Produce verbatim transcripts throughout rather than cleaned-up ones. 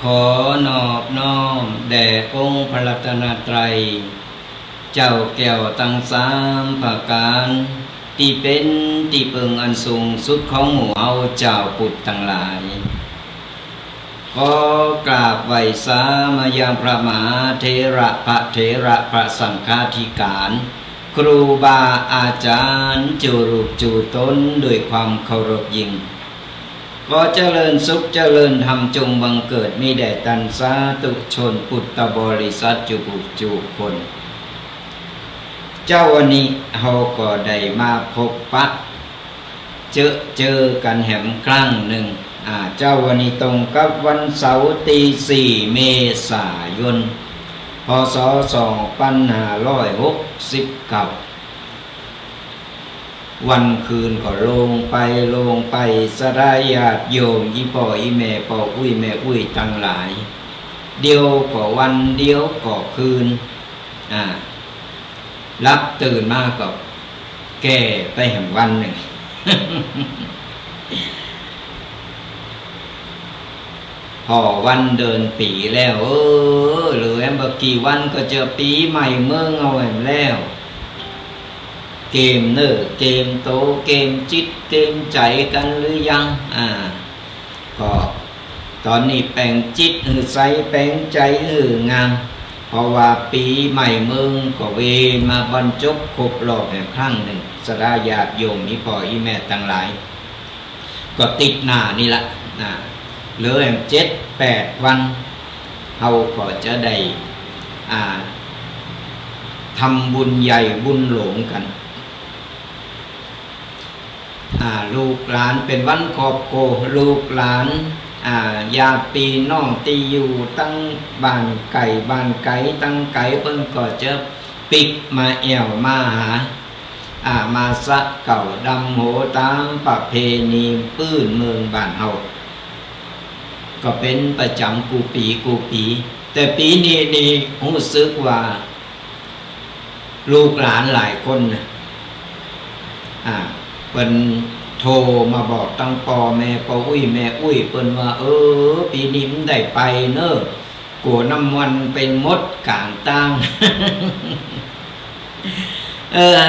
ขอนอบน้อมแด่องค์พระรัตนตรัย เจ้าแก้วตังสามประก๋าน ตี้เป๋นตี้เปิงอันสูงสุดของหมู่เฮาจาวปุทธตังหลาย ขอกราบไหว้สามายังพระมหาเถระ พระเถระ พระสังฆาธิการ ครูบาอาจ๋ารย์ จู๋รูปจู๋ต๋น ด้วยความเคารพยิ่ง ขอเจริญสุขเจริญธรรมจงบังเกิดมีแด่ต้านสาธุชนปุทธบริษัทจู๋ผู้จู๋คน เจ๊าวันนี้เฮาก็ได้มาพบปะเจอเจอกั๋นแหมครั้งนึ่ง อ่า เจ๊าวันนี้ตรงกับวันเสาร์ตี้สี่เมษายน พ.ศ. สองปันห้าร้อยหกสิบเก้า วันคืนก็ล่วงไปล่วงไป ศรัทธาญาติโยม อี่ป้ออี่แม่ ป้ออุ๊ยแม่อุ๊ยตังหลาย เดี๋ยวก็วัน เดี๋ยวก็คืน อ่า หลับตื่นมาก็แก่ไปแหมวันนึ่ง ผ่อวันเดือนปี๋แล้ว เออ เหลือแหมบ่กี่วันก็จะปี๋ใหม่เมืองเอาแหมแล้ว เกมเนื้อเกมตั๋ว เกมจิตเกมใจ๋กั๋นหรือยัง อ่า ก็ต๋อนนี้แป๋งจิตหื้อใส แป๋งใจ๋หื้องาม เพราะว่าปี๋ใหม่เมืองก็เวรมาบรรจบครบรอบแหมครั้งนึ่ง ศรัทธาญาติโยม อี่ป้ออี่แม่ตังหลาย ก็ติดหน้านี่ละ อ่า เหลือแหมเจ็ดแปดวัน เฮาก็จะได้ อ่า ทำบุญใหญ่บุญหลวงกั๋น อ่า ลูกหลานเป๋นวันครอบครัว ลูกหลาน อ่า ญาติปี้น้องตี้อยู่ตังบ้านใก้บ้านไก๋ ตังไก๋ เปิ้นก็จะปิ๊กมาแอ่วมาหา อ่า มาสะเกล้าดำหัวต๋ามประเพณีปื้นเมืองบ้านเฮา ก็เป๋นประจ๋ำกู้ปี๋กู้ปี๋ แต่ปี๋นี้นี่ฮู้สึกว่า ลูกหลานหลายคนน่ะ อ่า เปิ้นโท รมาบอกตังป้อแม่ป้ออุ๊ยแม่อุ๊ยเปิ้นว่า เออ ปี๋นี้บ่ได้ไปเน่อ กั๋วน้ำมันไปหมดก๋างตาง เออ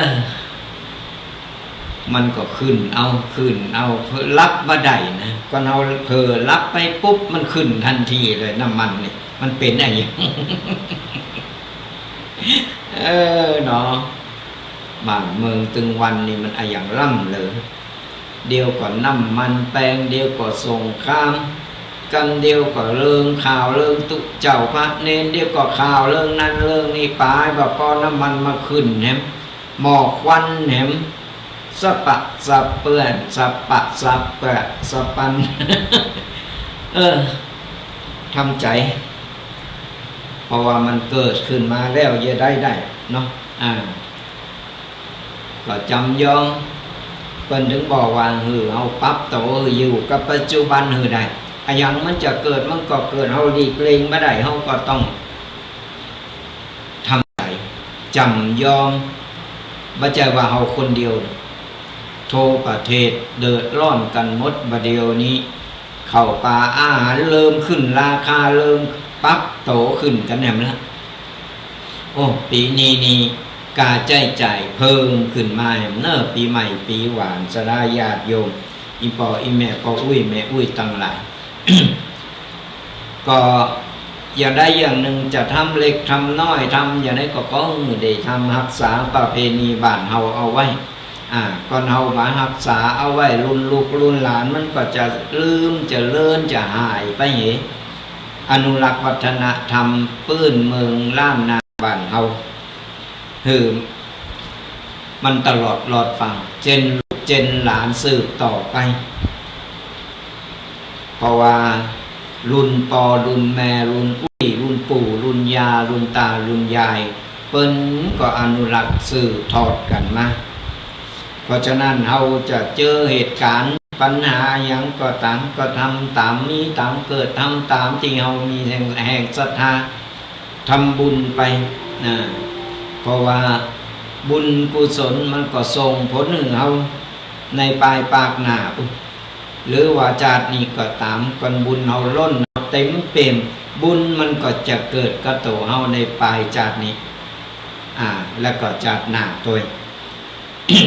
มันก็ขึ้นเอา ขึ้นเอา เผลอหลับบ่ได้นะ ก่อนเฮาเผลอหลับไปปุ๊บ มันขึ้นตันทีเลย น้ำมันนี่ มันเป๋นอะหยัง เออ เนาะ บ้านเมืองตึงวันนี่มันอะหยังล้ำเหลือ เดี๋ยวก็น้ำมันแปง เดี๋ยวก็สงคราม กำเดียวก็เรื่องข่าวเรื่องตุ๊เจ้าพระเณร เดี๋ยวก็ข่าวเรื่องนั้นเรื่องนี้ ป๋ายบ่ปอน้ำมันมาขึ้นแหม หมอกควันแหม สะปะสะเปื้อน สะปะสะเปื้อน สะปัน เออ ทำใจ๋ เพราะว่ามันเกิดขึ้นมาแล้ว เยียะได้ได้เนาะ อ่า ก็จ๋ำยอม เปิ้นถึงบอกว่า หื้อเฮาปรับตั๋ว หื้ออยู่กับปัจจุบันหื้อได้ อะหยังมันจะเกิดมันก็เกิด เฮาหลีกเลี่ยงบ่ได้ เฮาก็ต้องทำใจ๋ จ๋ำยอม บ่ใจ้ว่าเฮาคนเดียว ทั่วประเทศเดือดร้อนกั๋นหมด บ่าเดี่ยวนี้ ข้าวป๋าอาหารเริ่มขึ้นราคา เริ่มปรับตั๋วขึ้นกั๋นแหมละ โอ้ ปี๋นี้นี่ ก๋าใจ๊จ่ายเพิ่มขึ้นมาแหมเน่อ ปี๋ใหม่ปี๋หวาน ศรัทธาญาติโยม อี่ป้ออี่แม่ ป้ออุ๊ยแม่อุ๊ยตังหลาย ก็อย่างใดอย่างนึ่งจะทำเล็กทำน้อย ทำอย่างใดก็ขอหื้อได้ทำ ฮักษาประเพณีบ้านเฮาเอาไว้ อ่า ก่อนเฮาบ่ฮักษาเอาไว้ รุ่นลูกรุ่นหลานมันก็จะลืม จะเลือน จะหายไปเห อนุรักษ์วัฒนธรรมปื้นเมืองล้านนาบ้านเฮา หื้อมันตลอดรอดฟัง เจนลูกเจนหลานสืบต่อไป เพราะว่ารุ่นป้อรุ่นแม่ รุ่นอุ๊ย รุ่นปู่ รุ่นย่า รุ่นต๋า รุ่นยาย เปิ้นก็อนุรักษ์สืบทอดกั๋นมา เพราะฉะนั้นเฮาจะเจอเหตุก๋ารณ์ปัญหาอะหยังก็ต๋าม ก็ทำต๋ามมีต๋ามเกิด ทำต๋ามตี้เฮามีแฮง แฮงศรัทธา ทำบุญไปนะ เพราะว่าบุญกุศลมันก็ส่งผลหื้อเฮาในปายปากหน้า หรือว่าจาตินี้ก็ต๋าม ก่อนบุญเฮาล้นเต็มเปี่ยม บุญมันก็จะเกิดกับตั๋วเฮาในปายจาตินี้ อ่า แล้วก็จาติหน้าตวย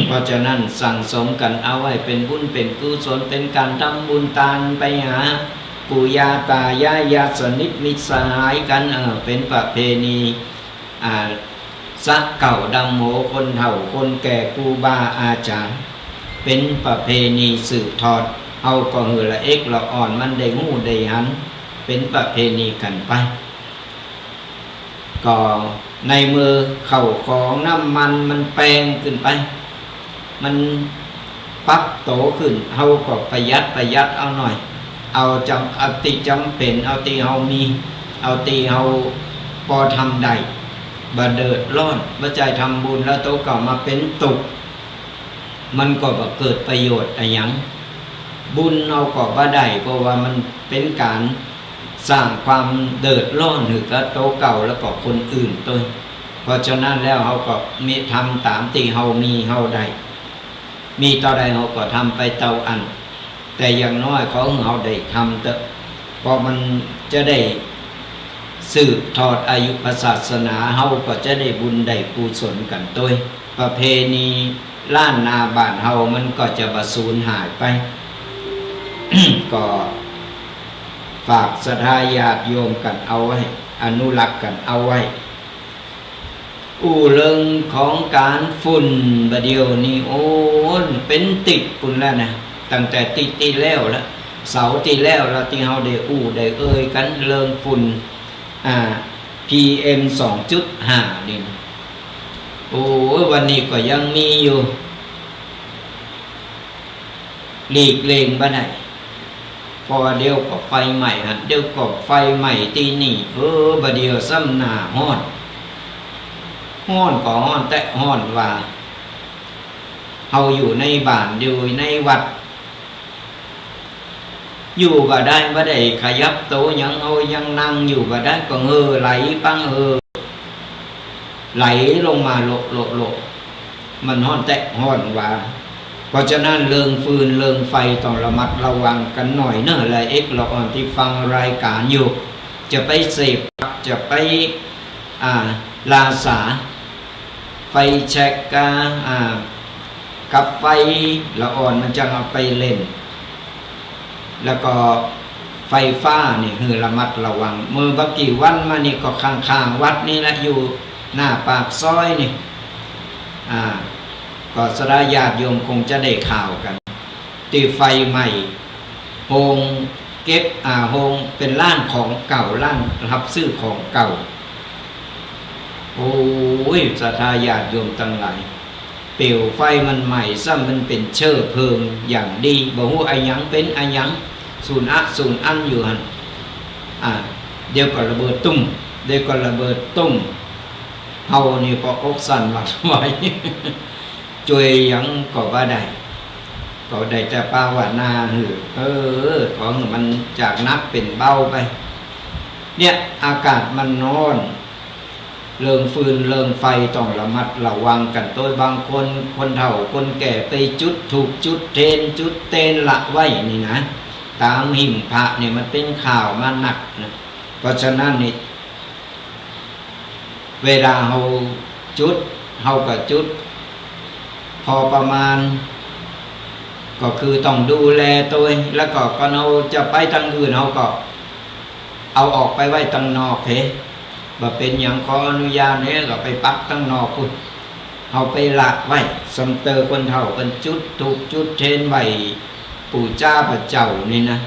เพราะฉะนั้นสั่งสมกั๋นเอาไว้เป๋นบุญเป๋นกุศล เป๋นก๋านทำบุญตานไปหาปู่ย่าต๋ายาย ญาติสนิทมิตรสหายกั๋น เออ เป๋นประเพณี อ่า สะเก่าดำหัวคนเฒ่าคนแก่ครูบาอาจ๋ารย์ เป๋นประเพณีสืบทอด เฮาก็หื้อละเอ็กละอ่อนมันได้ฮู้ได้หัน เป๋นประเพณีกั๋นไป ก็ในเมื่อข้าวของน้ำมันมันแปงขึ้นไป มันปรับตั๋วขึ้น เฮาก็ประหยัดประหยัดเอาหน่อย เอาจ๋ำ เอาตี้จ๋ำเป๋น เอาตี้เฮามี เอาตี้เฮาปอทำได้ บ่เดือดร้อน บ่ใจ้ทำบุญแล้วตั๋วเก่ามาเป๋นตุ๊กข์ มันก็บ่เกิดประโยชน์อะหยัง บุญเฮาก็บ่ได้ เพราะว่ามันเป๋นก๋านสร้างความเดือดร้อนหื้อกับตั๋วเก่าแล้วก็คนอื่นตวย เพราะฉะนั้นแล้วเฮาก็มีทำต๋ามตี้เฮามีเฮาได้ มีเต้าใดเฮาก็ทำไปเต้าอั้น แต่อย่างน้อยขอหื้อเฮาได้ทำเต๊อะ เพราะมันจะได้สืบทอดอายุพระศาสนา เฮาก็จะได้บุญได้กุศลกั๋นตวย ประเพณีล้านนาบ้านเฮามันก็จะบ่สูญหายไป ก็ฝากศรัทธาญาติโยมกั๋นเอาไว้ อนุรักษ์กั๋นเอาไว้ อู้เรื่องของก๋านฝุ่นบ่าเดี่ยวนี้ โอ้ เป๋นติ๊กปุ้นแล้วนะ ตั้งแต่ติ๊กตี้แล้วละ เสาร์ตี้แล้วละ ตี้เฮาได้อู้ได้เอ่ยกั๋นเรื่องฝุ่น อ่า พีเอ็ม สองจุดห้า นี่นะ โอ้ วันนี้ก็ยังมีอยู่ หลีกเลี่ยงบ่ได้ เพราะว่าเดี๋ยวก็ไฟไหม้หั้น เดี๋ยวก็ไฟไหม้ตี้นี่ เออ บ่าเดี่ยวซ้ำหน้าฮ้อน ฮ้อนก็ฮ้อนแต๊ฮ้อนว่า เฮาอยู่ในบ้าน อยู่ในวัด อยู่บ่ได้ บ่ได้ขยับตั๋วหยัง เฮายังนั่งอยู่บ่ได้ ก็เหงื่อไหลปัง เออ ไหลลงมาโละโละโละ มันฮ้อนแต๊ฮ้อนว่า เพราะฉะนั้นเรื่องฟืนเรื่องไฟต้องระมัดระวังกั๋นหน่อยเนาะ ละเอกละอ่อนตี้ฟังรายก๋านอยู่ จะไปเสพ จะไป อ่า ราสา ไฟแช็กกา อ่า กับไฟละอ่อนมันจั้งเอาไปเล่น แล้วก็ไฟฟ้านี่หื้อระมัดระวัง เมื่อบ่กี่วันมานี่ก็ข้างๆ วัดนี่แหละ อยู่หน้าปากซอยนี่ อ่า ก็ศรัทธาญาติโยมคงจะได้ข่าวกั๋น ตี้ไฟไหม้โฮงเก็บ อ่า โฮงเป๋นร้านของเก่า ร้านฮับซื้อของเก่า โอ้ย ศรัทธาญาติโยมตังหลาย เปลวไฟมันไหม้ซ้ำ มันเป๋นเชื้อเพลิงอย่างดี บ่ฮู้อะหยังเป๋นอะหยัง สูนอะสูนอันอยู่หั้น อ่า เดี๋ยวก็ระเบิดตุ้ม เดี๋ยวก็ระเบิดตุ้ม เฮานี่ก็อกสั่นหวั่นไหว จ้วยหยังก็บ่ได้ ก็ได้แต่ภาวนาหื้อ เออ ขอหื้อมันจากหนักเป๋นเบาไป เนี่ย อากาศมันฮ้อน เรื่องฟืนเรื่องไฟต้องระมัดระวังกั๋น โดยบางคน คนเฒ่าคนแก่ไปจุดธูปจุดเทียนจุดเตนละไว้นี่นะ ต๋ามหิ้งพระเนี่ยมันเป๋นข่าวมานักนะ เพราะฉะนั้นนี่ เวลาเฮาจุด เฮาก็จุด พอประมาณ ก็คือต้องดูแลตวย แล้วก็ก่อนเฮาจะไปตังอื่น เฮาก็เอาออกไปไว้ตังนอกเฮ บ่เป๋นหยัง ขออนุญาตเฮ ก็ไปปักตังนอกพุ้น เฮาไปละไว้ ส่ำเต๋อคนเฒ่าเปิ้นจุดธูปจุดเทียนไหว้ปู่จ้าพระเจ้านี่นะ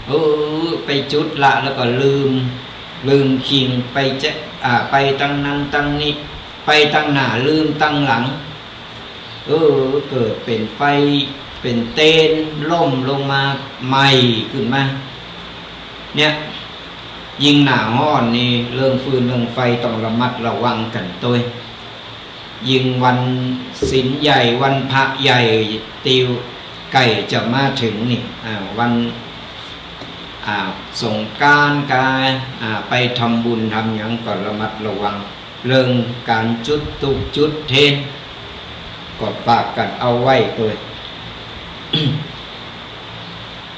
เออ ไปจุดละแล้วก็ลืม ลืมคิง ไปแจ๊ะ อ่า ไปตังนั้นตังนี้ ไปตังหน้าลืมตังหลัง เออ เกิดเป๋นไฟ เป๋นเตน ล่มลงมา ไหม้ขึ้นมา เนี่ย ยิ่งหน้าฮ้อนนี่ เรื่องฟืนเรื่องไฟต้องระมัดระวังกั๋นตวย ยิ่งวันศีลใหญ่ วันพระใหญ่ ตี้ใก้จะมาเถิงนี่ อ่า วัน อ่า สงกรานต์กา อ่า ไปทำบุญทำหยังก็ระมัดระวัง เรื่องก๋านจุดธูปจุดเทียน ก็ฝากกั๋นเอาไว้ตวย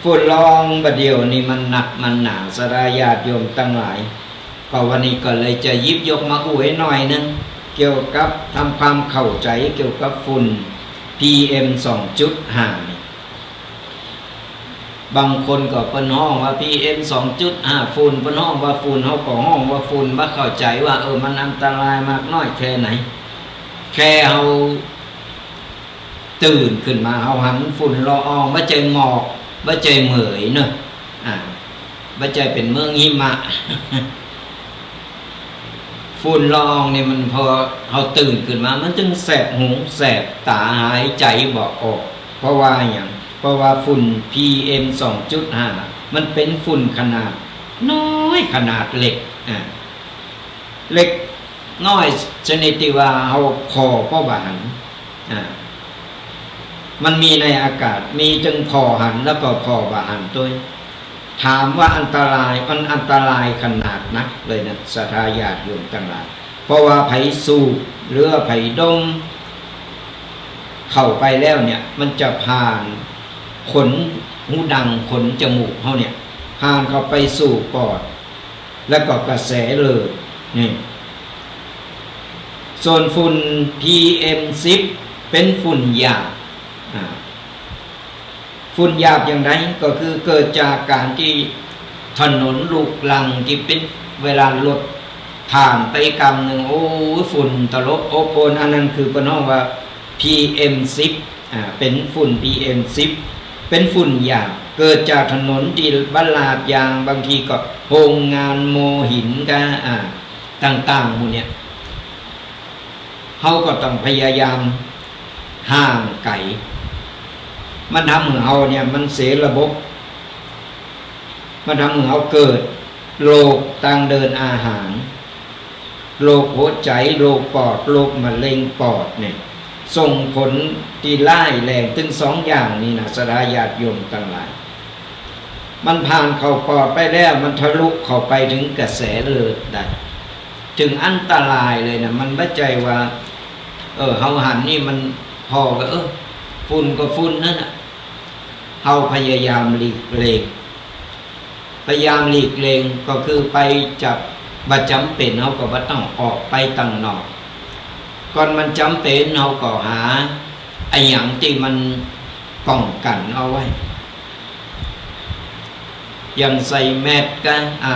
ฝุ่นละอองบ่าเดี่ยวนี้มันหนักมันหนา ศรัทธาญาติโยมตังหลาย ก็วันนี้ก็เลยจะหยิบยกมาอู้หน้อยนึ่ง เกี่ยวกับทำความเข้าใจ๋เกี่ยวกับฝุ่น พีเอ็ม สองจุดห้า นี่ บางคนก็เปิ้นฮ้องว่า พีเอ็ม สองจุดห้า ฝุ่น เปิ้นฮ้องว่าฝุ่น เฮาก็ฮ้องว่าฝุ่น บ่เข้าใจ๋ว่า เออ มันอันตรายมากน้อยแค่ไหน แค่เฮา ตื่นขึ้นมา เฮาหันฝุ่นละออง บ่ใจ้หมอก บ่ใจ้เหมยเนาะ อ่า บ่ใจ้เป๋นเมืองหิมะ ฝุ่นละอองนี่มันพอเฮาตื่นขึ้นมา มันจึงแสบหูแสบต๋า หายใจ๋บ่ออก เพราะว่าหยัง เพราะว่าฝุ่น พีเอ็ม สองจุดห้า มันเป๋นฝุ่นขนาดน้อย ขนาดเล็ก อ่า เล็กน้อยชนิดตี้ว่าเฮาผ่อก็บ่หัน อ่า มันมีในอากาศ มีตึงผ่อหันแล้วก็ผ่อบ่หันตวย ถามว่าอันตราย มันอันตรายขนาดนักเลยนะ ศรัทธาญาติโยมตังหลาย เพราะว่าใผสูบ หรือว่าใผดม เข้าไปแล้วเนี่ย มันจะผ่านขนหูดัง ขนจมูกเฮาเนี่ย ผ่านเข้าไปสู่ปอด แล้วก็กระแสเลือด นี่ ส่วนฝุ่น พีเอ็ม สิบ เป๋นฝุ่นหยาบ อ่า ฝุ่นหยาบอย่างใด ก็คือเกิดจากก๋านตี้ถนนลูกรังตี้เป๋น เวลารถผ่านไปกำนึ่ง โอ้ย ฝุ่นตลบอบอวล อันนั้นคือเปิ้นฮ้องว่า พีเอ็ม สิบ อ่า เป๋นฝุ่น พีเอ็ม สิบ เป๋นฝุ่นหยาบ เกิดจากถนนตี้บ่ลาดยาง บางทีก็โฮงงานโม่หินกา อ่า ต่างๆ หมู่เนี่ย เฮาก็ต้องพยายามห่างไก๋ มันทำหื้อเฮาเนี่ย มันเสียระบบ มันทำหื้อเฮาเกิดโรคตางเดินอาหาร โรคหัวใจ๋ โรคปอด โรคมะเร็งปอดเนี่ย ส่งผลตี้ร้ายแรง ตึงสองอย่างนี้นะ ศรัทธาญาติโยมตังหลาย มันผ่านเข้าปอดไปแล้ว มันทะลุเข้าไปเถิงกระแสเลือดได้ เถิงอันตรายเลยนะ มันบ่ใจ้ว่า เออ เฮาหันนี่มันผ่อว่า เออ ฝุ่นก็ฝุ่นนั่นน่ะ เฮาพยายามหลีกเลี่ยง พยายามหลีกเลี่ยงก็คือไปจะบ่จ๋ำเป๋น เฮาก็บ่ต้องออกไปตังนอก ก่อนมันจ๋ำเป๋น เฮาก็หาอะหยังตี้มันป้องกั๋นเอาไว้ อย่างใส่แมสก์กา อ่า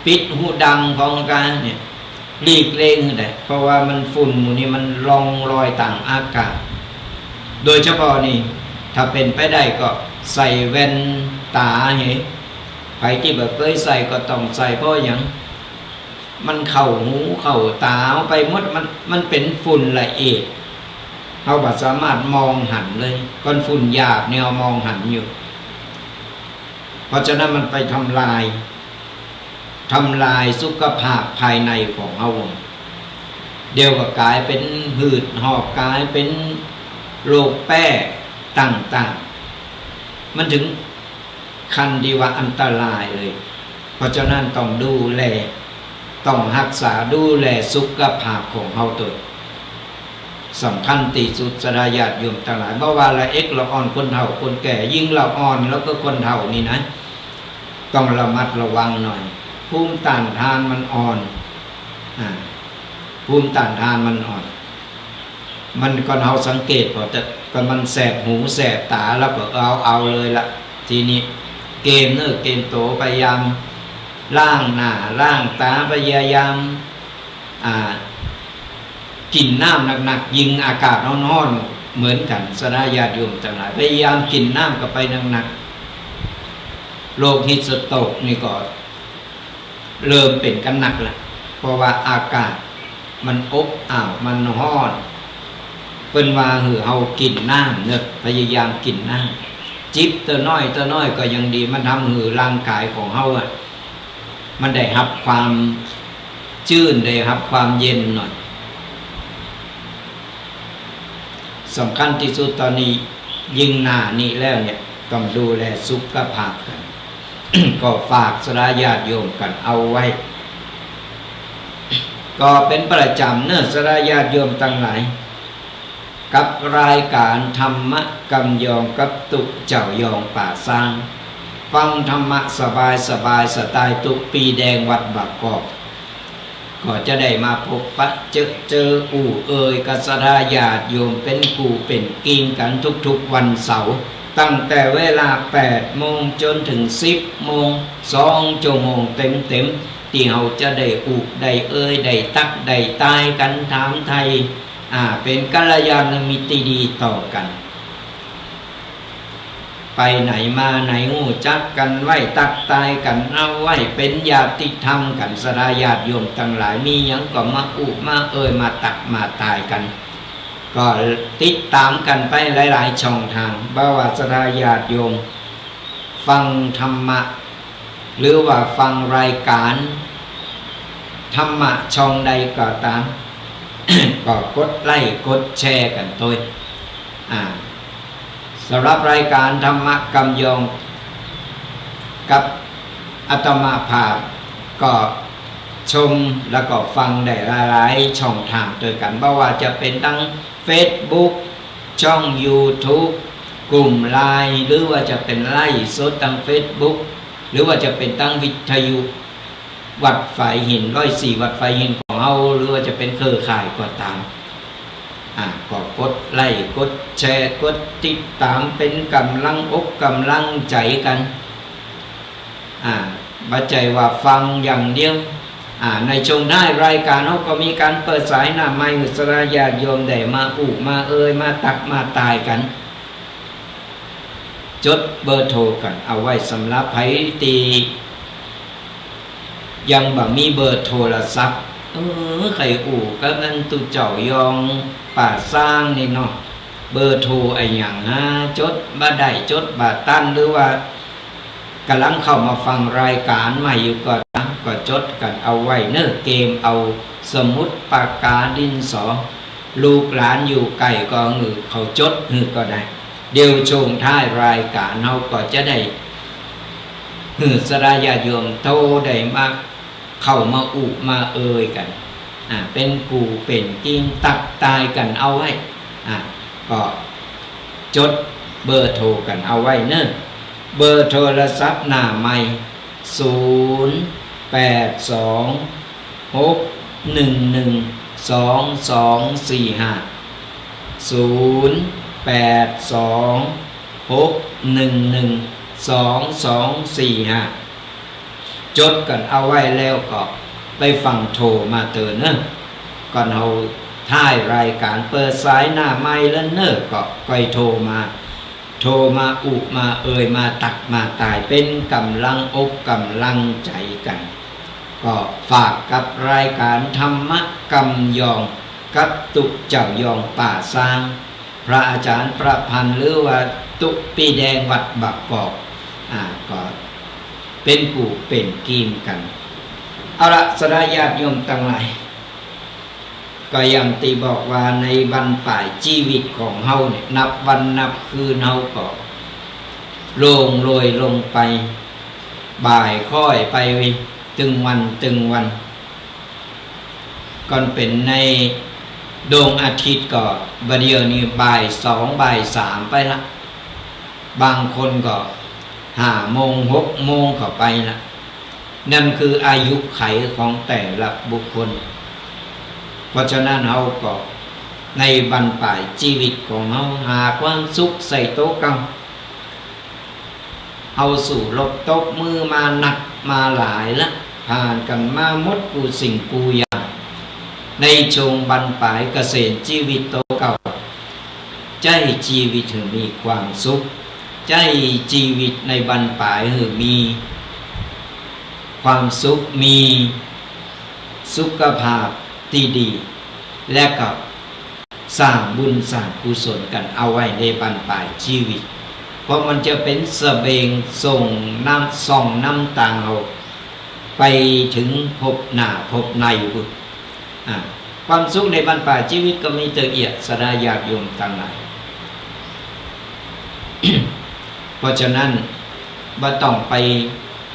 ปิดหูดังของกาเนี่ย หลีกเลี่ยงได้ เพราะว่ามันฝุ่นหมู่นี้มันล่องลอยตางอากาศ โดยเฉพาะนี่ ถ้าเป๋นไปได้ก็ใส่แว่นต๋าเห ใผตี้บ่เกยใส่ก็ต้องใส่ เพราะหยัง มันเข้าหูเข้าต๋าไปหมด มัน มันเป๋นฝุ่นละเอียด เฮาบ่สามารถมองหันเลย ก่อนฝุ่นหยาบนี่เฮามองหันอยู่ เพราะฉะนั้นมันไปทำลาย ทำลายสุขภาพภายในของเฮา เดี๋ยวก็ก๋ายเป๋นหืดหอบ ก๋ายเป๋นโรคแป๊ต่างๆ มันถึงขั้นตี้ว่าอันตรายเลย เพราะฉะนั้นต้องดูแล ต้องฮักษาดูแลสุขภาพของเฮาตวย สำคัญตี้สุด ศรัทธาญาติโยมตังหลาย บ่ว่าละเอ็กละอ่อน คนเฒ่าคนแก่ ยิ่งละอ่อนแล้วก็คนเฒ่านี่นะ ต้องระมัดระวังหน่อย ภูมิต้านทานมันอ่อน อ่า ภูมิต้านทานมันอ่อน มันก่อนเฮาสังเกต พอจะ ก่อนมันแสบหูแสบต๋าแล้วก็เอา เอาเลยละ ทีนี้เกมเนื้อเกมตั๋ว พยายามล้างหน้าล้างต๋า พยายาม อ่า กิ๋นน้ำหนักๆ ยิ่งอากาศฮ้อนๆ เหมือนกั๋น ศรัทธาญาติโยมตังหลาย พยายามกิ๋นน้ำเข้าไปหนักๆ โรคฮีทสโตรกนี่ก็เริ่มเป๋นกั๋นหนักละ เพราะว่าอากาศมันอบอ้าว มันฮ้อน เปิ้นว่าหื้อเฮากิ๋นน้ำเนาะ พยายามกิ๋นน้ำ จิบเตื้อน้อยเตื้อน้อยก็ยังดี มันทำหื้อร่างก๋ายของเฮาอะ มันได้ฮับความจื้น ได้ฮับความเย็นหน่อย สำคัญตี้สุดต๋อนนี้ ยิ่งหน้านี้แล้วเนี่ย ต้องดูแลสุขภาพกั๋น ก็ฝากศรัทธาญาติโยมกั๋นเอาไว้ ก็เป๋นประจ๋ำเนาะ ศรัทธาญาติโยมตังหลาย กับรายก๋านธรรมะกำยองกับตุ๊เจ้ายองป่าซาง ฟังธรรมะสบายๆ สไตล์ตุ๊ปีแดงวัดบางกอก ก็จะได้มาพบปะเจอเจออู้เอ่ยกับศรัทธาญาติโยมเป๋นกู่เป๋นกิ๋งกั๋นทุกๆ วันเสาร์ ตั้งแต่เวลาแปดโมงจ๋นถึงสิบโมง สองชั่วโมงเต๋มๆ ตี้เฮาจะได้อู้ได้เอ่ย ได้ตั๊กได้ตายกั๋น ถามไถ่ อ่า เป๋นกัลยาณมิตรตี้ดีต่อกั๋น ไปไหนมาไหนฮู้จักกั๋นไว้ ตั๊กตายกั๋นเอาไว้ เป๋นญาติธรรมกั๋น ศรัทธาญาติโยมตังหลาย มีหยังก็มาอู้มาเอ่ย มาตั๊กมาตายกั๋น ก็ติดต๋ามกั๋นไปหลายๆ ช่องทาง บ่ว่าศรัทธาญาติโยมฟังธรรมะ หรือว่าฟังรายก๋านธรรมะช่องใดก็ต๋าม ก็กดไลก์กดแชร์กั๋นตวย อ่า สำหรับรายก๋านธรรมะกำยองกับอาตมาภาพ ก็ชมแล้วก็ฟังได้หลายๆ ช่องทางตวยกั๋น บ่ว่าจะเป๋นตังเฟซบุ๊ก ช่องยูทูบ กลุ่มไลน์ หรือว่าจะเป๋นไลฟ์สดตังเฟซบุ๊ก หรือว่าจะเป๋นตังวิทยุวัดฝายหิน ร้อยสี่วัดฝายหินของเฮา หรือว่าจะเป๋นเครือข่ายก็ต๋าม อ่า ก็กดไลก์กดแชร์กดติดต๋าม เป๋นก๋ำลังอกก๋ำลังใจ๋กั๋น อ่า บ่ใจ้ว่าฟังอย่างเดียว อ่า ในช่วงท้ายรายก๋านเฮาก็มีก๋านเปิดสายหน้าไมค์ ศรัทธาญาติโยมได้มาอู้มาเอ่ย มาตั๊กมาตายกั๋น จดเบอร์โทรกั๋นเอาไว้ สำหรับใผตี้ยังบ่มีเบอร์โทรศัพท์ เออ ใค่อู้กับอันตุ๊เจ้ายองป่าซางนี่เนาะ เบอร์โทรอะหยังหาจดบ่ได้ จดบ่ตัน หรือว่า ก๋ำลังเข้ามาฟังรายก๋านใหม่อยู่ก็ต๋าม ก็จดกั๋นเอาไว้เนาะ เกียมเอาสมุดปากกาดินสอ ลูกหลานอยู่ไก๋ก็หื้อเขาจดหื้อก็ได้ เดี๋ยวช่วงท้ายรายก๋านเฮาก็จะได้หื้อศรัทธาญาติโยมเฮาได้มา เข้ามาอู้มาเอ่ยกั๋น อ่า เป๋นกู่เป๋นกิ๋งตั๊กตายกั๋นเอาไว้ อ่า ก็ จดเบอร์โทรกั๋นเอาไว้เน่อ เบอร์โทรศัพท์หน้าใหม่ ศูนย์ แปด สอง หก หนึ่ง หนึ่ง สอง สอง สี่ ห้า ศูนย์ แปด สอง หก หนึ่ง หนึ่ง สอง สอง สี่ ห้า จดกั๋นเอาไว้แล้วก็ไปฟั่งโทรมาเตอะเน่อ ก่อนเฮาท้ายรายก๋าน เปิดสายหน้าใหม่แล้วเน่อ ก็ก่อยโทรมา โทรมาอุมาเอ่ย มาตักมาตาย เป๋นก๋ำลังอกก๋ำลังใจ๋กั๋น ก็ฝากกับรายก๋านธรรมะกำยอง กับตุ๊เจ้ายองป่าซาง พระอาจ๋ารย์ประพันธ์ หรือว่าตุ๊ปี้แดงวัดบางกอก อ่า ก็เป๋นกู้เป๋นกี๋กั๋น เอาละ ศรัทธาญาติโยมตังหลาย ก็อย่างตี้บอกว่าในบั้นป๋ายจีวิตของเฮาเนี่ย นับวันนับคืนเฮาก็ร่วงโรยลงไป บ่ายคล้อยไปตึงวันตึงวัน ก่อนเป๋นในดวงอาทิตย์ก็บ่าเดี่ยวนี้บ่ายสองบ่ายสามไปละ บางคนก็ห้าโมงหกโมงเข้าไปละ นั่นคืออายุขัยของแต่ละบุคคล เพราะฉะนั้นเฮาก็ในบั้นป๋ายจีวิตของเฮาหาความสุขใส่โตเก่า เฮาสู้รบตบมือมานักมาหลายละ ผ่านกั๋นมาหมดกู้สิ่งกู้อย่าง ในช่วงบั้นป๋ายเกษียณจีวิตโตเก่า ใจ๊จีวิตหื้อมีความสุข ใจ๊จีวิตในบั้นป๋ายหื้อมีความสุข มีสุขภาพตี้ดี และก็ สร้างบุญสร้างกุศลกั๋นเอาไว้ในบั้นป๋ายจีวิต เพราะมันจะเป๋นสะเบงส่งนำ ส่องนำตางเฮาไปเถิงภพหน้าภพในบุญ อ่า ความสุขในบั้นป๋ายจีวิตก็มีเตื้อเอี้ย ศรัทธาญาติโยมตังหลาย เพราะฉะนั้นบ่ต้องไป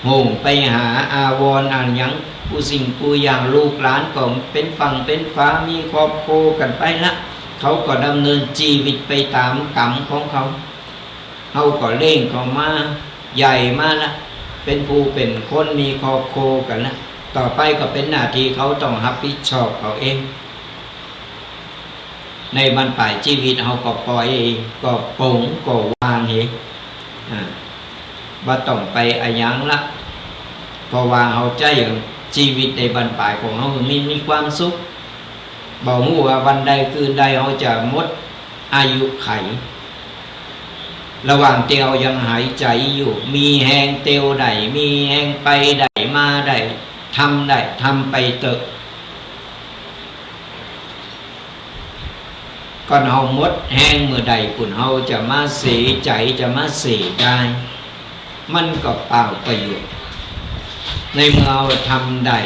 ห่วงไปหาอาวรณ์อะหยัง กู้สิ่งกู้อย่าง ลูกหลานก็เป๋นฝั่งเป๋นฝา มีครอบครัวกั๋นไปละ เขาก็ดำเนินจีวิตไปต๋ามกรรมของเขา เฮาก็เลี้ยงเขามาใหญ่มาละ เป๋นผู้เป๋นคน มีครอบครัวกั๋นละ ต่อไปก็เป๋นหน้าตี้เขาต้องฮับผิดชอบเขาเอง ในบั้นป๋ายจีวิตเฮาก็ปล่อย ก็ป๋ง ก็วางเห อ่า บ่ต้องไปอะหยังละ เพราะว่าเฮาใจ๊จีวิตในบั้นป๋ายของเฮาหื้อมี มีความสุข บ่ฮู้ว่าวันใดคืนใดเฮาจะหมดอายุขัย ระหว่างตี้เฮายังหายใจ๋อยู่ มีแฮงเตียวได้ มีแฮงไปได้มาได้ ทำได้ ทำไปเต๊อะ ก่อนเฮาหมดแฮงเมื่อใดปุ้น เฮาจะมาเสียใจ๋ จะมาเสียดาย มันก็เปล่าประโยชน์ ในเมื่อเฮาทำได้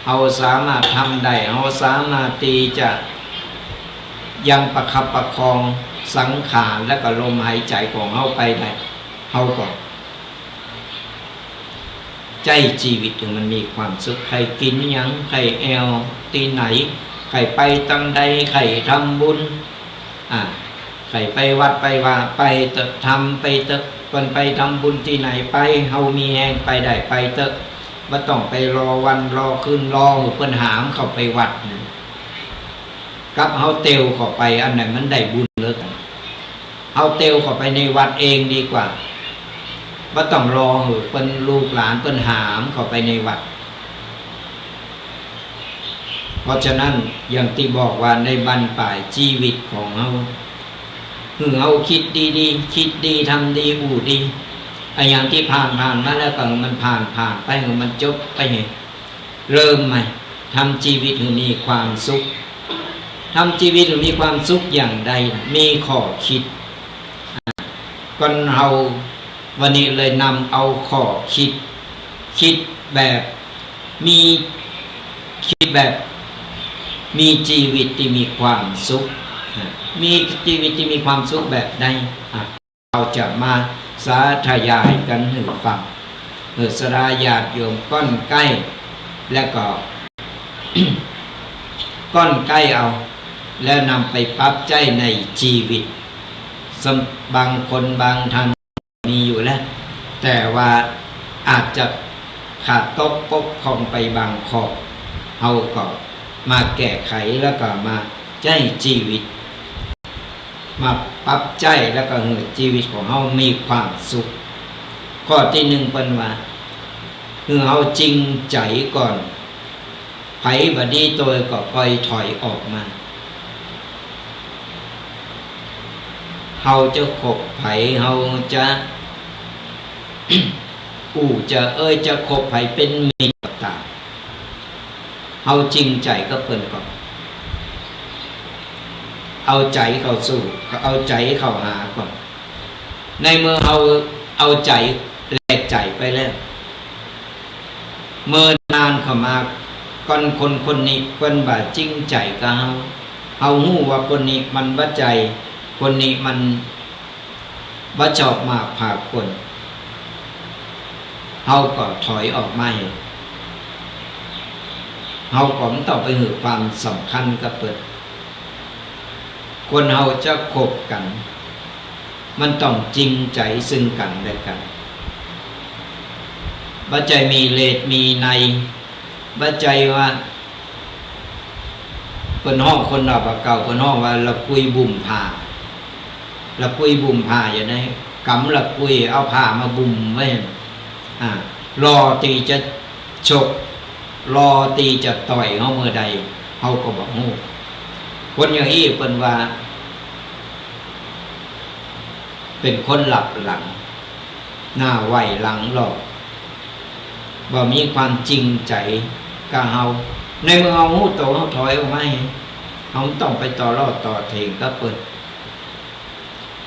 เฮาสามารถทำได้ เฮาสามารถตี้จะยังประคับประคองสังขารและก็ลมหายใจ๋ของเฮาไปได้ เฮาก็ ใจ๊จีวิตหื้อมันมีความสุข ใค่กิ๋นหยัง ใค่แอ่วตี้ไหน ใค่ไปตางใด ใค่ทำบุญ อ่า ใค่ไปวัดไปวา ไปเต๊อะ ทำไปเต๊อะ เปิ้นไปทำบุญตี้ไหนไป เฮามีแฮงไปได้ไปเต๊อะ บ่ต้องไปรอวันรอคืน รอหื้อเปิ้นหามเข้าไปวัดนะ กับเฮาเตียวเข้าไป อันไหนมันได้บุญเหลือกั๋น เฮาเตียวเข้าไปในวัดเองดีกว่า บ่ต้องรอหื้อเปิ้น ลูกหลานเปิ้นหามเข้าไปในวัด เพราะฉะนั้นอย่างตี้บอกว่าในบั้นป๋ายจีวิตของเฮา หื้อเฮาคิดดีๆ คิดดี ทำดี อู้ดี อะหยังตี้ผ่านๆ มาแล้วก็หื้อมันผ่านๆ ไป หื้อมันจบไป เริ่มใหม่ ทำจีวิตหื้อมีความสุข ทำจีวิตหื้อมีความสุขอย่างใด มีข้อคิด ก่อนเฮาวันนี้เลยนำเอาข้อคิด คิดแบบมี คิดแบบมีจีวิตตี้มีความสุข มีจีวิตตี้มีความสุขแบบใด อ่ะ เฮาจะมาสาธยายกั๋นหื้อฟัง หื้อศรัทธาญาติโยมก้อนใก้ และก็ ก้อนใก้เอา แล้วนำไปปรับใจ๊ในจีวิต สำ- บางคนบางท่านมีอยู่แล้ว แต่ว่าอาจจะขาดตกบกพร่องไปบางข้อ เฮาก็มาแก้ไขแล้วก็มาใจ๊จีวิต มาปรับใจ๊แล้วก็หื้อจีวิตของเฮามีความสุข ข้อตี้นึ่งเปิ้นว่า หื้อเฮาจริงใจ๋ก่อน ใผบ่ดีโตยก็ปล่อยถอยออกมา เฮาจะคบใผ เฮาจะ อู้จะเอ่ย จะคบใผเป๋นมิตรก็ต๋าม เฮาจริงใจ๋กับเปิ้นก่อน เอาใจ๋เข้าสู้ เอาใจ๋เข้าหาก่อน ในเมื่อเฮาเอาใจ๋แลกใจ๋ไปแล้ว เมินนานเข้ามา ก่อนคนคนนี้เปิ้นบ่จริงใจ๋กับเฮา เฮาฮู้ว่าคนนี้มันบ่ใจ๋ คนนี้มันบ่ชอบมากผากล เฮาก็ถอยออกมาเหีย เฮาก็บ่ต้องไปหื้อความสำคัญกับเปิ้น คนเฮาจะคบกั๋น มันต้องจริงใจ๋ซึ่งกั๋นและกั๋น บ่ใจ้มีเหลดมีใน บ่ใจ้ว่า เปิ้นฮ้องคนเก่า เปิ้นฮ้องว่าละกุยบุ่มผ้า ละกุยบุ่มผ้าอย่างใด ก๋ำละกุย เอาผ้ามาบุ่มไว้ อ่า รอตี้จะฉก รอตี้จะต่อยเฮาเมื่อใด เฮาก็บ่ฮู้ คนอย่างอี้เปิ้นว่า เป๋นคนลับหลัง หน้าไหว้หลังหลอก บ่มีความจริงใจ๋กับเฮา ในเมื่อเฮาฮู้โต เฮาถอยออกมาเหีย เฮาบ่ต้องไปต่อล้อต่อเถียงกับเปิ้น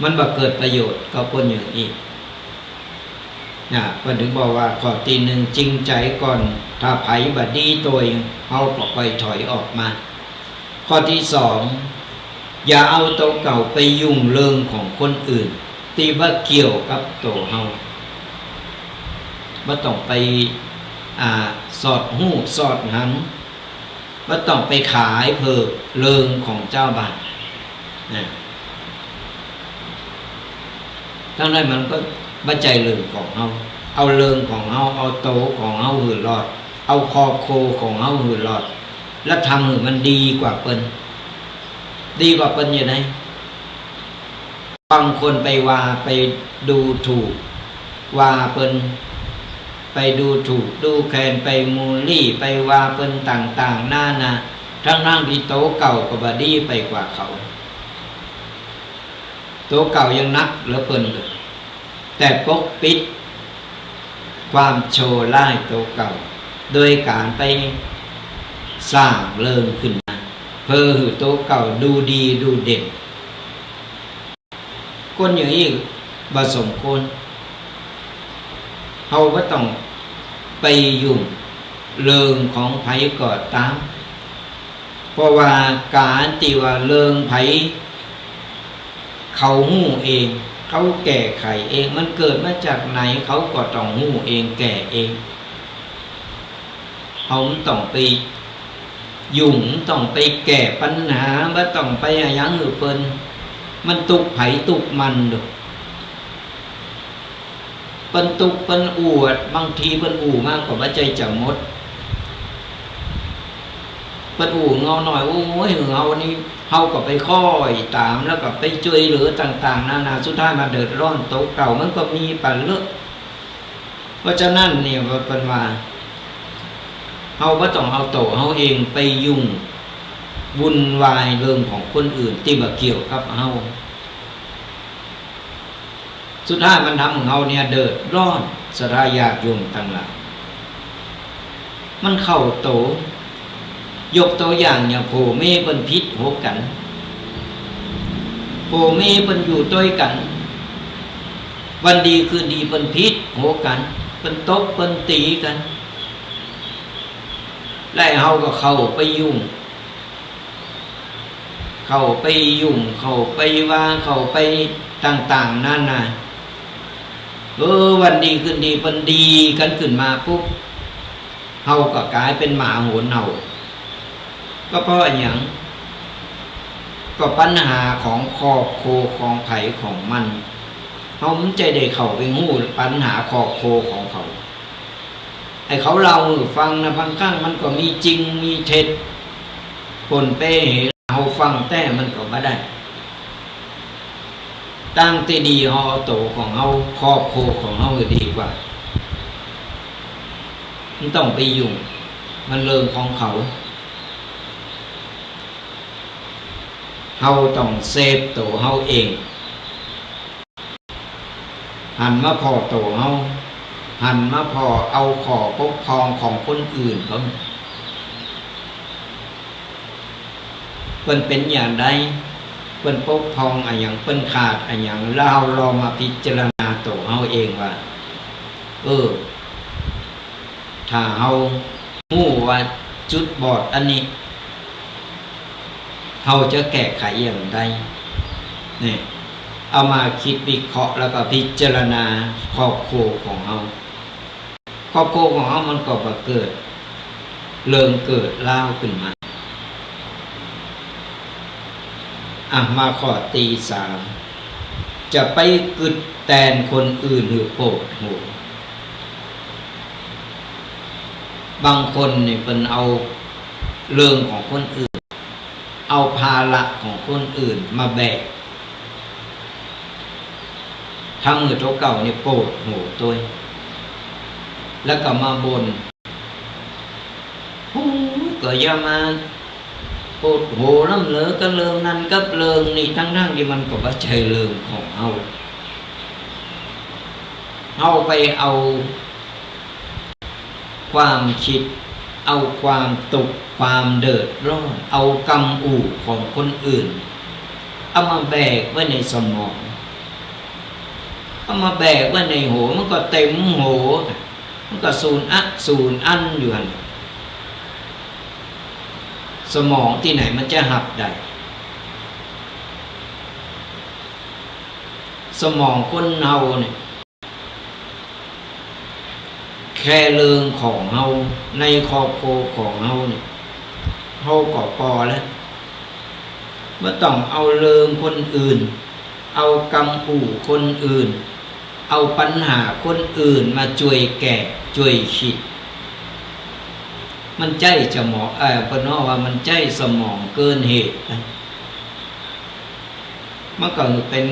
มันบ่เกิดประโยชน์กับคนอย่างอี้ นะ เปิ้นถึงบอกว่าข้อตี้นึ่งจริงใจ๋ก่อน ถ้าใผบ่ดีโตย เฮาก็ปล่อยถอยออกมา ข้อตี้สอง อย่าเอาโตเก่าไปยุ่งเรื่องของคนอื่น ตี้บ่เกี่ยวกับโตเฮา บ่ต้องไป อ่า สอดฮู้สอดหัน บ่ต้องไปขายเผิกเรื่องของจาวบ้าน นะ ตังใดมันก็บ่ใจ้เรื่องของเฮา เอาเรื่องของเฮา เอาโตของเฮาหื้อรอด เอาครอบครัวของเฮาหื้อรอด แล้วทำหื้อมันดีกว่าเปิ้น ดีกว่าเปิ้นอย่างใด บางคนไปว่าไปดูถูก ว่าเปิ้น ไปดูถูกดูแคลน ไปบูลลี่ ไปว่าเปิ้นต่างๆ นานา ทั้งๆ ตี้โตเก่าก็บ่ดีไปกว่าเขา โตเก่ายังหนักเหลือเปิ้นเลย แต่ปกปิดความชั่วร้ายโตเก่า โดยก๋านไปสร้างเรื่องขึ้นมา เพื่อหื้อโตเก่าดูดีดูเด่น คนอย่างอี้บ่สมควร เฮาบ่ต้องไปยุ่งเรื่องของใผก็ต๋าม เพราะว่าก๋านตี้ว่าเรื่องใผเขาฮู้เอง เขาแก้ไขเอง มันเกิดมาจากไหน เขาก็ต้องฮู้เอง แก้เอง เฮาบ่ต้องไปยุ่ง บ่ต้องไปแก้ปัญหา บ่ต้องไปอะหยังหื้อเปิ้น มันตุ๊กใผตุ๊กมันโดย เปิ้นตุ๊กเปิ้นอู้ บางทีเปิ้นอู้มาก็บ่ใจ้จะหมด เปิ้นอู้เฮาหน้อย โอ้ย เฮานี่ เฮาก็ไปคอยต๋าม แล้วก็ไปจ้วยเหลือต่างๆ นานา สุดท้ายมาเดือดร้อนโตเก่า มันก็มีปะเลอะ เพราะฉะนั้นเนี่ย เปิ้นว่า เฮาบ่ต้องเอาโตเฮาเองไปยุ่งวุ่นวายเรื่องของคนอื่นตี้บ่เกี่ยวกับเฮา สุดท้ายมันทำหื้อเฮาเนี่ยเดือดร้อน ศรัทธาญาติโยมตังหลาย มันเข้าโต ยกตัวอย่างเนี่ย ผัวเมียเปิ้นผิดหัวกั๋น ผัวเมียเปิ้นอยู่ตวยกั๋น วันดีคืนดีเปิ้นผิดหัวกั๋น เปิ้นตบเปิ้นตี๋กั๋น แล้วเฮาก็เข้าไปยุ่ง เข้าไปยุ่ง เข้าไปว่า เข้าไปต่างๆ นานา เออ วันดีคืนดีเปิ้นดีกั๋นขึ้นมาปุ๊บ เฮาก็ก๋ายเป๋นหมาหอนเห่า ก็เพราะอะหยัง ก็ปัญหาของครอบครัวของใผของมัน เฮาบ่ใจ้ได้เข้าไปฮู้ปัญหาครอบครัวของเขา ไอ้เขาเล่าหื้อฟังนะ บางครั้งมันก็มีจริงมีเท็จ ปนเปเฮฮา เฮาฟังแต๊มันก็บ่ได้ ตางตี้ดีเฮาเอาตั๋วของเฮา ครอบครัวของเฮาดีกว่า บ่ต้องไปยุ่ง มันเรื่องของเขา เฮาต้องเซฟตั๋วเฮาเอง หันมาผ่อตั๋วเฮา หันมาผ่อเอาข้อปกพร่องของคนอื่นเขา เปิ้นเป๋นอย่างใด เปิ้นปกพร่องอะหยัง เปิ้นขาดอะหยัง แล้วเฮาลองมาพิจารณาตั๋วเฮาเองว่า เออ ถ้าเฮาฮู้ว่าจุดบอดอันนี้ เฮาจะแก้ไขอย่างใด นี่ เอามาคิดวิเคราะห์แล้วก็พิจารณาครอบครัวของเฮา ครอบครัวของเฮามันก็บ่เกิดเรื่องเกิดราวขึ้นมา อ่ะ มาข้อตี้สาม จะไปกึ๊ดแตนคนอื่นหื้อโปดหัว บางคนนี่เปิ้นเอาเรื่องของคนอื่น เอาภาระของคนอื่นมาแบก ทำหื้อตั๋วเก่านี่โปดหัวตวย แล้วก็มาบ่น โอ้ ก็อย่ามาโปดหัวล้ำเหลือกับเรื่องนั้นกับเรื่องนี้ ทั้งๆ ตี้มันก็บ่ใจ้เรื่องของเฮา เฮาไปเอาความคิด เอาความตุ๊กข์ ความเดือดร้อน เอากำอู้ของคนอื่น เอามาแบกไว้ในสมอง เอามาแบกไว้ในหัว มันก็เต็มหัว มันก็สูนอักสูนอันอยู่หั้น สมองตี้ไหนมันจะฮับได้ สมองคนเฮาเนี่ย แค่เรื่องของเฮา ในครอบครัวของเฮาเนี่ย เฮาก็ปอแล้ว บ่ต้องเอาเรื่องคนอื่น เอากำอู้คนอื่น เอาปัญหาคนอื่นมาจ้วยแก้ จ้วยคิด มันใจ๊สมอง เอ่อ เปิ้นฮ้องว่ามันใจ๊สมองเกินเหตุนะ มันก็หื้อเป๋น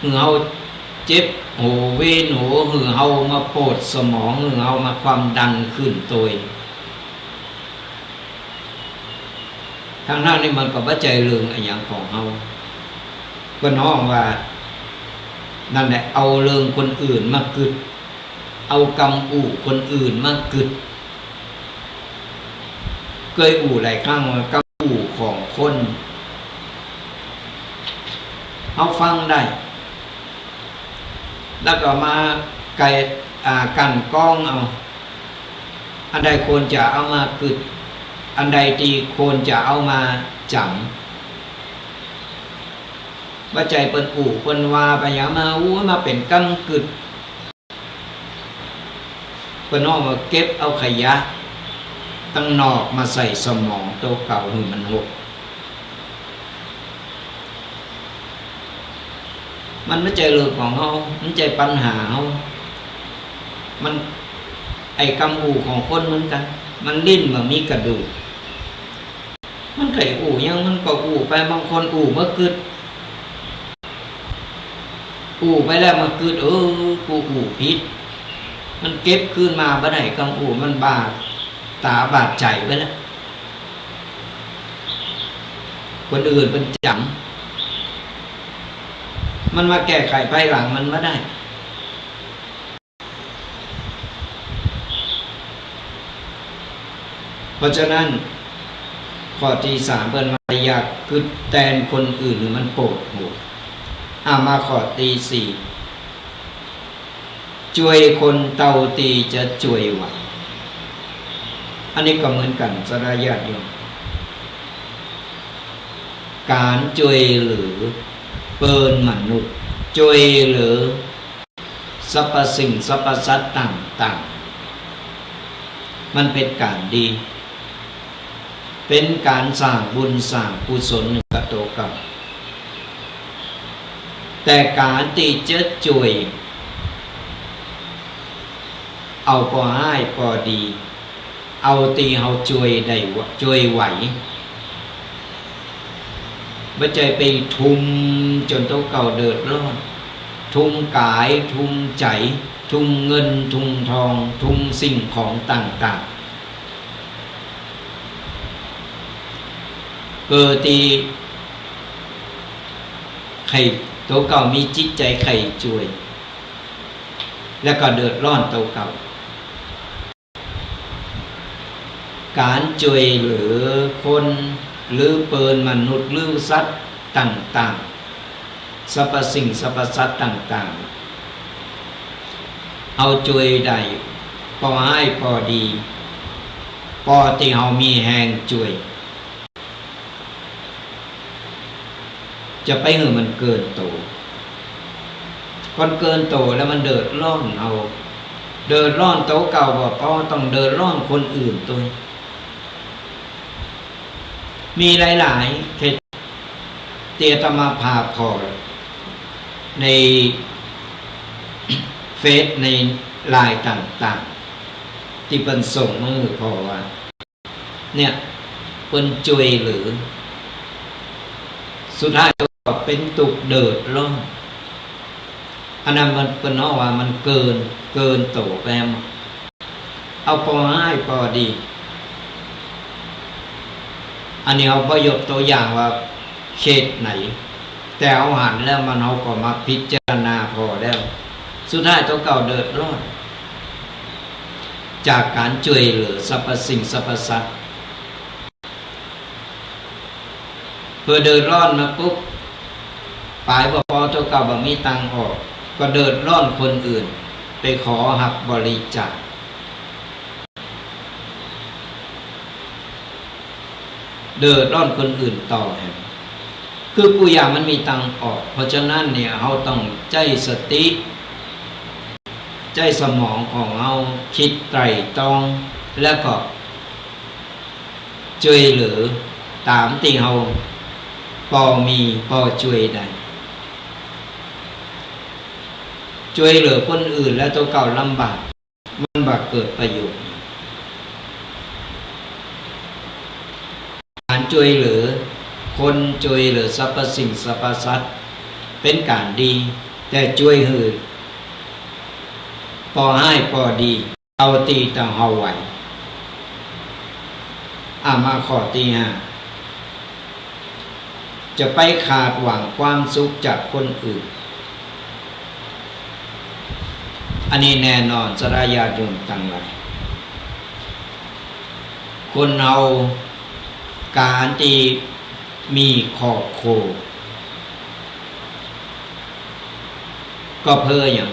หื้อเฮาเจ็บหัวเวียนหัว หื้อเฮามาโปดสมอง หื้อเฮามาความดันขึ้นตวย ทั้งๆ ตี้มันก็บ่ใจ้เรื่องอะหยังของเฮา เปิ้นฮ้องว่า นั่นแหละ เอาเรื่องคนอื่นมากึ๊ด เอากำอู้คนอื่นมากึ๊ด เกยอู้หลายครั้งว่ากำอู้ของคน เฮาฟังได้ แล้วก็มาไก่ อ่า กลั่นกรองเอา อันใดควรจะเอามากึ๊ด อันใดตี้ควรจะเอามาจ๋ำ บ่ใจ้เปิ้นอู้เปิ้นว่าไปหยังมา อู้มาเป๋นกำกึ๊ด เปิ้นฮ้องว่าเก็บเอาขยะตังนอกมาใส่สมองตั๋วเก่าหื้อมันหก มันบ่ใจ้เรื่องของเฮา บ่ใจ้ปัญหาเฮา มัน ไอ้กำอู้ของคนเหมือนกั๋น มันลิ้นบ่มีกระดูก มันใค่อู้หยังมันก็อู้ไป บางคนอู้มากึ๊ด อู้ไปแล้วมากึ๊ด เออ กูอู้ผิด มันเก็บคืนมาบ่ได้ กำอู้มันบาดต๋าบาดใจ๋ไปแล้ว คนอื่นเปิ้นจ๋ำ มันมาแก้ไขภายหลังมันบ่ได้ เพราะฉะนั้น ข้อตี้สามเปิ้นว่าอย่ากึ๊ดแตนคนอื่นหื้อมันโปดหัว อ่ะ มาข้อตี้สี่ จ้วยคนเต้าตี้จะจ้วยไหว อันนี้ก็เหมือนกั๋น ศรัทธาญาติโยม ก๋านจ้วยเหลือเปิ้นมนุษย์ จ้วยเหลือ สรรพสิ่งสรรพสัตว์ต่างๆ มันเป๋นก๋านดี เป๋นก๋านสร้างบุญสร้างกุศลหื้อกับตั๋วเฮ แต่ก๋านตี้จะจ้วย เอาปอฮ้ายปอดี เอาตี้เฮาจ้วยได้วะ จ้วยไหว บ่ใจ้ไปทุ่มจ๋นตั๋วเก่าเดือดร้อน ทุ่มก๋าย ทุ่มใจ๋ ทุ่มเงิน ทุ่มทอง ทุ่มสิ่งของต่างๆ เปื้อตี้ใค่ตั๋วเก่ามีจิตใจ๋ใค่จ้วย แล้วก็เดือดร้อนตั๋วเก่า ก๋านจ้วยเหลือคน หรือเปิ้นมนุษย์ หรือสัตว์ต่างๆ สรรพสิ่งสรรพสัตว์ต่างๆ เฮาจ้วยได้ปอฮ้ายปอดี ปอตี้เฮามีแฮงจ้วย จะไปหื้อมันเกินตั๋ว ก่อนเกินตั๋วแล้วมันเดือดร้อนเฮา เดือดร้อนตั๋วเก่าบ่ปอ ต้องเดือดร้อนคนอื่นตวย มีหลายๆ เคสตี้อาตมาภาพผ่อในเฟซในไลน์ต่างๆ ตี้เปิ้นส่งมาหื้อผ่อว่า เนี่ย เปิ้นจ้วยเหลือ สุดท้ายก็เป๋นตุ๊กข์เดือดร้อน อันนั้นมันเปิ้นฮ้องว่ามันเกิน เกินตั๋วไปหมด เอาปอฮ้ายปอดี อันนี้เฮาบ่ยกตั๋วอย่างว่าเคสไหน แต่เฮาหันแล้วมัน เฮาก็มาพิจารณาผ่อแล้ว สุดท้ายตั๋วเก่าเดือดร้อน จากก๋านจ้วยเหลือสรรพสิ่งสรรพสัตว์ เปื้อเดือดร้อนมาปุ๊บ ป๋ายบ่ปอตั๋วเก่าบ่มีตังค์ออก ก็เดือดร้อนคนอื่น ไปขอฮับบริจาค เดือดร้อนคนอื่นต่อแหม คือกู้อย่างมันมีตังค์ออก เพราะฉะนั้นเนี่ย เฮาต้องใจ๊สติ ใจ๊สมองของเฮา กึ๊ดไตร่ตรอง แล้วก็จ้วยเหลือต๋ามตี้เฮาปอมีปอจ้วยได้ จ้วยเหลือคนอื่นแล้วตั๋วเก่าลำบาก มันบ่เกิดประโยชน์ ก๋านจ้วยเหลือคน จ้วยเหลือสรรพสิ่งสรรพสัตว์ เป๋นก๋านดี แต่จ้วยหื้อปอฮ้ายปอดี เอาตี้ตางเฮาไหว อ่ะ มาข้อตี้ห้า จะไปคาดหวังความสุขจากคนอื่น อันนี้แน่นอน ศรัทธาญาติโยมตังหลาย คนเฮาก๋านตี้มีครอบครัว ก็เปื้อหยัง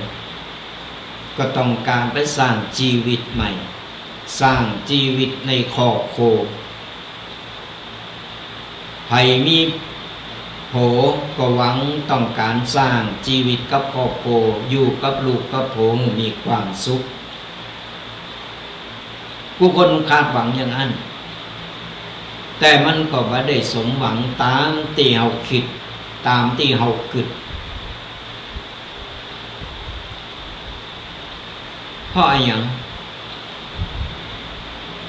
ก็ต้องก๋านไปสร้างจีวิตใหม่ สร้างจีวิตในครอบครัว ใผมีผัวก็หวังต้องก๋านสร้างจีวิตกับครอบครัว อยู่กับลูกกับผัวหื้อมีความสุข กู้คนคาดหวังอย่างอั้น แต่มันก็บ่ได้สมหวังต๋ามตี้เฮากึ๊ด ต๋ามตี้เฮากึ๊ด เพราะอะหยัง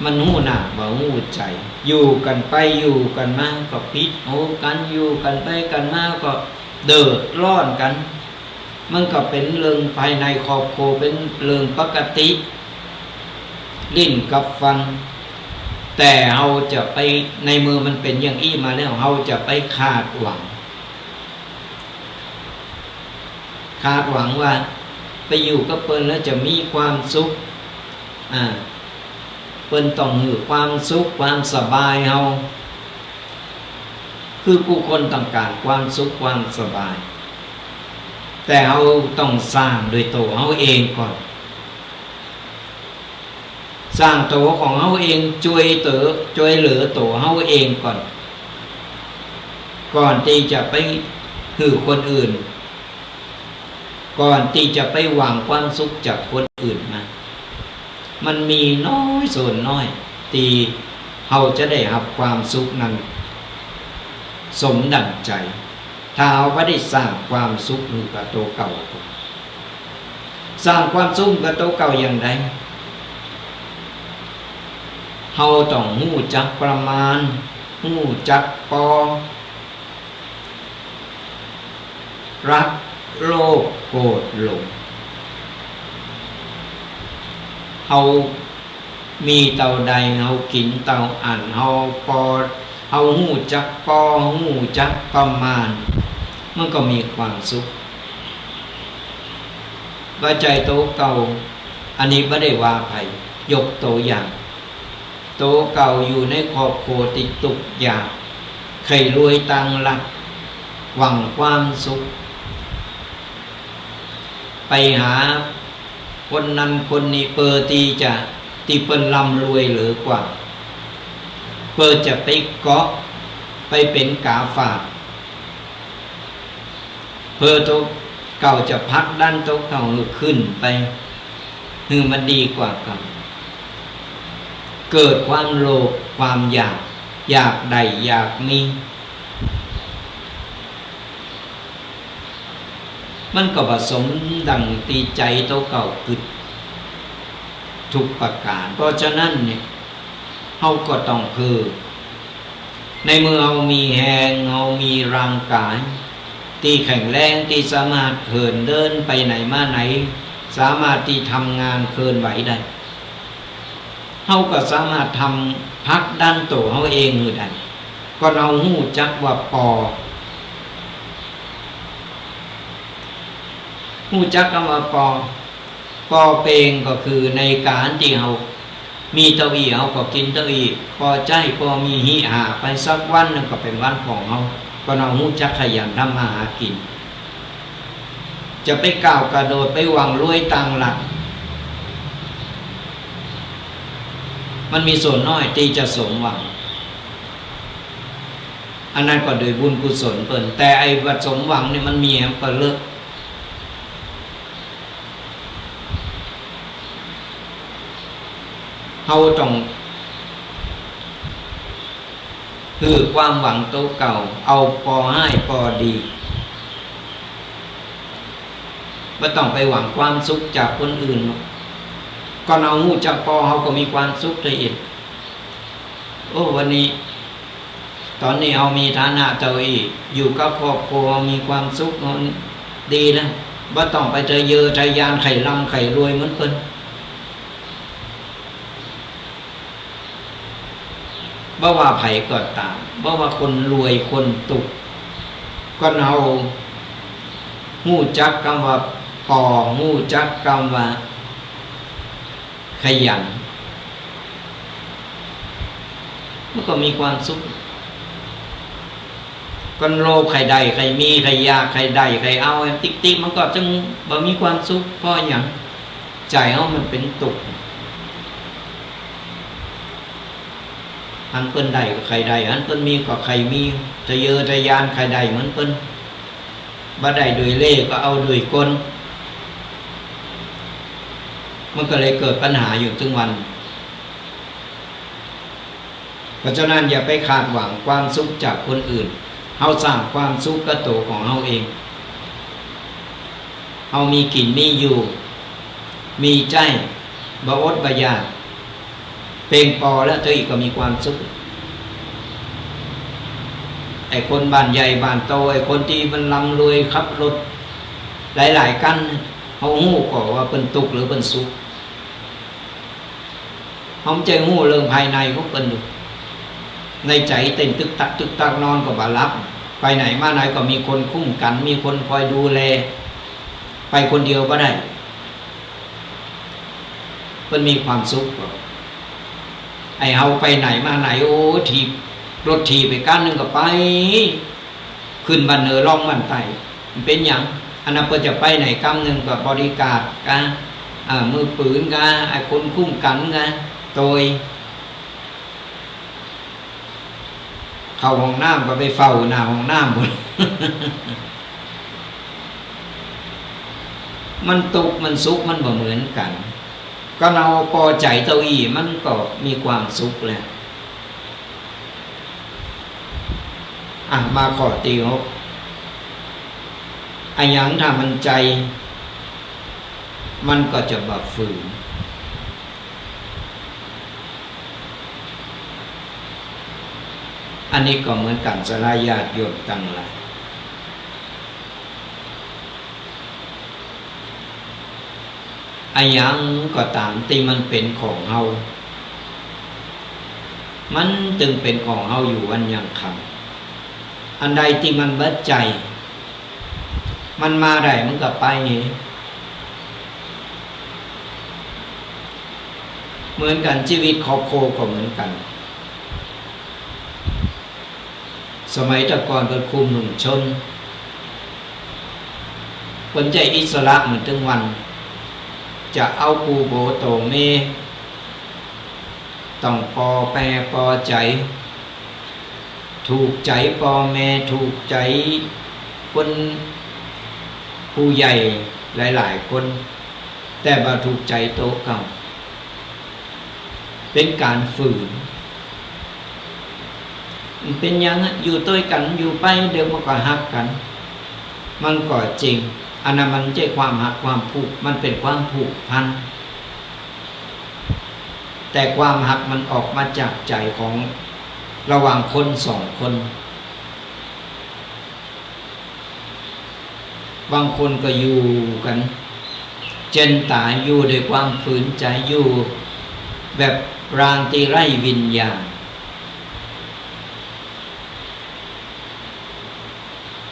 มันฮู้หน้าบ่ฮู้ใจ๋ อยู่กั๋นไปอยู่กั๋นมาก็ผิดหูกั๋น อยู่กั๋นไปกั๋นมาก็เดือดร้อนกั๋น มันก็เป๋นเรื่องภายในครอบครัว เป๋นเรื่องปกติ ลิ้นกับฟัน แต่เฮาจะไป ในเมื่อมันเป๋นอย่างอี้มาแล้ว เฮาจะไปคาดหวัง คาดหวังว่าไปอยู่กับเปิ้นแล้วจะมีความสุข อ่า เปิ้นต้องหื้อความสุขความสบายเฮา คือกู้คนต้องก๋านความสุขความสบาย แต่เฮาต้องสร้างโดยตั๋วเฮาเองก่อน สร้างตั๋วของเฮาเอง จ้วยตั๋ว จ้วยเหลือตั๋วเฮาเองก่อน ก่อนตี้จะไปหื้อคนอื่น ก่อนตี้จะไปหวังความสุขจากคนอื่นมา มันมีน้อยส่วนน้อยตี้เฮาจะได้ฮับความสุขนั้น สมดั่งใจ๋ ถ้าเฮาบ่ได้สร้างความสุขหื้อกับตั๋วเก่า สร้างความสุขหื้อกับตั๋วเก่าอย่างใด เฮาต้องฮู้จักประมาณ ฮู้จักปอ รัก โลภ โกรธ หลง เฮามีเต้าใด เฮากิ๋นเต้าอั้น เฮาปอ เฮาฮู้จักปอ ฮู้จักประมาณ มันก็มีความสุข บ่ใจ้ตั๋วเก่า อันนี้บ่ได้ว่าใผ ยกตั๋วอย่าง ตั๋วเก่าอยู่ในครอบครัวตี้ตุ๊กข์ยาก ใค่รวยตางลัด หวังความสุข ไปหาคนนั้นคนนี้ เปื้อตี้จะ ตี้เปิ้นร่ำรวยเหลือกว่า เปื้อจะไปเกาะ ไปเป๋นก๋าฝาก เปื้อตั๋วเก่าจะผลักดันตั๋วเก่าหื้อขึ้นไป หื้อมันดีกว่าเก่า เกิดความโลภ ความอยาก อยากได้ อยากมี มันก็บ่สมดั่งตี้ใจ๋ตั๋วเก่ากึ๊ดทุกประก๋าน เพราะฉะนั้นเนี่ย เฮาก็ต้องเพิ่ม ในเมื่อเฮามีแฮง เฮามีร่างก๋ายตี้แข็งแรง ตี้สามารถเหินเดินไปไหนมาไหน สามารถตี้ทำงานเคลื่อนไหวได้ เฮาก็สามารถทำผลักดันตั๋วเฮาเองหื้อได้ ก็เฮาฮู้จักว่าปอ ฮู้จักกำว่าปอ ปอเปงก็คือในก๋านตี้เฮามีเต้าอี้ เฮาก็กิ๋นเต้าอี้ ปอใจ๊ ปอมีหิหาไป สักวันนึ่งก็เป๋นวันของเฮา ก็เฮาฮู้จักขยันทำมาหากิ๋น จะไปก้าวกระโดดไปหวังรวยตางลัด มันมีส่วนน้อยตี้จะสมหวัง อันนั้นก็โดยบุญกุศลเปิ้น แต่ไอ้บ่สมหวังนี่มันมีแหมก็เลิก เฮาต้อง หื้อความหวังตั๋วเก่า เอาปอฮ้ายปอดี บ่ต้องไปหวังความสุขจากคนอื่นหรอก ก็เฮาฮู้จักปอ เฮาก็มีความสุขได้อีก โอ้ วันนี้ ต๋อนนี้เฮามีฐานะเต้าอี้ อยู่กับครอบครัวมีความสุข เฮาดีแล้ว บ่ต้องไปทะเยอทะยานใค่ร่ำใค่รวยเหมือนเปิ้น บ่ว่าใผก็ต๋าม บ่ว่าคนรวยคนตุ๊กข์ ก็เฮาฮู้จักกำว่าปอ ฮู้จักกำว่าขยัน มันก็มีความสุข ก็โลภใค่ได้ ใค่มี ใค่อยาก ใค่ได้ ใค่เอา ติ๊กๆ มันก็จึงบ่มีความสุข เพราะหยัง ใจ๋เฮามันเป๋นตุ๊กข์ หันเปิ้นได้ก็ใค่ได้ หันเปิ้นมีก็ใค่มี ทะเยอทะยานใค่ได้เหมือนเปิ้น บ่ได้โดยเล่ห์ก็เอาโดยกล มันก็เลยเกิดปัญหาอยู่เถิงวัน เพราะฉะนั้นอย่าไปคาดหวังความสุขจากคนอื่น เฮาสร้างความสุขกับตั๋วของเฮาเอง เฮามีกิ๋นมีอยู่ มีใจ๊ บ่อดบ่อยาก เปงปอแล้วเต้าอี้ก็มีความสุข ไอ้คนบ้านใหญ่บ้านโต ไอ้คนตี้มันร่ำรวยขับรถหลายๆ คัน เฮาฮู้ก่อว่าเปิ้นตุ๊กข์หรือเปิ้นสุข เฮาบ่ใจ้ฮู้เรื่องภายในของเปิ้นดู ในใจ๋เต้นตึกตักตึกตัก นอนก็บ่หลับ ไปไหนมาไหนก็มีคนคุ้มกั๋น มีคนคอยดูแล ไปคนเดียวบ่ได้ เปิ้นมีความสุขก่อ ไอ้เฮาไปไหนมาไหน โอ้ ถีบ รถถีบไปคันนึ่งก็ไป ขึ้นบ้านเหนือล่องบ้านใต้ มันเป๋นหยัง อันนั้นเปิ้นจะไปไหนกำนึ่งก็บอดี้การ์ดกา อ่า มือปืนกา ไอ้คนคุ้มกั๋นกา โตย เข้าห้องน้ำก็ไปเฝ้าหน้าห้องน้ำพุ้น มันตุ๊กข์มันสุขมันบ่เหมือนกั๋น ก็เฮาปอใจ๋เต้าอี้มันก็มีความสุขแล้ว อ่ะ มาข้อตี้หก อะหยังถ้ามันใจ๋ มันก็จะบ่าฝืน อันนี้ก็เหมือนกั๋น ศรัทธาญาติโยมตังหลาย อะหยังก็ต๋ามตี้มันเป๋นของเฮา มันตึงเป๋นของเฮาอยู่วันยังค่ำ อันใดตี้มันบ่ใจ๋ มันมาได้มันก็ไป เหมือนกั๋น จีวิตครอบครัวก็เหมือนกั๋น สมัยแต่ก่อนเปิ้นคุมถุงชน เปิ้นใจ๊อิสระเหมือนตึงวัน จะเอากู้โบโตเม ต้องปอแปปอใจ๋ ถูกใจ๋ปอแม่ ถูกใจ๋คนผู้ใหญ่หลายๆ คน แต่บ่ถูกใจ๋โตเก่า เป๋นก๋านฝืน มันเป๋นหยังอะ อยู่ตวยกั๋นอยู่ไป เดี๋ยวมันก็ฮักกั๋น มันก็จริง อันนั้นมันบ่ใจ้ความฮักความผูก มันเป๋นความผูกพัน แต่ความฮักมันออกมาจากใจ๋ของระหว่างคนสองคน บางคนก็อยู่กั๋นเจ๋นต๋าย อยู่ด้วยความฝืนใจ๋ อยู่แบบร่างตี้ไร้วิญญาณ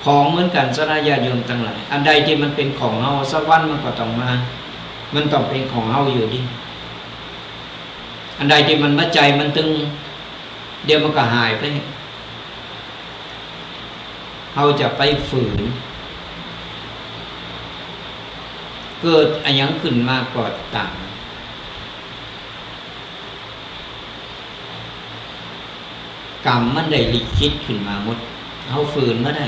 ของเหมือนกั๋น ศรัทธาญาติโยมตังหลาย อันใดตี้มันเป๋นของเฮา สักวันมันก็ต้องมา มันต้องเป๋นของเฮาอยู่ดี อันใดตี้มันบ่ใจ๋ มันตึง เดี๋ยวมันก็หายไป เฮาจะไปฝืน เกิดอะหยังขึ้นมาก็ต๋าม กรรมมันได้ลิขิตขึ้นมาหมด เฮาฝืนบ่ได้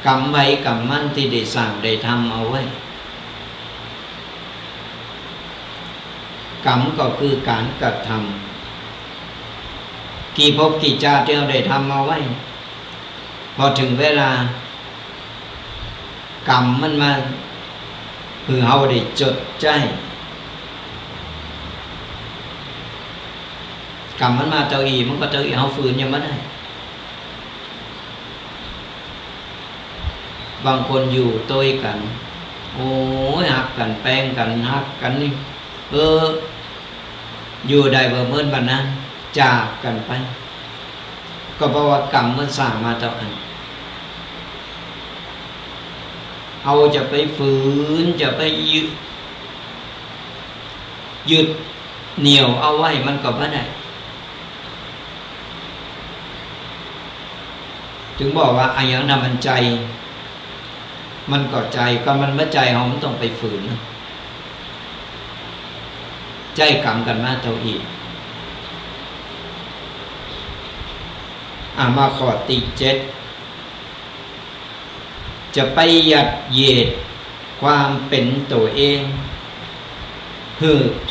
กรรมใผกรรมมันตี้ได้สร้างได้ทำเอาไว้ กรรมก็คือก๋านกระทำ กี่ภพกี่จาติตี้เฮาได้ทำเอาไว้ พอเถิงเวลา กรรมมันมาหื้อเฮาได้จดใจ๊ กรรมมันมาเต้าอี้ มันก็เต้าอี้ เฮาฝืนยังบ่ได้ บางคนอยู่ตวยกั๋น โอ้ย ฮักกั๋น แปงกั๋น ฮักกั๋นนี่ เออ อยู่ได้บ่เหมือนวันนั้น จากกั๋นไป ก็เพราะว่ากรรมมันสร้างมาเต้าอั้น เฮาจะไปฝืน จะไปยึด ยึดเหนี่ยวเอาไว้มันก็บ่ได้ เถิงบอกว่าอะหยังถ้ามันใจ๋ มันก็ใจ๋ ก็มันบ่ใจ๋ เฮาบ่ต้องไปฝืนนะ ใจ๊กรรมกั๋นมาเต้าอี้ อ่ะ มาข้อตี้เจ็ด จะไปยัดเยียดความเป๋นตั๋วเอง หื้อใผ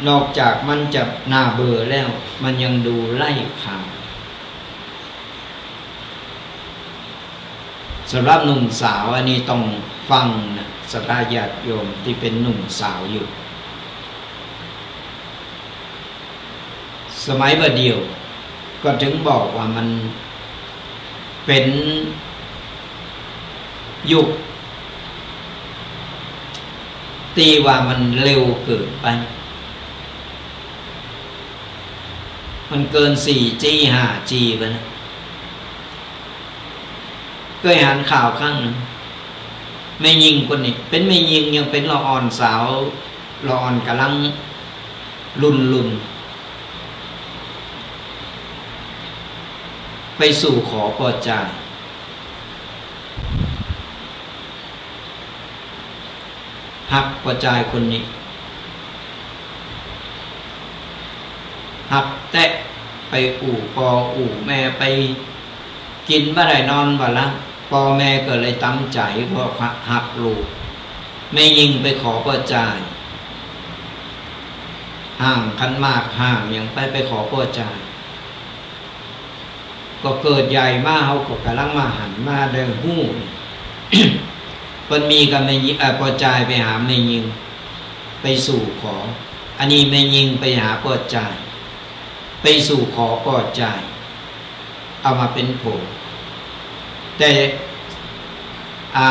นอกจากมันจะน่าเบื่อแล้ว มันยังดูไร้ค่า สำหรับหนุ่มสาวอันนี้ต้องฟังนะ ศรัทธาญาติโยมตี้เป๋นหนุ่มสาวอยู่ สมัยบ่าเดี่ยว ก็เถิงบอกว่ามันเป๋นยุคตี้ว่ามันเร็วเกินไป มันเกินสี่จี ห้าจี ไปนะ เกยหันข่าวครั้งนึ่ง แม่ญิงคนนี้ เป๋นแม่ญิงยังเป๋นละอ่อนสาว ละอ่อนก่ำลังลุ่นลุ่น ไปสู่ขอป้อจาย ฮักป้อจายคนนี้ ฮักแต๊ ไปอู้ป้ออู้แม่ ไปกิ๋นบ่ได้นอนบ่หลับ ป้อแม่ก็เลยต๋ำใจ๋ เพราะฮักลูก แม่ญิงไปขอป้อจาย ห้างขันหมาก ห้างหยังไป ไปขอป้อจาย ก็เกิดใหญ่มา เฮาก็ก่ำลังมาหันมาได้ฮู้ เปิ้นมีกับแม่ญิง เอ่อ ป้อจายไปหาแม่ญิง ไปสู่ขอ อันนี้แม่ญิงไปหาป้อจาย ไปสู่ขอป้อจาย เอามาเป๋นผัว แต่ อ่า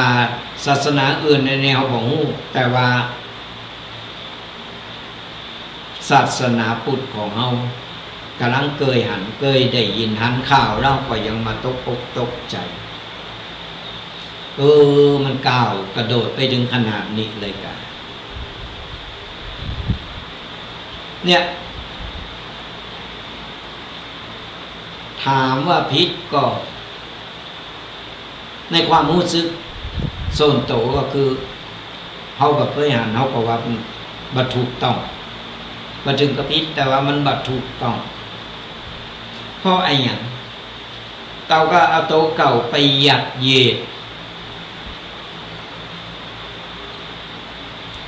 ศาสนาอื่นใน ในเฮาบ่ฮู้ แต่ว่า ศาสนาพุทธของเฮา ก่ำลังเกยหัน เกยได้ยิน หันข่าวแล้วก็ยังมาตกอกตกใจ๋ เออ มันก้าวกระโดดไปเถิงขนาดนี้เลยกา เนี่ย ถามว่าผิดก็ ในความฮู้สึกส่วนตั๋วก็คือ เฮาบ่เกยหัน เฮาก็ว่ามันบ่ถูกต้อง บ่เถิงกับผิด แต่ว่ามันบ่ถูกต้อง เพราะอะหยัง เต้าก็เอาตั๋วเก่าไปยัดเยียด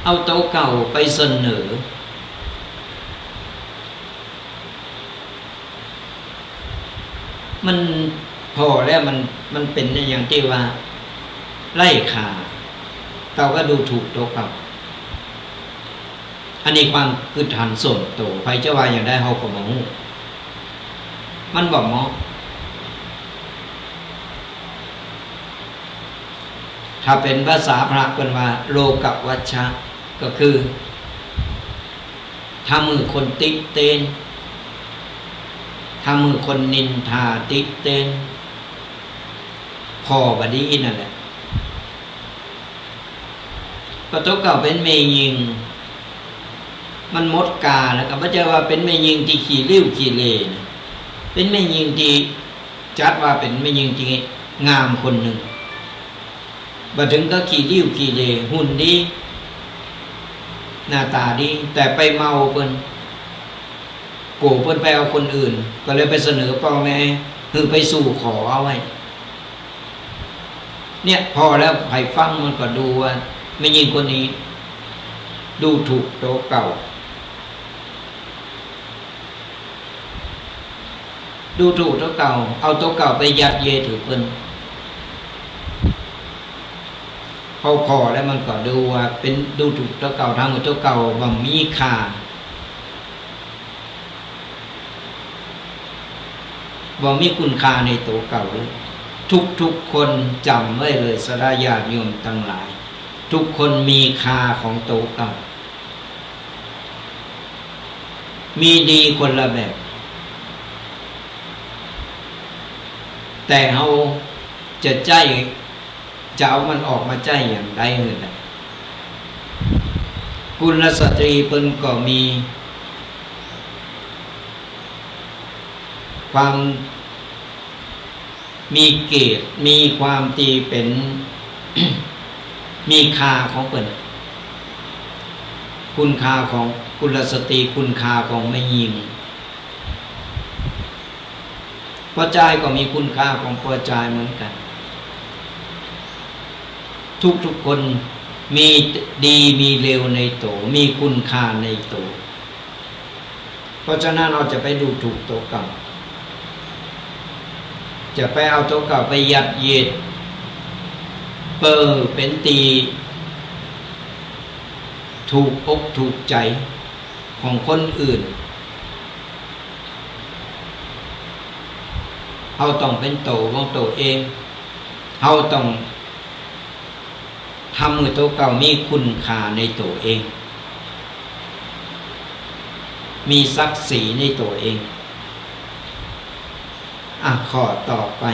เอาตั๋วเก่าไปเสนอ มันผ่อแล้วมัน มันเป๋นอะหยังตี้ว่าไร้ค่า เต้าก็ดูถูกตั๋วเก่า อันนี้ความกึ๊ดหันส่วนตั๋ว ใผจะว่าหยังใดเฮาก็บ่ฮู้ มันบ่เหมาะ ถ้าเป๋นภาษาพระเปิ้นว่าโลกวัชชะ ก็คือ ทำหื้อคนติเตียน ทำหื้อคนนินทาติเตียน ผ่อบ่ดีนั่นแหละ ก็ตั๋วเก่าเป๋นแม่ญิง มันหมดกาลแล้ว ก็บ่ใจ้ว่าเป๋นแม่ญิงตี้ขี้ริ้วขี้เหร่นะ เป๋นแม่ญิงตี้จัดว่าเป๋นแม่ญิงตี้งามคนนึ่ง บ่เถิงกับขี้ริ้วขี้เหร่ หุ่นดี หน้าต๋าดี แต่ไปเมาเปิ้น กั๋วเปิ้นไปเอาคนอื่น ก็เลยไปเสนอป้อแม่ หื้อไปสู่ขอเอาไว้ เนี่ย ผ่อแล้วใผฟังมันก็ดูว่าแม่ญิงคนนี้ ดูถูกตั๋วเก่า ดูถูกตั๋วเก่า เอาตั๋วเก่าไปยัดเยียดหื้อเปิ้น ผ่อๆ แล้วมันก็ดูว่าเป๋นดูถูกตั๋วเก่า ทำหื้อตั๋วเก่าบ่มีค่า บ่มีคุณค่าในตั๋วเก่าเลย ทุกๆ คนจ๋ำไว้เลย ศรัทธาญาติโยมตังหลาย ทุกคนมีค่าของตั๋วเก่า มีดีคนละแบบ แต่เฮาจะใจ๊ จะเอามันออกมาใจ๊อย่างใดหื้อใด กุลสตรีเปิ้นก็มีความ มีเกียรติ มีความตี้เป๋น มีค่าของเปิ้น คุณค่าของกุลสตรี คุณค่าของแม่ญิง ป้อจายก็มีคุณค่าของป้อจายเหมือนกั๋น ทุกๆ คนมีดีมีเลวในตั๋ว มีคุณค่าในตั๋ว เพราะฉะนั้นเฮาจะไปดูถูกตั๋วเก่า จะไปเอาตั๋วเก่าไปยัดเยียด เปิ้นเป๋นตี้ถูกอกถูกใจ๋ของคนอื่น เฮาต้องเป๋นตั๋วของตั๋วเอง เฮาต้อง ทำหื้อตั๋วเก่ามีคุณค่าในตั๋วเอง มีศักดิ์ศรีในตั๋วเอง อ่ะ ข้อต่อไป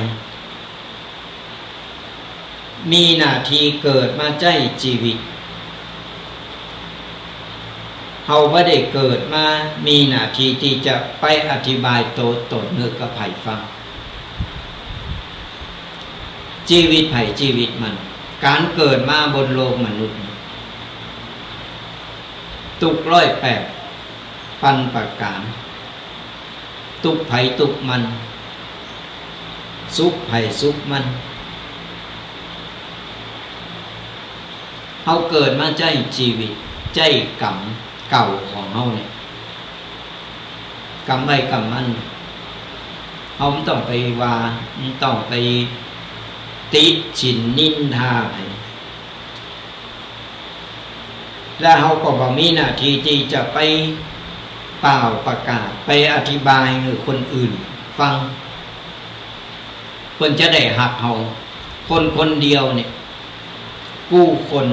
มีหน้าตี้เกิดมาใจ๊จีวิต เฮาบ่ได้เกิดมามีหน้าตี้ตี้จะไปอธิบายตั๋วต๋นหื้อกับใผฟัง จีวิตใผจีวิตมัน ก๋านเกิดมาบนโลกมนุษย์ ตุ๊กร้อยแปดปันประก๋าน ตุ๊กใผตุ๊กมัน สุขใผสุขมัน เฮาเกิดมาใจ๊จีวิต ใจ๊ก๋รรมเก่าของเฮาเนี่ย ก๋รรมใผก๋รรมมัน เฮาบ่ต้องไปว่า บ่ต้องไปติฉินนินทาใผ และเฮาก็บ่มีหน้าตี้ตี้จะไปเป่าประกาศ ไปอธิบายหื้อคนอื่นฟัง เปิ้นจะได้ฮักเฮา คนคนเดียวเนี่ย กู้คน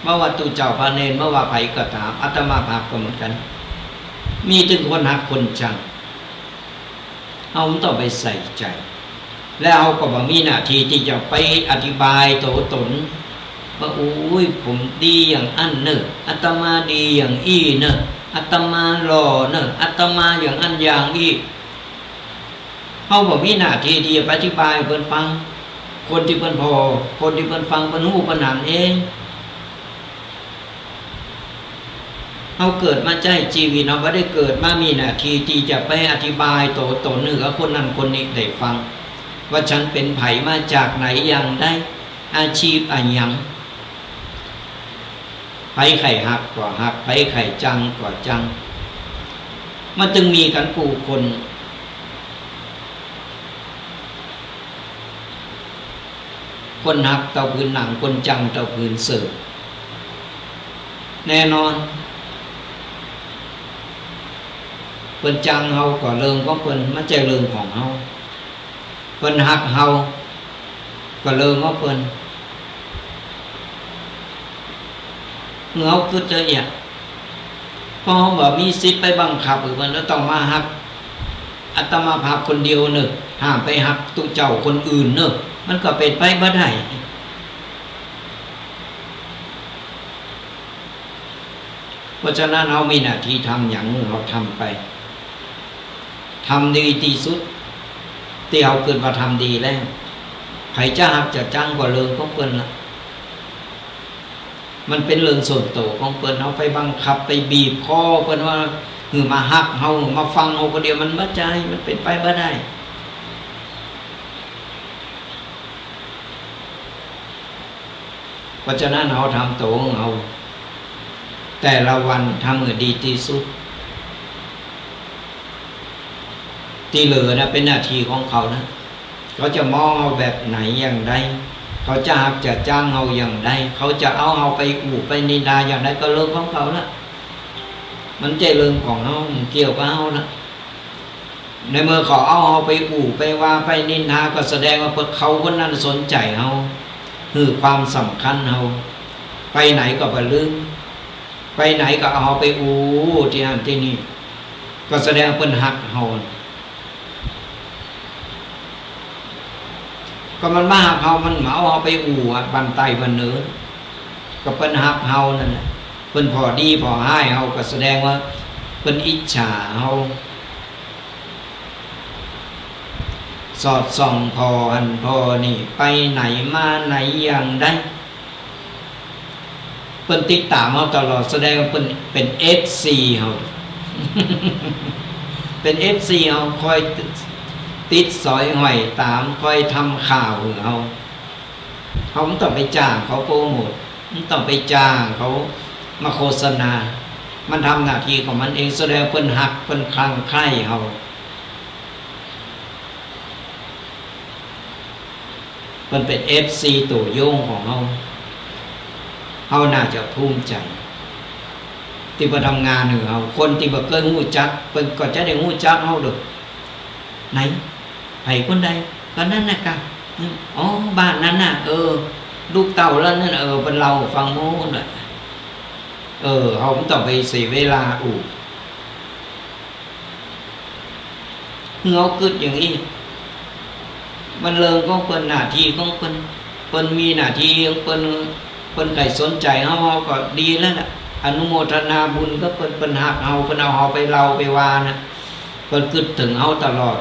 บ่ว่าตุ๊เจ้าพระเณร บ่ว่าใผก็ต๋าม อาตมาภาพก็เหมือนกั๋น มีตึงคนฮักคนจัง เฮาบ่ต้องไปใส่ใจ๋ และเฮาก็บ่มีหน้าตี้ตี้จะไปอธิบายตั๋วต๋น ว่า โอ้ย ผมดีอย่างอั้นเน่อ อาตมาดีอย่างอี้เน่อ อาตมาหล่อเน่อ อาตมาอย่างอั้นอย่างอี้ เฮาบ่มีหน้าตี้ตี้จะไปอธิบายหื้อเปิ้นฟัง คนตี้เปิ้นผ่อ คนตี้เปิ้นฟัง เปิ้นฮู้เปิ้นหันเอง เฮาเกิดมาใจ๊จีวิต เฮาบ่ได้เกิดมามีหน้าตี้ตี้จะไปอธิบายตั๋วต๋นหื้อกับคนนั้นคนนี้ได้ฟัง ว่าฉันเป๋นใผ มาจากไหน อย่างใด อาชีพอะหยัง ใผใค่ฮักก็ฮัก ใผใค่จังก็จัง มันตึงมีกั๋นกู้คน คนฮักเต้าผืนหนัง คนจังเต้าผืนเสิร์ก แน่นอน เปิ้นจังเฮาก็เรื่องของเปิ้น บ่ใจ้เรื่องของเฮา เปิ้นฮักเฮาก็เรื่องของเปิ้น เมื่อเฮากึ๊ดละเอียด เพราะเฮาบ่มีสิทธิ์ไปบังคับหื้อเปิ้นว่าต้องมาฮักอาตมาภาพคนเดียวเน่อ ห้ามไปฮักตุ๊เจ้าคนอื่นเน่อ มันก็เป๋นไปบ่ได้ เพราะฉะนั้นเฮามีหน้าตี้ทำหยังเฮาทำไป ทำดีตี้สุด ตี้เฮาเกิดมาทำดีแล้ว ใผจะฮักจะจังก็เรื่องของเปิ้นละ มันเป๋นเรื่องส่วนตั๋วของเปิ้น เฮาไปบังคับไปบีบคอเปิ้นว่าหื้อมาฮักเฮา หื้อมาฟังเฮาคนเดียว มันบ่ใจ้ มันเป๋นไปบ่ได้ เพราะฉะนั้นเฮาทำตั๋วของเฮา แต่ละวันทำหื้อดีตี้สุด ตี้เหลือนะเป๋นหน้าตี้ของเขานะ เขาจะมองเฮาแบบไหนอย่างใด เขาจะฮักจะจังเฮาอย่างใด เขาจะเอาเฮาไปอู้ไปนินทาอย่างใดก็เรื่องของเขาละ มันบ่ใจ้เรื่องของเฮา มันบ่เกี่ยวกับเฮาละ ในเมื่อเขาเอาเฮาไปอู้ไปว่าไปนินทา ก็แสดงว่าพวกเขาคนนั้นสนใจ๋เฮา หื้อความสำคัญเฮา ไปไหนก็บ่ลืม ไปไหนก็เอาเฮาไปอู้ตี้หั้นตี้นี่ ก็แสดงเปิ้นฮักเฮา ก็มันบ่ฮักเฮา มันบ่เอาเฮาไปอู้อะ บ้านใต้บ้านเหนือ ก็เปิ้นฮักเฮานั่นแหละ เปิ้นผ่อดีผ่อฮ้ายเฮา ก็แสดงว่าเปิ้นอิจฉาเฮา สอดส่องผ่อหั้นผ่อนี่ ไปไหนมาไหนอย่างใด เปิ้นติดต๋ามเฮาตลอด แสดงว่าเปิ้นเป๋นเอฟซีเฮา เป๋นเอฟซีเฮา คอยติดสอยห้อยต๋าม คอยทำข่าวหื้อเฮา เฮาบ่ต้องไปจ้างเขาโปรโมท บ่ต้องไปจ้างเขามาโฆษณา มันทำหน้าตี้ของมันเอง แสดงเปิ้นฮัก เปิ้นคลั่งใคร่เฮา เปิ้นเป๋นเอฟซีตัวยงของเฮา เฮาน่าจะภูมิใจ๋ ตี้เปิ้นทำงานหื้อเฮา คนตี้บ่เกยฮู้จัก เปิ้นก็จะได้ฮู้จักเฮาเด้อ ไหน ใผคนใด ก็นั่นน่ะกะ อืม อ๋อ บ้านนั้นน่ะ เออ ลูกเต้าลาวนั่น เออ เปิ้นเล่าหื้อฟังหมดแหละ เออ เฮาบ่ต้องไปเสียเวลาอู้ เฮากึ๊ดอย่างอี้ มันเรื่องของเปิ้น หน้าตี้ของเปิ้น เปิ้นมีหน้าตี้ของเปิ้น เปิ้นใค่สนใจ๋เฮา เฮาก็ดีแล้วล่ะ อนุโมทนาบุญกับเปิ้น เปิ้นฮักเฮา เปิ้นเอาเฮาไปเล่าไปว่านะ เปิ้นกึ๊ดเถิงเฮาตลอด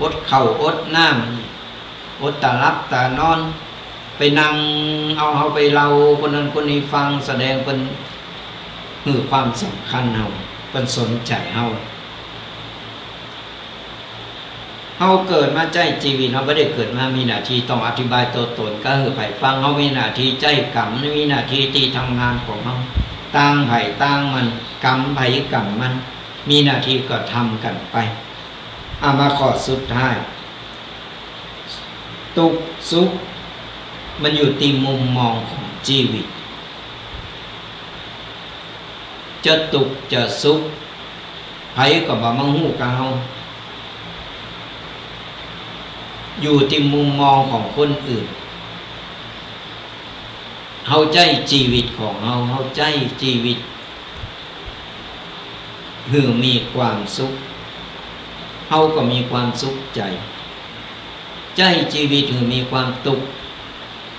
อดข้าวอดน้ำ อดต๋าหลับต๋านอน ไปนั่งเอาเฮาไปเล่าคนนั้นคนนี้ฟัง แสดงเปิ้นหื้อความสำคัญเฮา เปิ้นสนใจ๋เฮา เฮาเกิดมาใจ๊จีวิต เฮาบ่ได้เกิดมามีหน้าตี้ต้องอธิบายตั๋วต๋น ก็หื้อใผฟัง เฮามีหน้าตี้ใจ๊ก๋รรม มีหน้าตี้ตี้ทำงานของเฮา ตางใผตางมัน ก๋รรมใผก๋รรมมัน มีหน้าตี้ก็ทำกั๋นไป อ่ะ มาข้อสุดท้าย ตุ๊กข์สุข มันอยู่ตี้มุมมองของจีวิต จะตุ๊กข์จะสุข ใผก็บ่มาฮู้กับเฮา อยู่ตี้มุมมองของคนอื่น เฮาใจ๊จีวิตของเฮา เฮาใจ๊จีวิต หื้อมีความสุข เฮาก็มีความสุขใจ๋ ใจ๊จีวิตหื้อมีความตุ๊กข์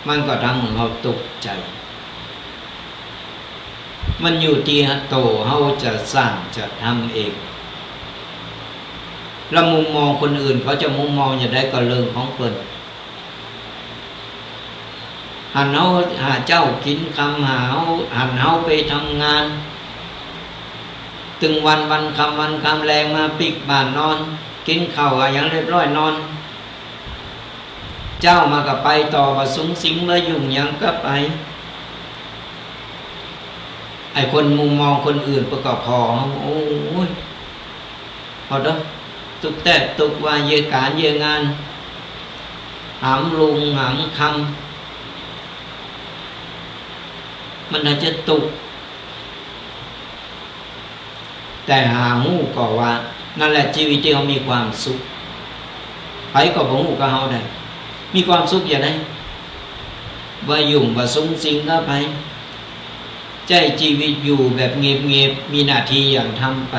มันก็ทำหื้อเฮาตุ๊กข์ใจ๋ มันอยู่ตี้โตเฮาจะสร้างจะทำเอง แล้วมุมมองคนอื่นเขาจะมุมมองจะใดก็เรื่องของเปิ้น หันเฮาหาเจ๊ากิ๋นค่ำ หาเฮา หันเฮาไปทำงาน ตึงวัน วันค่ำ วันค่ำ แลงมาปิ๊กบ้านนอน กิ๋นข้าวอะหยังเรียบร้อยนอน เจ๊ามาก็ไปต่อ บ่สุงสิงบ่ยุ่งหยังกับใผ ไอ้คนมุมมองคนอื่นเปิ้นก็ผ่อเฮา โอ้ย ผ่อเต๊อะ ตุ๊กแต๊ตุ๊กว่าเยียะก๋านเยียะงาน หามรุ่งหามค่ำ มันน่าจะตุ๊กข์ แต่หาฮู้ก็ว่า นั่นแหละจีวิตตี้เฮามีความสุข ใผก็บ่ฮู้กับเฮาได้ มีความสุขจะใด บ่ยุ่งบ่สุงสิงกับใผ ใจ๊จีวิตอยู่แบบเงียบๆ มีหน้าตี้หยังทำไป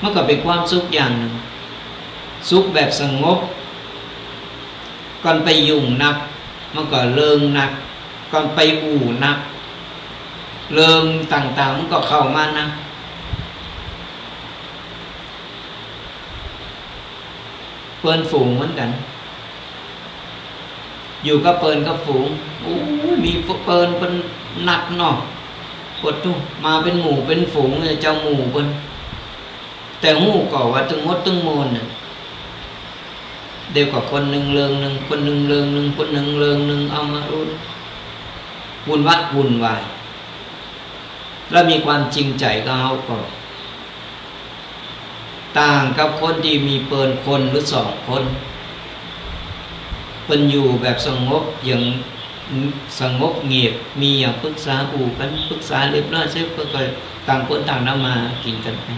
มันก็เป๋นความสุขอย่างนึ่ง สุขแบบสงบ ก่อนไปยุ่งนัก มันก็เริงนัก ก่อนไปอู้นัก เรื่องต่างๆ มันก็เข้ามานัก เปิ้นฝูงเหมือนกั๋น อยู่กับเปิ้นกับฝูง โอ้ย มีเปิ้น เปิ้นนักเนาะ ปวดทุกข์ มาเป๋นหมู่เป๋นฝูงเลย เจ้าหมู่เปิ้น แต่ฮู้ก็ว่าตึงหมดตึงมวลน่ะ เดี๋ยวก็คนนึ่งเรื่องนึ่ง คนนึ่งเรื่องนึ่ง คนนึ่งเรื่องนึ่ง เอามาอู้ วุ่นวะวุ่นวาย แล้วมีความจริงใจ๋กับเฮาก็ ต่างกับคนตี้มีเปิ้นคนหรือสองคน เปิ้นอยู่แบบสงบ อย่างสงบเงียบ มีหยังปึกษาอู้กั๋น ปึกษาเรียบร้อยเสร็จ เปิ้นก็ต่างคนต่างทำมาหากิ๋นกั๋นไป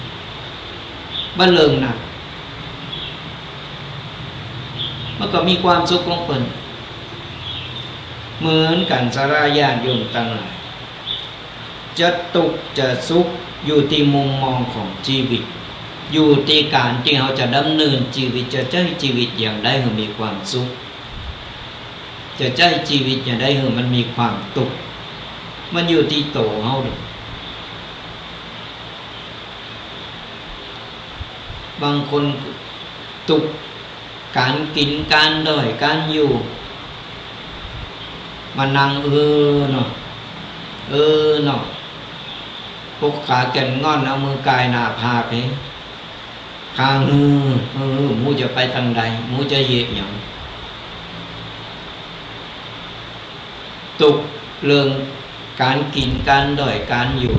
บ่เรื่องนัก มันก็มีความสุขของเปิ้น เหมือนกั๋น ศรัทธาญาติโยมตังหลาย จะตุ๊กข์จะสุข อยู่ตี้มุมมองของจีวิต อยู่ตี้ก๋านตี้เฮาจะดำเนินจีวิต จะใจ๊จีวิตอย่างใดหื้อมีความสุข จะใจ๊จีวิตอย่างใดหื้อมันมีความตุ๊กข์ มันอยู่ตี้โตเฮาเด้อ บางคนตุ๊กข์ ก๋านกิ๋น ก๋านด้อย ก๋านอยู่ มานั่ง เออเนาะ เออเนาะ ปกขาแก่นง่อน เอามือก่ายหน้าผาก เฮ้ คาง เออ เออ บ่ฮู้จะไปตางใด บ่ฮู้จะเยียะหยัง ตุ๊กข์เรื่องก๋านกิ๋น ก๋านด้อย ก๋านอยู่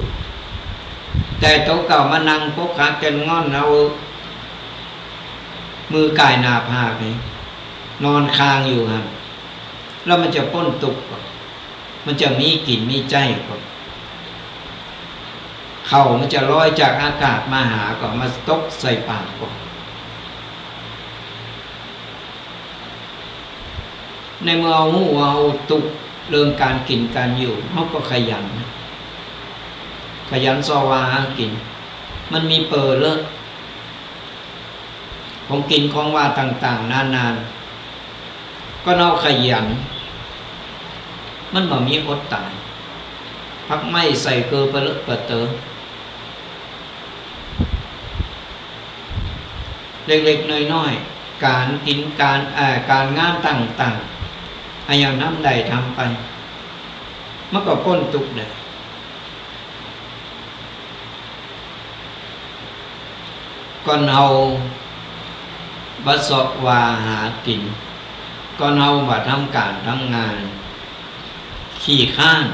แต่โตเก่ามานั่งปกขาแก่นง่อน เอามือก่ายหน้าผาก เฮ้ นอนคางอยู่หั้น แล้วมันจะป๊นตุ๊กข์ก่อ มันจะมีกิ๋นมีใจ๊ก่อ ข้าวมันจะลอยจากอากาศมาหาก่อ มาตกใส่ปากก่อ ในเมื่อเฮาฮู้ว่าเฮาตุ๊กข์เรื่องก๋านกิ๋นก๋านอยู่ เฮาก็ขยัน ขยันเซาะหาหากิ๋น มันมีเป๋อเลอะ ของกิ๋นของหว่านต่างๆ นานา ก็เฮาขยัน มันบ่มีอดต๋าย ผักไหม้ใส่เกลือปะเลอะปะเต๋อ เล็กๆ น้อยๆ ก๋านกิ๋น ก๋าน เอ่อ ก๋านงานต่างๆ อะหยังทำได้ทำไป มันก็ป๊นตุ๊กข์ได้ ก่อนเฮาบ่เซาะหาหากิ๋น ก่อนเฮาบ่ทำก๋านทำงาน ขี้คร้าน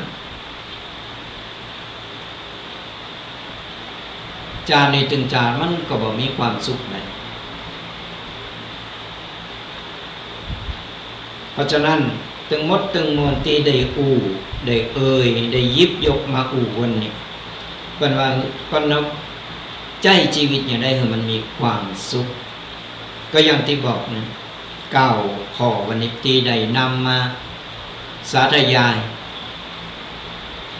จานี่ตึงจามันก็บ่มีความสุขใด เพราะฉะนั้นตึงหมดตึงมวลตี้ได้อู้ ได้เอ่ย ได้หยิบยกมาอู้วันนี้ เปิ้นว่า เปิ้นว่าใจ๊จีวิตอย่างใดหื้อมันมีความสุข ก็อย่างตี้บอกนะ เก้าข้อวันนี้ตี้ได้นำมาสาธยาย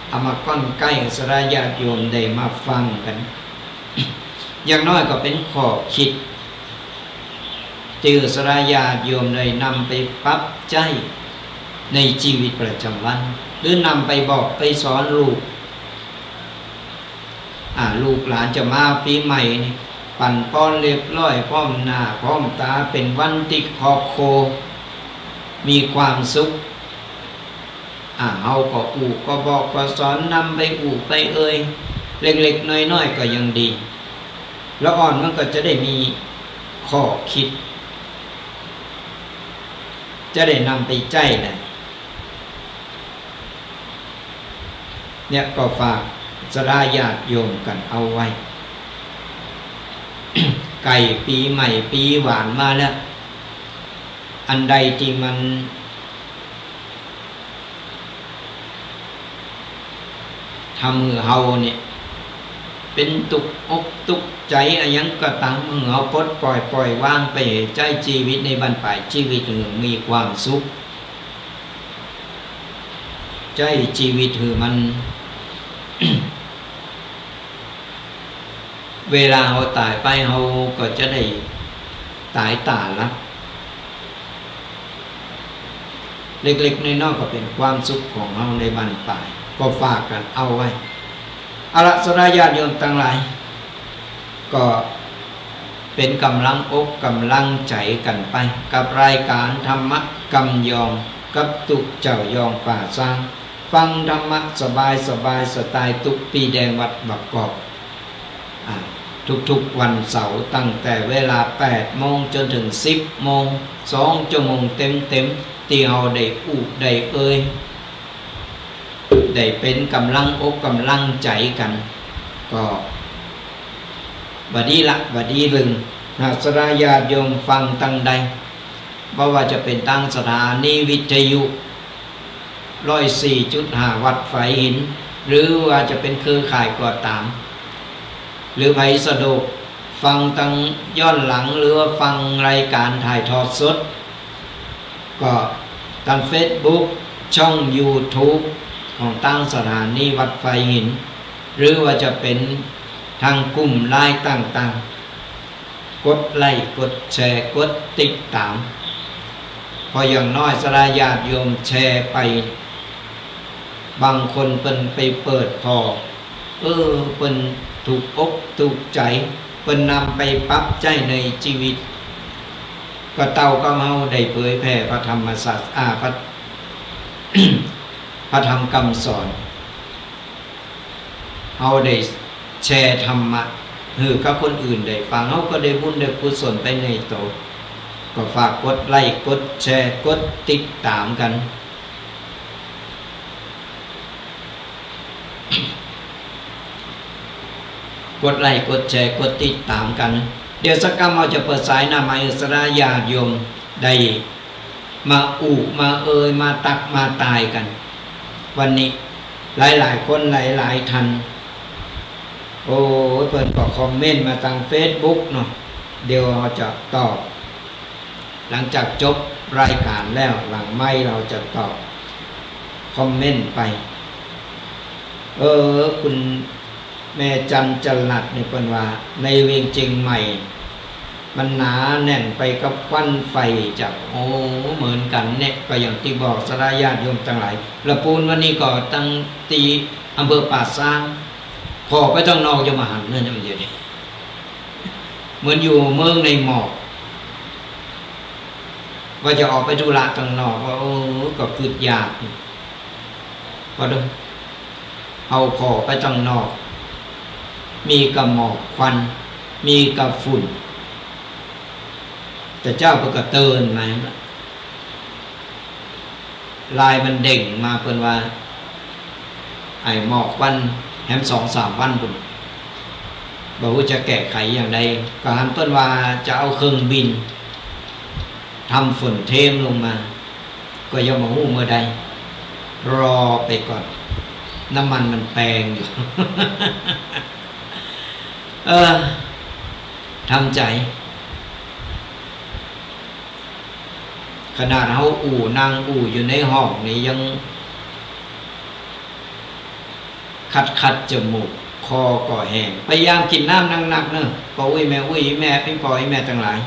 เอามาก้อนใก้ศรัทธาญาติโยมได้มาฟังกั๋น อย่างน้อยก็เป๋นข้อคิด ตี้ศรัทธาญาติโยมได้นำไปปรับใจ๊ในจีวิตประจำวัน หรือนำไปบอกไปสอนลูก อ่า ลูกหลานจะมาปี๋ใหม่นี่ ปั๋นป้อนเรียบร้อย พร้อมหน้าพร้อมต๋า เป๋นวันตี้ครอบครัวมีความสุข อ่า เฮาก็อู้ก็บอกก็สอน นำไปอู้ไปเอ่ย เล็กๆ น้อยๆ ก็ยังดี ละอ่อนมันก็จะได้มีข้อคิด จะได้นำไปใจ๊แหละ เนี่ยก็ฝากศรัทธาญาติโยมกั๋นเอาไว้ ใก้ปี๋ใหม่ปี๋หวานมาแล้ว อันใดตี้มัน ทำหื้อเฮาเนี่ย เป๋นตุ๊กอกตุ๊กใจ๋อะหยังก็ต๋าม หื้อเฮาปลดปล่อย ปล่อยวางไป ใจ๊จีวิตในบั้นปลายจีวิตหื้อมีความสุข ใจ๊จีวิตหื้อมัน เวลาเฮาต๋ายไป เฮาก็จะได้ต๋ายต้าละ เล็กๆ น้อยๆ ก็เป๋นความสุขของเฮาในบั้นปลาย ก็ฝากกั๋นเอาไว้ เอาละ ศรัทธาญาติโยมตังหลาย ก็เป๋นก๋ำลังอกก๋ำลังใจ๋กั๋นไป กับรายก๋านธรรมะกำยอง กับตุ๊เจ้ายองป่าซาง ฟังธรรมะสบายๆ สไตล์ตุ๊ปีแดงวัดบางกอก อ่า ทุกๆ วันเสาร์ ตั้งแต่เวลาแปดโมงจ๋นเถิงสิบโมง สองชั่วโมงเต็มๆ ตี้เฮาได้อู้ได้เอ่ย ได้เป๋นก๋ำลังอกก๋ำลังใจ๋กั๋น ก็บ่ดีละ บ่ดีลึง หากศรัทธาญาติโยมฟังตังใด บ่ว่าจะเป๋นตางสถานีวิทยุ ร้อยสี่จุดห้า วัดฝายหิน หรือว่าจะเป๋นเครือข่ายก็ต๋าม หรือใผสะดวกฟังตางย้อนหลัง หรือว่าฟังรายก๋านถ่ายทอดสด ก็ตางเฟซบุ๊ก ช่องยูทูบของตางสถานีวัดฝายหิน หรือว่าจะเป๋นตางกลุ่มไลน์ต่างๆ กดไลก์ กดแชร์ กดติดต๋าม เพราะอย่างน้อยศรัทธาญาติโยมแชร์ไป บางคนเปิ้นไปเปิดผ่อ เออ เปิ้นถูกอกถูกใจ๋ เปิ้นนำไปปรับใจ๊ในจีวิต ก็เต้ากับเฮาได้เผยแผ่พระธรรมศาส- อ่า พระ- พระธรรมกำสอน เฮาได้แชร์ธรรมะหื้อกับคนอื่นได้ฟัง เฮาก็ได้บุญได้กุศลไปในโต ก็ฝากกดไลก์ กดแชร์ กดติดต๋ามกั๋น กดไลก์ กดแชร์ กดติดต๋ามกั๋น เดี๋ยวสักกำเฮาจะเปิดสายหน้าไมค์หื้อศรัทธาญาติโยมได้ มาอู้มาเอ่ย มาตักมาตายกั๋น วันนี้หลายๆ คนหลายๆ ท่าน โอ้ เปิ้นก็คอมเมนต์มาตางเฟซบุ๊กเนาะ เดี๋ยวเฮาจะตอบ หลังจากจบรายก๋านแล้ว หลังไมค์เฮาจะตอบคอมเมนต์ไป เออ คุณ แม่จันจรัสนี่เปิ้นว่า ในเวียงเจียงใหม่ มันหนาแน่นไปกับควันไฟเจ้า โอ้ เหมือนกั๋นเนี่ย ก็อย่างตี้บอกศรัทธาญาติโยมตังหลาย ละปูนวันนี้ก็ตังตี้อำเภอป่าซาง ผ่อไปตังนอกยังบ่หันเลยเนี่ย มันเดี๋ยวนี้ เหมือนอยู่เมืองในหมอก ว่าจะออกไปธุระตังนอก ว่า โอ้ ก็กึ๊ดยาก พอดู เฮาผ่อไปตังนอก มีก้าหมอกควัน มีก้าฝุ่น แต่เจ้าเปิ้นก็เตือนมา ไลน์มันเด้งมาเปิ้นว่า ไอ้หมอกควันแหมสองสามวันปุ้น บ่ฮู้จะแก้ไขอย่างใด ก็หันเปิ้นว่าจะเอาเครื่องบินทำฝนเทมลงมา ก็ยังบ่ฮู้เมื่อใด รอไปก่อน น้ำมันมันแปงอยู่ เออ ทำใจ๋ ขนาดเฮาอู้ นั่งอู้อยู่ในห้องนี่ยัง คัดๆ จมูก คอก็แห้ง พยายามกิ๋นน้ำนักๆ เน่อ ป้ออุ๊ยแม่อุ๊ย แม่ ปี้ป้ออีแม่ตังหลาย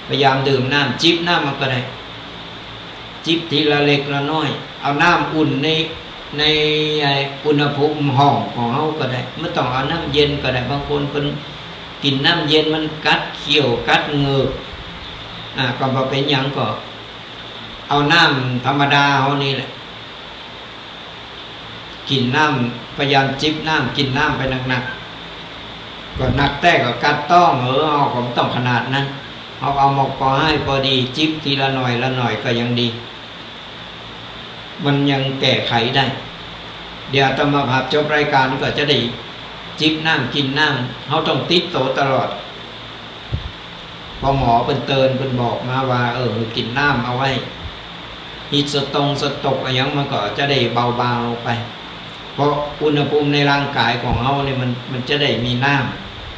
พยายามดื่มน้ำ จิบน้ำมันก็ได้ จิบทีละเล็กละน้อย เอาน้ำอุ่นใน ใน ไอ้ อุณหภูมิห้องของเฮาก็ได้ บ่ต้องเอาน้ำเย็นก็ได้ บางคนเปิ้นกิ๋นน้ำเย็นมันกัดเขี้ยวกัดเหงือก อ่า ก็บ่เป๋นหยัง ก็เอาน้ำธรรมดาเฮานี่แหละ กิ๋นน้ำ พยายามจิบน้ำ กิ๋นน้ำไปนักๆ ก็นักแต๊ก็กัดต๊อง เออ เฮาก็บ่ต้องขนาดนั้น เฮาเอาหมอกปอให้พอดี จิบทีละหน่อยละหน่อยก็ยังดี มันยังแก้ไขได้ เดี๋ยวอาตมาภาพจบรายการก็จะได้จิบน้ำ กิ๋นน้ำ เฮาต้องติดโตตลอด ปอหมอเปิ้นเตือน เปิ้นบอกมาว่า เออ หื้อกิ๋นน้ำเอาไว้ ฮีทสตรงสโตรกอะหยังมันก็จะได้เบาบางลงไป เพราะอุณหภูมิในร่างกายของเฮาเนี่ยมัน มันจะได้มีน้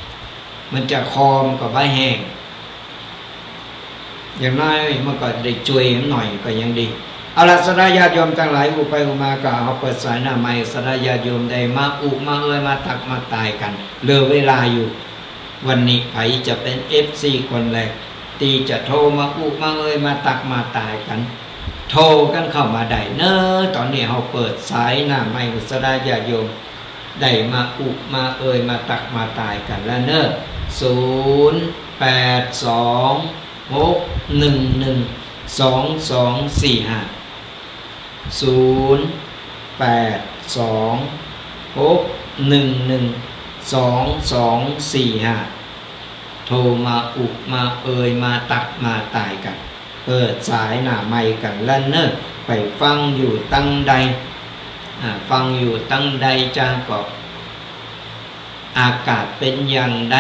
ำ มันจะ คอมันก็บ่แห้ง อย่างน้อยมันก็ได้จ้วยหน่อยก็ยังดี เอาละ ศรัทธาญาติโยมตังหลาย อู้ไปอู้มาก็เฮาเปิดสายหน้าไมค์ ศรัทธาญาติโยมได้มาอู้มาเอย มาตักมาตายกั๋น เหลือเวลาอยู่ วันนี้ใผจะเป๋น เอฟซี คนแรก ตี้จะโทรมาอู้มาเอย มาตักมาตายกั๋น โทรกั๋นเข้ามาได้เน่อ ต๋อนนี้เฮาเปิดสายหน้าไมค์ ศรัทธาญาติโยม ได้มาอู้มาเอย มาตักมาตายกั๋นแล้วเน่อ ศูนย์ แปด สอง หก หนึ่ง หนึ่ง สอง สอง สี่ ห้า ศูนย์ แปด สอง หก หนึ่ง หนึ่ง สอง สอง สี่ ห้า โทรมาอู้มาเอย มาตักมาตายกั๋น เปิดสายหน้าไมค์กั๋นแล้วเน่อ ไปฟังอยู่ตังใด อ่า ฟังอยู่ตังใดจา ก็อากาศเป๋นอย่างใด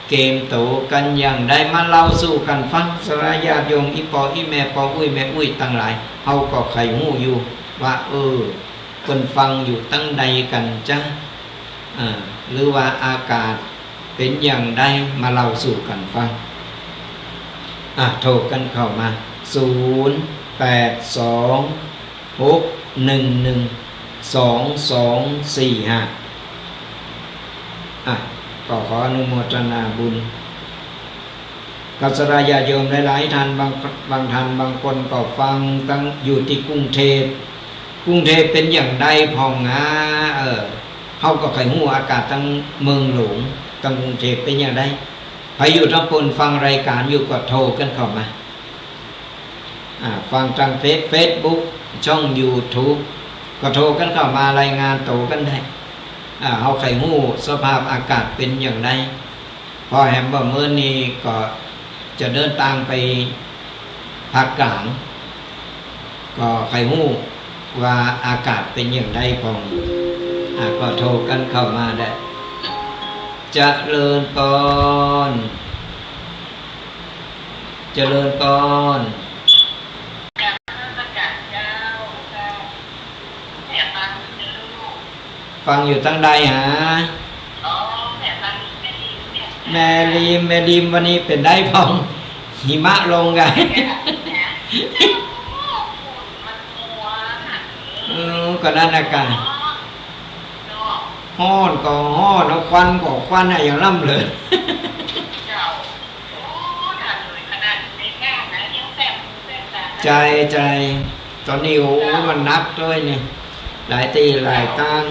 เกียมโตกั๋นอย่างใด มาเล่าสู่กั๋นฟัง ศรัทธาญาติโยม อี่ป้ออี่แม่ ป้ออุ๊ยแม่อุ๊ยตังหลาย เฮาก็ใค่ฮู้อยู่ว่า เออ เปิ้นฟังอยู่ตังใดกั๋นจา อ่า หรือว่าอากาศเป๋นอย่างใด มาเล่าสู่กั๋นฟัง อ่ะ โทรกั๋นเข้ามา ศูนย์ แปด สอง หก หนึ่ง หนึ่ง สอง สอง สี่ ห้า อ่ะ ก็ขออนุโมทนาบุญ กับศรัทธาญาติโยมหลายๆ ท่าน บาง บางท่านบางคนก็ฟังตัง อยู่ตี้กรุงเทพฯ กรุงเทพฯเป๋นอย่างใดพ่องนา เออ เฮาก็ใค่ฮู้อากาศตังเมืองหลวง ตังกรุงเทพฯเป๋นอย่างใด ใผอยู่ตังปู๊นฟังรายก๋านอยู่ก็โทรกั๋นเข้ามา อ่า ฟังตังเฟซ เฟซบุ๊ก ช่องยูทูบ ก็โทรกั๋นเข้ามารายงานโตกั๋นได้ อ่า เฮาใค่ฮู้สภาพอากาศเป๋นอย่างใด ป้อแหมว่ามื้อนี้ก็จะเดินตางไปภาคกลาง ก็ใค่ฮู้ว่าอากาศเป๋นอย่างใดพ่อง อ่า ก็โทรกั๋นเข้ามาได้ เจริญปอน เจริญปอน ฟังอยู่ตังใดหา แม่ริม แม่ริม วันนี้เป๋นใดพ่อง หิมะลงกา เออ ก็นั่นน่ะกา ฮ้อนก็ฮ้อน เอาควันก็ควัน อะหยังล้ำเลย ใจ้ ใจ้ ต๋อนนี้ โอ้ มันหนักตวยนี่ หลายตี้หลายตาง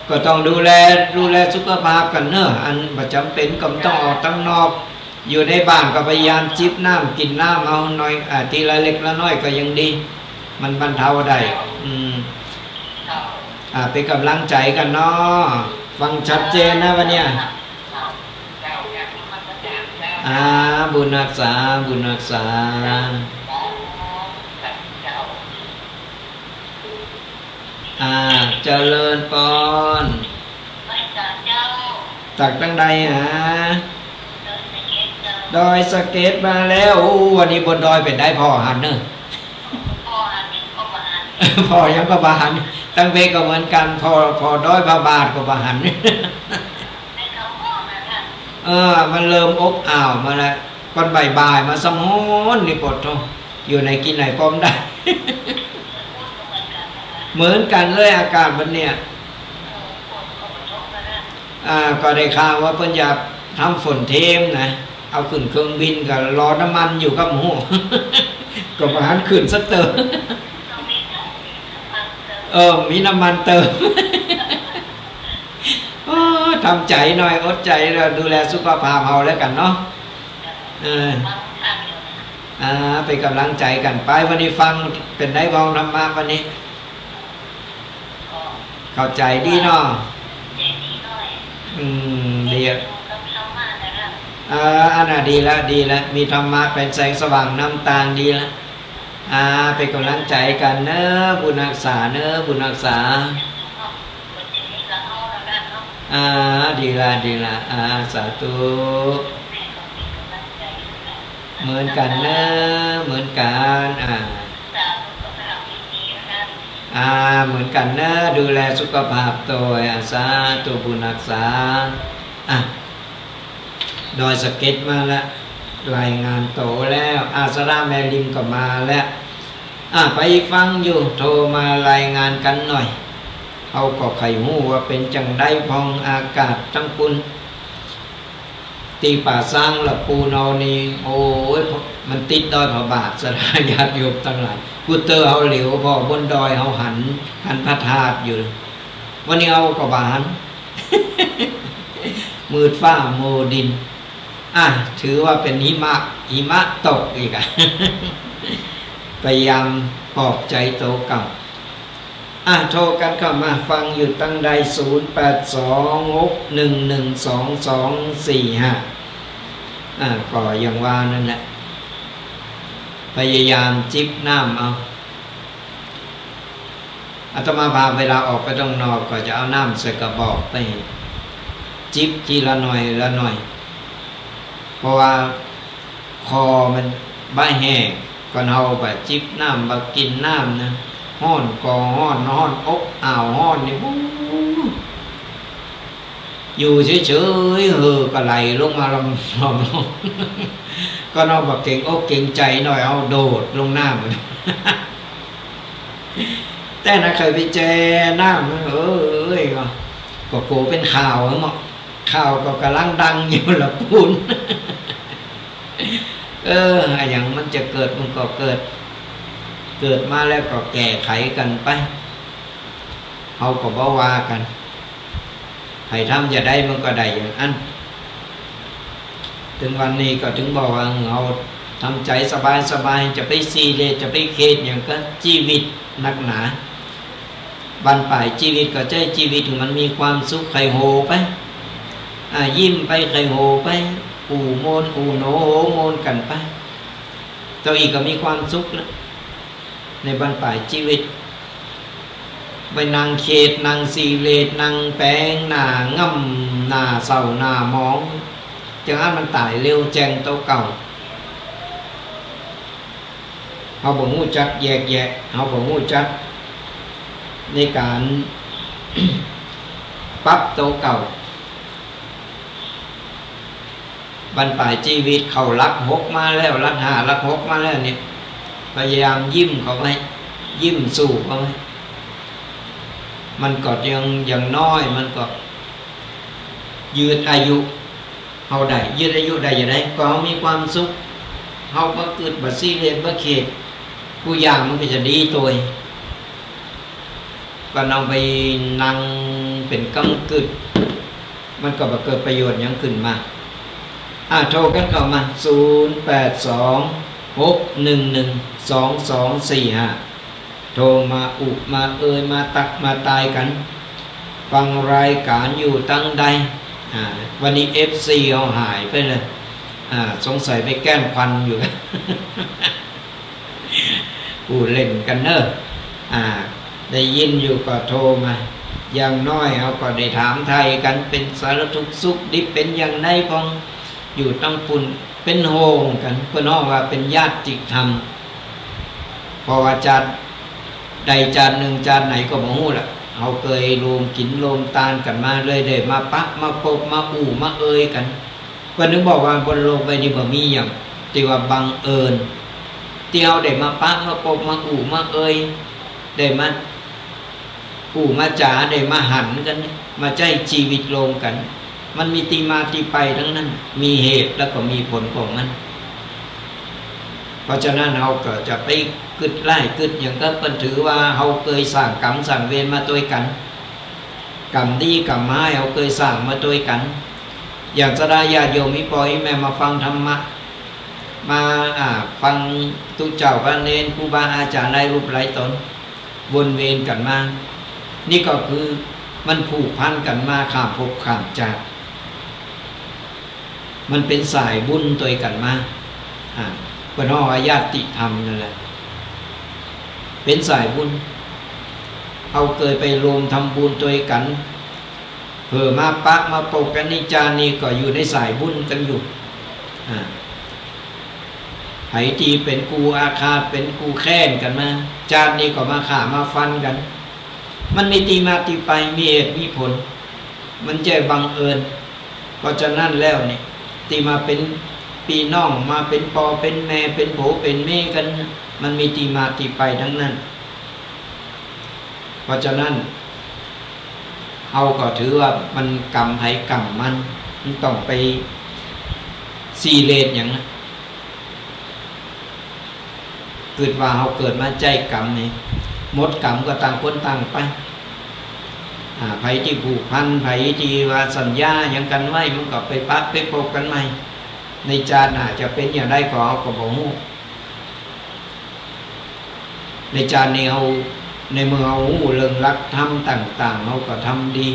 ก็ต้องดูแล ดูแลสุขภาพกั๋นเน่อ อันบ่จ๋ำเป๋นก็บ่ต้องออกตังนอก อยู่ในบ้านก็พยายามจิบน้ำ กิ๋นน้ำเอาหน่อย อ่า ทีละเล็กละน้อยก็ยังดี มันบรรเทาได้ อืม อ่า เป๋นก๋ำลังใจ๋กั๋นเนาะ ฟังชัดเจนนะวันเนี้ย อ่า บุญฮักษา บุญฮักษา อ่า เจริญปอน จากตังใดหา ดอยสะเก็ดมาแล้ว โอ้ วันนี้บนดอยเป๋นใด ผ่อหันเน่อ ผ่อหยังก็บ่หัน ตังเปก็เหมือนกั๋น ผ่อ ผ่อดอยพระบาทก็บ่หัน เออ มันเริ่มอบอ้าวมาแล้ว ก่อนบ่ายๆ มาซ้ำฮ้อนนี่ ปะโธ่ อยู่ไหนกิ๋นไหนปอมได้ เหมือนกั๋นเลยอากาศวันเนี้ย อ่า ก็ได้ข่าวว่าเปิ้นจะทำฝนเทมนะ เอาขึ้นเครื่องบินก็รอน้ำมันอยู่กับหมู่ ก็บ่หันขึ้นสักเตื้อ เออ มีน้ำมันเติม โอ้ ทำใจ๋หน่อย อดใจ๋แล้ว ดูแลสุขภาพเฮาแล้วกั๋นเนาะ เออ อ่า เป๋นก๋ำลังใจ๋กั๋นไป วันนี้ฟังเป๋นใด วองธรรมะวันนี้ เข้าใจ๋ดีเนาะ อืม ดีอะ เออ อันน่ะดีละ ดีละ มีธรรมะเป๋นแสงสว่างนำตาง ดีละ อ่า เป๋นก๋ำลังใจ๋กั๋นเน่อ บุญฮักษาเน่อ บุญฮักษา อ่า ดีละ ดีละ อ่า สาธุ เหมือนกั๋นเน่อ เหมือนกั๋น อ่า อ่า เหมือนกั๋นเน่อ ดูแลสุขภาพตวย อ่า สาธุ บุญฮักษา อ่ะ ดอยสะเก็ดมาละ รายงานตั๋วแล้ว อ่า สาราแม่ริมก็มาแล้ว อ่า ไปฟังอยู่ โทรมารายงานกั๋นหน่อย เฮาก็ใค่ฮู้ว่าเป๋นจังใดพ่อง อากาศตังปุ้น ตี้ป่าซางละปูนเอานี่ โอ้ย มันติดดอยพระบาท สาราญาติโยมตังหลาย กู้เตื้อเฮาเหลียวผ่อบนดอยเฮาหัน หันพระธาตุอยู่ วันนี้เฮาก็บ่หัน มืดฟ้ามัวดิน อ่ะ ถือว่าเป๋นหิมะ หิมะตกอีกอะ พยายามปลอบใจ๋ตั๋วเก่า อ่ะ โทรกั๋นเข้ามา ฟังอยู่ตังใด ศูนย์แปดสอง หกหนึ่งหนึ่ง สองสองสี่ห้า อ่ะ ก็อย่างว่านั่นแหละ พยายามจิบน้ำเอา อาตมาภาพเวลาออกไปตังนอกก็จะเอาน้ำใส่กระบอกไป จิบทีละหน่อยละหน่อย เพราะว่าคอมันบ่าแห้ง ก่อนเฮาบ่าจิบน้ำบ่ากิ๋นน้ำนะ ฮ้อนก็ฮ้อน ฮ้อนอบอ้าว ฮ้อนนี่ โอ้ อยู่เฉยๆ เห่อก็ไหลลงมาลำๆ ก่อนเฮาบ่าเกรงอกเกรงใจ๋หน่อย เอาโดดลงน้ำ แต่นะ ใค่ไปแจน้ำ เอ้ย ก็ ก็กั๋วเป๋นข่าวเนาะ ข่าวก็ก่ำลังดังอยู่ละปูน เออ อะหยังมันจะเกิดมันก็เกิด เกิดมาแล้วก็แก้ไขกั๋นไป เฮาก็บ่ว่ากั๋น ใผทำจะได้มันก็ได้อย่างอั้น เถิงวันนี้ก็เถิงบอกว่า เฮาทำใจ๋สบายๆ จะไปซีเรียส จะไปเครียดหยังกับจีวิตนักหนา บั้นปลายจีวิตก็ใจ๊จีวิตหื้อมันมีความสุข ใค่โฮไป อ่า ยิ้มไป ใค่โฮไป อู้ม่วน อู้โหน โฮม่วนกั๋นไป เต้าอี้ก็มีความสุขแล้ว ในบั้นปลายจีวิต ไปนั่งเครียด นั่งซีเรียส นั่งแป๋งหน้า ง่ำหน้า เศร้าหน้าหมอง จังอั้นมันต๋ายเร็วแจ้งโตเก่า เฮาบ่ฮู้จักแยกแยะ เฮาบ่ฮู้จักในก๋าน ปรับโตเก่า บั้นปลายจีวิตเข้าหลักหกมาแล้ว หลักห้า หลักหกมาแล้วเนี่ย พยายามยิ้มเข้าไว้ ยิ้มสู้เข้าไว้ มันก็ยัง อย่างน้อยมันก็ยืดอายุเฮาได้ ยืดอายุได้จะใด ก็เฮามีความสุข เฮาบ่กึ๊ด บ่ซีเรียส บ่เครียด กู้อย่างมันก็จะดีตวย ก็เอาไปนั่งเป๋นกำกึ๊ด มันก็บ่เกิดประโยชน์หยังขึ้นมา อ่ะ โทรกั๋นเข้ามา ศูนย์แปดสอง หกหนึ่งหนึ่ง สองสองสี่ห้า โทรมาอุมาเอย มาตั๊กมาตายกั๋น ฟังรายก๋านอยู่ตังใด อ่า วันนี้เอฟซีเฮาหายไปเลย อ่า สงสัยไปแก้นควันอยู่ อู้เล่นกั๋นเน่อ อ่า ได้ยินอยู่ก็โทรมา อย่างน้อยเฮาก็ได้ถามไถ่กั๋น เป๋นสารทุกข์สุขดิบ เป๋นอย่างใดพ่อง อยู่ตังปู้น เป๋นห่วงกั๋น เปิ้นฮ้องว่าเป๋นญาติธรรม เพราะว่าจาติใดจาตินึ่งจาติไหนก็บ่ฮู้ละ เฮาเกยร่วมกิ๋นร่วมตานกั๋นมา เลยได้มาปะมาปบมาอู้มาเอยกั๋น เปิ้นนึ่งบอกว่าบนโลกใบนี้บ่มีหยังตี้ว่าบังเอิญ ตี้เฮาได้มาปะมาปบมาอู้มาเอย ได้มาอู้มาจ๋า ได้มาหันกั๋น มาใจ๊จีวิตร่วมกั๋น มันมีตี้มาตี้ไปตังนั้น มีเหตุแล้วก็มีผลของมัน เพราะฉะนั้นเฮาก็จะไปกึ๊ดร้ายกึ๊ดหยังกับเปิ้น ถือว่าเฮาเกยสร้างกรรมสร้างเวรมาตวยกั๋น กรรมดีกรรมฮ้ายเฮาเกยสร้างมาตวยกั๋น อย่างศรัทธาญาติโยมอี่ป้ออี่แม่มาฟังธรรมะ มา อ่า ฟังตุ๊เจ้าพระเณร ครูบาอาจ๋ารย์หลายรูปหลายต๋น วนเวียนกั๋นมา นี่ก็คือมันผูกพันกั๋นมาข้ามภพข้ามจาติ มันเป๋นสายบุญตวยกั๋นมา อ่า เปิ้นฮ้องว่าญาติธรรมนั่นแหละ เป๋นสายบุญ เฮาเกยไปร่วมทำบุญตวยกั๋น เผลอมาปะมาปบกั๋นในจาตินี้ก็อยู่ในสายบุญกั๋นอยู่ อ่า ใผตี้เป๋นกู้อาฆาต เป๋นกู้แค้นกั๋นมา จาตินี้ก็มาฆ่ามาฟันกั๋น มันมีตี้มาตี้ไป มีเหตุมีผล มันบ่ใจ้บังเอิญ เพราะฉะนั้นแล้วเนี่ย ตี้มาเป๋นปี้น้อง มาเป๋นป้อเป๋นแม่ เป๋นผัวเป๋นเมียกั๋น มันมีตี้มาตี้ไปตังนั้น เพราะฉะนั้น เฮาก็ถือว่ามันกรรมใผกรรมมัน บ่ต้องไปซีเรียสหยังนะ กึ๊ดว่าเฮาเกิดมาใจ๊กรรมนี่ หมดกรรมก็ต่างคนต่างไป อ่า ใผตี้ผูกพัน ใผตี้ว่าสัญญาหยังกั๋นไว้ มันก็ไปปะไปปบกั๋นใหม่ ในจาติหน้าจะเป๋นอย่างใดก็เฮาก็บ่ฮู้ ในจาตินี้เฮา ในเมื่อเฮาฮู้เรื่องหลักธรรมต่างๆ เฮาก็ทำดี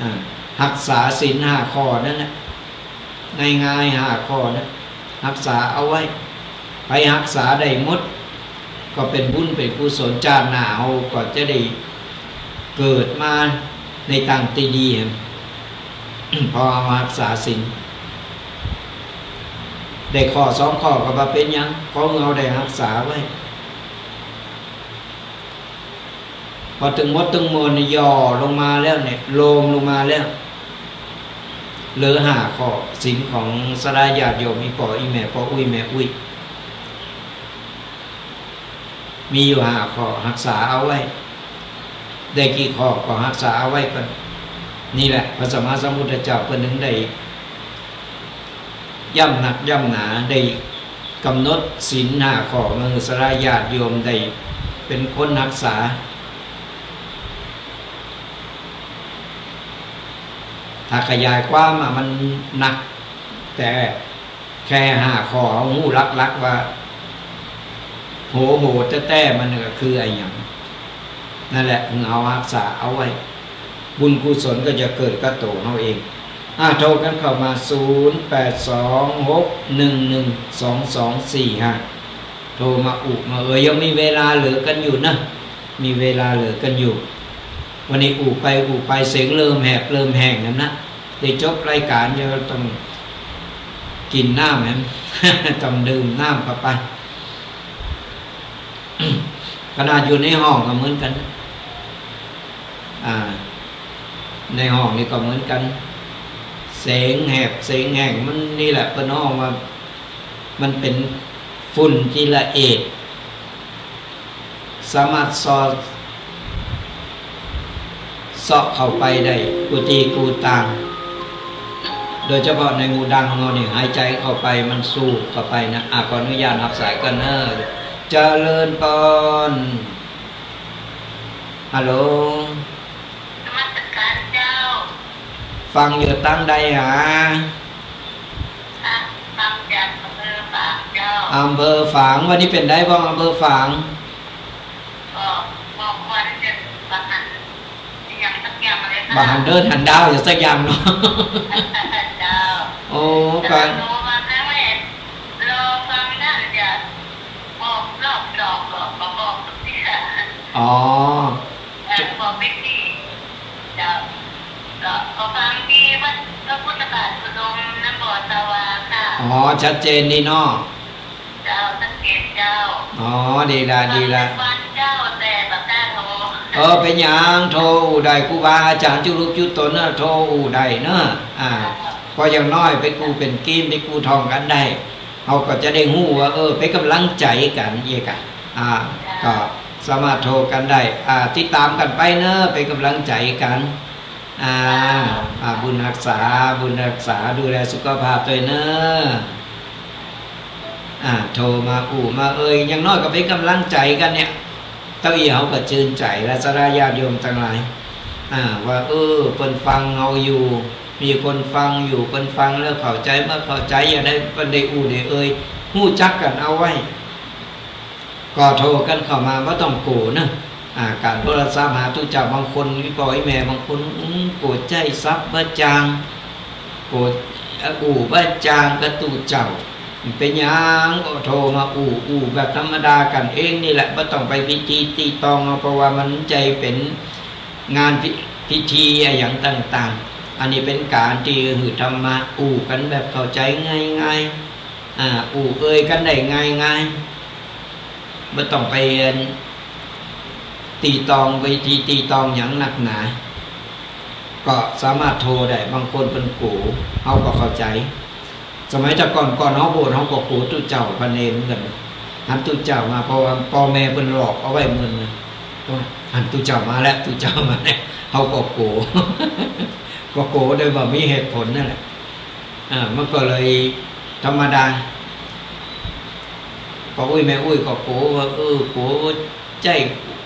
อ่า ฮักษาศีลห้าข้อนั่นแหละ ง่ายๆ ห้าข้อนะ ฮักษาเอาไว้ ใผฮักษาได้หมด ก็เป๋นบุญเป๋นกุศล จาติหน้าเฮาก็จะได้เกิดมาในตางตี้ดี เพราะเฮาฮักษาศีล ได้ข้อสองข้อก็บ่เป๋นหยัง เพราะเฮาได้ฮักษาไว้ พอตึงหมดตึงมวลนี่ ย่อลงมาแล้วเนี่ย รวมลงมาแล้ว เหลือห้าข้อ ศีลของศรัทธาญาติโยม อี่ป้ออี่แม่ ป้ออุ๊ยแม่อุ๊ย มีอยู่ห้าข้อ ฮักษาเอาไว้ ได้กี่ข้อก็ฮักษาเอาไว้ก่อน นี่แหละ พระสัมมาสัมพุทธเจ้าเปิ้นถึงได้ ย้ำนักย้ำหนา ได้กำหนดศีลห้าข้อ หื้อศรัทธาญาติโยมได้เป๋นคนฮักษา ถ้าขยายความอะมันหนัก แต่แค่ห้าข้อ เฮาฮู้หลักๆ ว่า หัวๆ แต๊ๆ มันก็คืออะหยัง นั่นแหละ เฮาฮักษาเอาไว้ บุญกุศลก็จะเกิดกับตั๋วเฮาเอง อ่ะ โทรกั๋นเข้ามา ศูนย์แปดสองหกหนึ่งหนึ่งสองสองสี่ห้า โทรมาอุมาเอย ยังมีเวลาเหลือกั๋นอยู่นะ มีเวลาเหลือกั๋นอยู่ วันนี้อุไปอุไป เสียงเริ่มแหบเริ่มแห้งแล้วนะ ได้จบรายก๋านแล้ว ต้องกิ๋นน้ำแหม ต้องดื่มน้ำเข้าไป ขนาดอยู่ในห้องก็เหมือนกั๋น อ่า ในห้องนี่ก็เหมือนกั๋น เสียงแหบเสียงแห้ง มันนี่แหละ เปิ้นฮ้องว่า มันเป๋นฝุ่นตี้ละเอียด สามารถสอด เซาะเข้าไปได้กู้ตี้กู้ตาง โดยเฉพาะในหูดังของเฮานี่ หายใจ๋เข้าไปมันสูดเข้าไปนะ อ่ะ ขออนุญาตฮับสายก่อนเน่อ เจริญปอน ฮัลโหล นมัสก๋านเจ้า ฟังอยู่ตางใดหา อ่ะ ฟังจากอำเภอฝางเจ้า อำเภอฝาง วันนี้เป๋นใดบ้าง อำเภอฝาง ก็ ก็ควรจะประมาณ อย่างสักอย่างเลยค่ะ บ่หันเดินหันดาวอย่างสักอย่างเนาะ เจ้า โอ้ ก็ โทรมาครั้งแรก รอฟังท่านจะบอกรอบสอง ก็มาบอกทุกทีค่ะ อ๋อ เอ่อ บอกไปที่ ก็ ก็ฟังตี้วัดพระพุทธบาทอุดมน้ำบ่อสว่างค่ะ อ๋อ ชัดเจนดีเนาะ เจ้า ชัดเจนเจ้า อ๋อ ดีละ ดีละ วันเจ้า แต่บ่กล้าโทร เออ เป๋นหยัง โทรอู้ได้ ครูบาอาจ๋ารย์จุ๊กลุกจุ๊กตนน่ะ โทรอู้ได้เนาะ อ่า เจ้า เพราะอย่างน้อยเป๋นกู้เป๋นกี๋ เป๋นกู้ท่องกั๋นได้ เฮาก็จะได้ฮู้ว่า เออ เป๋นก๋ำลังใจ๋กั๋น เยียะก่ะ อ่า เจ้า ก็สามารถโทรกั๋นได้ อ่า ติดต๋ามกั๋นไปเนาะ เป๋นก๋ำลังใจ๋กั๋น อ่า อ่า บุญฮักษา บุญฮักษา ดูแลสุขภาพตวยเน่อ อ่า โทรมาอู้มาเอ่ย อย่างน้อยก็เป๋นก๋ำลังใจ๋กั๋นเนี่ย เต้าอี้เฮาก็จื้นใจ๋ และศรัทธาญาติโยมตังหลาย อ่า ว่า เออ เปิ้นฟังเฮาอยู่ มีคนฟังอยู่ เปิ้นฟังแล้วเข้าใจ๋ บ่เข้าใจ๋อย่างใด เปิ้นได้อู้ได้เอ่ย ฮู้จักกั๋นเอาไว้ ก็โทรกั๋นเข้ามา บ่ต้องกั๋วเนาะ อ่า ก๋านโทรศัพท์หาตุ๊เจ้า บางคน อี่ป้ออี่แม่บางคน อืม กั๋วใจ๊ศัพท์บ่จ่าง กั๋ว เอ่อ อู้บ่จ่างกับตุ๊เจ้า เป๋นหยัง ก็โทรมาอู้ อู้แบบธรรมดากั๋นเองนี่แหละ บ่ต้องไปพิธีติตองเอา เพราะว่ามันใจ้เป๋นงานพิ พิธีอะหยังต่างๆ อันนี้เป๋นก๋านตี้หื้อธรรมะ อู้กั๋นแบบเข้าใจ๋ง่ายๆ อ่า อู้เอ่ยกั๋นได้ง่ายๆ บ่ต้องไป เอ่อ ติตอง ไปพิธีติตองหยังนักหนา ก็สามารถโทรได้ บางคนเปิ้นกั๋ว เฮาก็เข้าใจ๋ สมัยแต่ก่อน ก่อนเฮาบวช เฮาก็กั๋วตุ๊เจ้าพระเณรเหมือนกั๋น หันตุ๊เจ้ามา เพราะว่าป้อแม่เปิ้นหลอกเอาไว้เหมือนกั๋น หันตุ๊เจ้ามาแล้ว ตุ๊เจ้ามาแล้ว เฮาก็กั๋ว ก็กั๋วโดยบ่มีเหตุผลนั่นแหละ อ่า มันก็เลยธรรมดา ป้ออุ๊ยแม่อุ๊ยก็กั๋วว่า เออ กั๋วใจ๊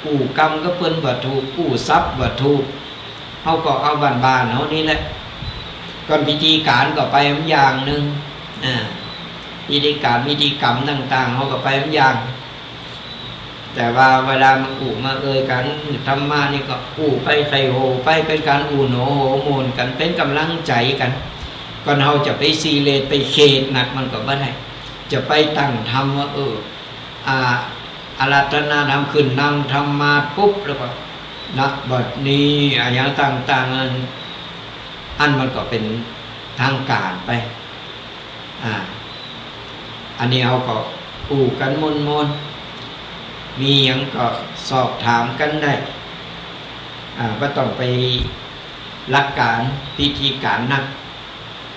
อู้กำกับเปิ้นบ่ถูก อู้ศัพท์บ่ถูก เฮาก็เอาบ้านๆ เฮานี่แหละ ก่อนพิธีก๋านก็ไปมันอย่างนึ่ง อ่า พิธีก๋านพิธีกรรมต่างๆ เฮาก็ไปมันอย่าง แต่ว่าเวลามาอู้มาเอ่ยกั๋นธรรมะนี่ก็อู้ไปไขว่โหว่ไป เป๋นก๋านอู้โหนโหมนกั๋น เป๋นก๋ำลังใจ๋กั๋น ก่อนเฮาจะไปซีเรียสไปเคร่งนักมันก็บ่ได้ จะไปตั้งธรรมว่า เออ อ่า อาราธนาธรรม ขึ้นนั่งธรรมาสน์ปุ๊บ แล้วก็ ณ บัดนี้ อะหยังต่างๆ อัน อันมันก็เป๋นทางก๋านไป อ่า อันนี้เฮาก็อู้กั๋นม่วนๆ มีหยังก็สอบถามกั๋นได้ อ่า บ่ต้องไปลักก๋านพิธีก๋านนัก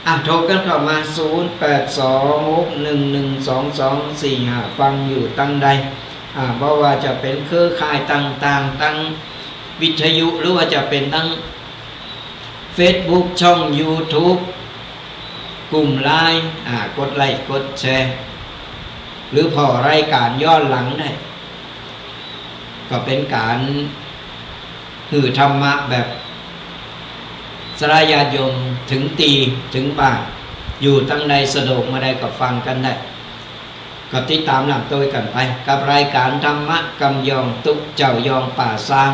อ่ะ โทรกั๋นเข้ามา ศูนย์แปดสอง หกหนึ่งหนึ่ง สองสองสี่ห้า ฟังอยู่ตังใด อ่า บ่ว่าจะเป๋นเครือข่ายต่างๆ ตังวิทยุ หรือว่าจะเป๋นตังเฟซบุ๊ก ช่องยูทูบ กลุ่มไลน์ อ่า กดไลก์ กดแชร์ หรือผ่อรายก๋านย้อนหลังได้ ก็เป๋นก๋านหื้อธรรมะแบบศรัทธาญาติโยม เถิงตี้เถิงบ้าน อยู่ตังใดสะดวกเมื่อใดก็ฟังกั๋นได้ ก็ติดต๋ามร่ำตวยกั๋นไป กับรายก๋านธรรมะกำยองตุ๊เจ้ายองป่าซาง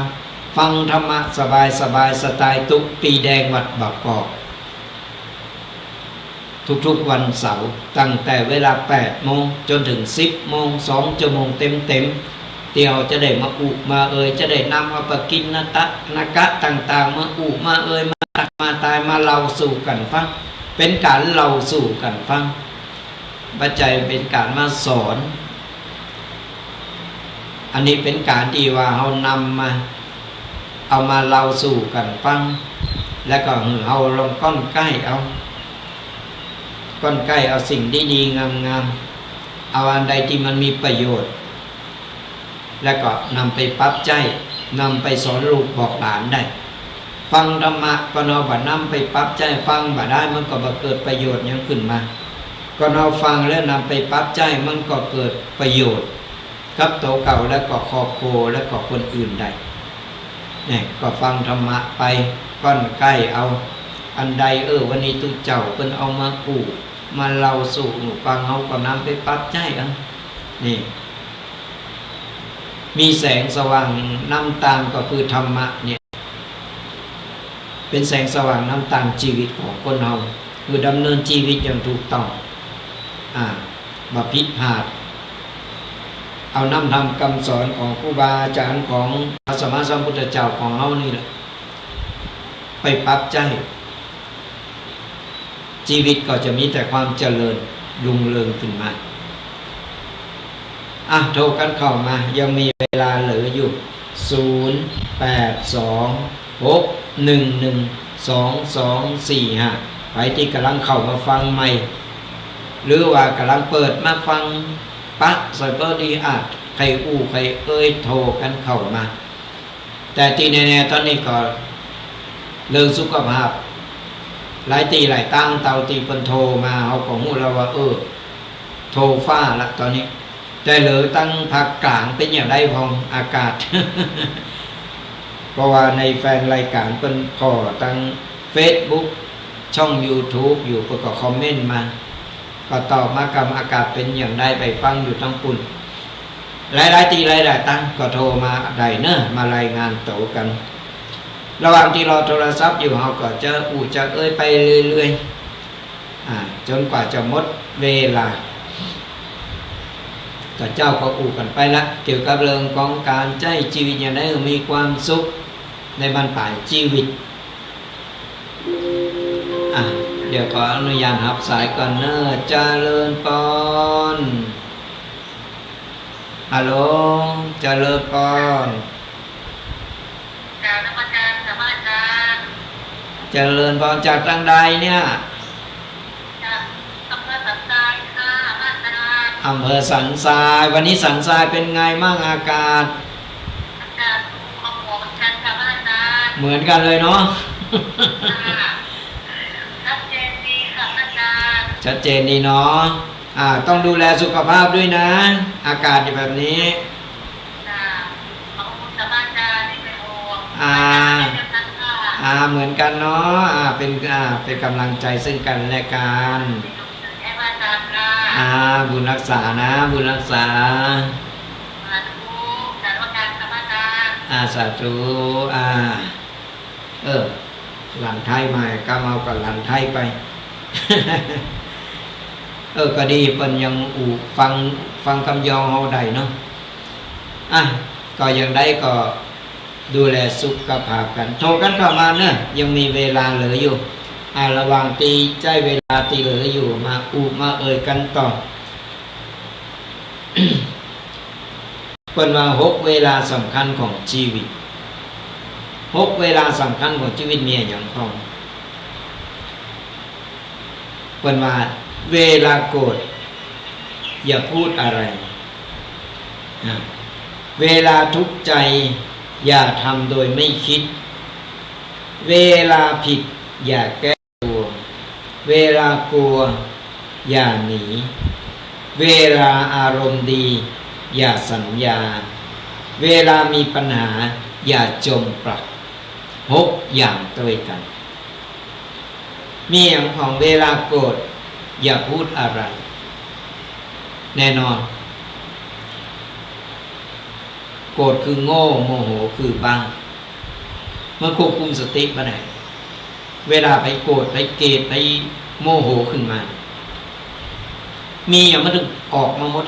ฟังธรรมะสบายๆ สไตล์ตุ๊ปีแดงวัดบางกอก ทุกๆ วันเสาร์ ตั้งแต่เวลาแปดโมงจ๋นเถิงสิบโมง สองชั่วโมงเต็มๆ ตี้เฮาจะได้มาอู้มาเอ่ย จะได้นำเอาปกิณณะกะต่างๆ มาอู้มาเอ่ย มาตักมาตาย มาเล่าสู่กั๋นฟัง เป๋นก๋านเล่าสู่กั๋นฟัง บ่ใจ้เป๋นก๋านมาสอน อันนี้เป๋นก๋านตี้ว่าเฮานำมา เอามาเล่าสู่กั๋นฟัง แล้วก็หื้อเฮาลองก้อนใก้เอา ก้อนใก้เอาสิ่งดีๆ งามๆ เอาอันใดตี้มันมีประโยชน์ แล้วก็นำไปปรับใจ๊ นำไปสอนลูกบอกหลานได้ ฟังธรรมะ ก่อนเฮาบ่นำไปปรับใจ๊ ฟังบ่ได้ มันก็บ่เกิดประโยชน์หยังขึ้นมา ก่อนเฮาฟังแล้วนำไปปรับใจ๊ มันก็เกิดประโยชน์ กับตั๋วเก่า แล้วก็ครอบครัว แล้วก็คนอื่นได้ เนี่ย ก็ฟังธรรมะไป ก้อนใก้เอา อันใด เออ วันนี้ตุ๊เจ้าเปิ้นเอามาอู้ มาเล่าสู่หมู่ฟัง เฮาก็นำไปปรับใจ๊เอา นี่ มีแสงสว่างนำตางก็คือธรรมะเนี่ย เป๋นแสงสว่างนำตางจีวิตของคนเฮา คือดำเนินจีวิตอย่างถูกต้อง อ่า บ่ผิดพลาด เอานำธรรมกำสอนของครูบาอาจ๋ารย์ของพระสัมมาสัมพุทธเจ้าของเฮานี่แหละ ไปปรับใจ๊ จีวิตก็จะมีแต่ความเจริญรุ่งเรืองขึ้นมา อ่ะ โทรกั๋นเข้ามา ยังมีเวลาเหลืออยู่ ศูนย์ แปด สอง หก หนึ่ง หนึ่ง สอง สอง สี่ ห้า ใผตี้ก่ำลังเข้ามาฟังใหม่ หรือว่าก่ำลังเปิดมาฟังปะใส่เปิ้นดี อาจใค่อู้ใค่เอ่ย โทรกั๋นเข้ามา แต่ตี้แน่ๆ ต๋อนนี้ก็เรื่องสุขภาพ หลายตี้หลายตาง เต้าตี้เปิ้นโทรมา เฮาก็ฮู้แล้วว่า เออ โทรฟ้าละต๋อนนี้ แต่เหลือตางภาคกลางเป๋นอย่างใดพ่องอากาศ เพราะว่าในแฟนรายก๋านเปิ้นผ่อตางเฟซบุ๊ก ช่องยูทูบอยู่ เปิ้นก็คอมเมนต์มา ก็ตอบมากำ อากาศเป๋นอย่างใด ไปฟังอยู่ตางปู้น หลายๆ ตี้หลายๆ ตางก็โทรมาได้เนาะ มารายงานตั๋วกั๋น ระหว่างตี้รอโทรศัพท์อยู่ เฮาก็จะอู้จะเอ่ยไปเรื่อยๆ อ่า จ๋นกว่าจะหมดเวลา ก็เจ้าก็อู้กั๋นไปละ เกี่ยวกับเรื่องของก๋านใจ๊จีวิตอย่างใดหื้อมีความสุขในบั้นป๋ายจีวิต อ่ะ เดี๋ยวขออนุญาตฮับสายก่อนเนาะ เจริญปอน ฮัลโหล เจริญปอน กราบนมัสการค่ะพระอาจารย์ เจริญปอน จากตางใดเนี่ย จากอำเภอสันทรายค่ะพระอาจารย์ อำเภอสันทราย วันนี้สันทรายเป๋นไงมั่งอากาศ อากาศอุณหภูมิเหมือนกั๋นค่ะพระอาจารย์ เหมือนกั๋นเลยเนาะ ค่ะ ชัดเจนดีค่ะพระอาจารย์ ชัดเจนดีเนาะ อ่า ต้องดูแลสุขภาพด้วยนะ อากาศอยู่แบบนี้ ค่ะ ขอบคุณค่ะพระอาจารย์ที่เป็นห่วง อ่า อาจารย์เป็นเจ้าค่ะ อ่า เหมือนกั๋นเนาะ อ่า เป๋น อ่า เป๋นก๋ำลังใจ๋ซึ่งกั๋นและกั๋น ให้พระอาจารย์ค่ะ อ่า บุญฮักษานะ บุญฮักษา สาธุ สาธุค่ะพระอาจารย์ อ่า สาธุ อ่า เออ หลานไท้มา กำเอากับหลานไท้ไป เออ ก็ดี เปิ้นยังอู้ฟัง ฟังกำยองเฮาได้เนาะ อ่ะ ก็อย่างใดก็ดูแลสุขภาพกั๋น โทรกั๋นเข้ามาเนาะ ยังมีเวลาเหลืออยู่ อ่ะ ระหว่างตี้ใจ๊เวลาตี้เหลืออยู่ มาอู้มาเอ่ยกั๋นต่อ เปิ้นว่าหกเวลาสำคัญของจีวิต หกเวลาสำคัญของจีวิตมีอะหยังพ่อง เปิ้นว่าเวลาโกรธอย่าพูดอะไร อ่ะ เวลาทุกข์ใจ๋อย่าทำโดยไม่คิด เวลาผิดอย่าแก้ ตัว เวลากลัวอย่าหนี เวลาอารมณ์ดีอย่าสัญญา เวลามีปัญหาอย่าจมปลัก หกอย่างตวยกั๋น มีอะหยังพ่อง เวลาโกรธอย่าพูดอะไร แน่นอน โกรธคือโง่ โมโหคือบ้า มันควบคุมสติบ่ได้ เวลาใผโกรธ ใผเกลียด ใผโมโหขึ้นมา มีอะหยังมันต้องออกมาหมด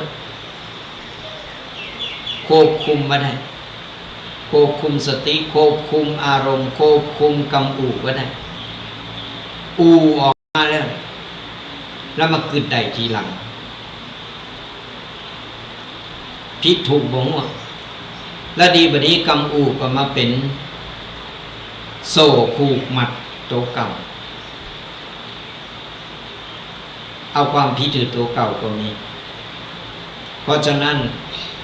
ควบคุมบ่ได้ ควบคุมสติ ควบคุมอารมณ์ ควบคุมกำอู้บ่ได้ อู้ออกมาแล้ว แล้วมากึ๊ดได้ทีหลัง ผิดถูกบ่ฮู้ และดีบ่ดีกำอู้ก็มาเป๋นโซ่ผูกมัดตั๋วเก่า เอาความผิดหื้อตั๋วเก่าก็มี เพราะฉะนั้น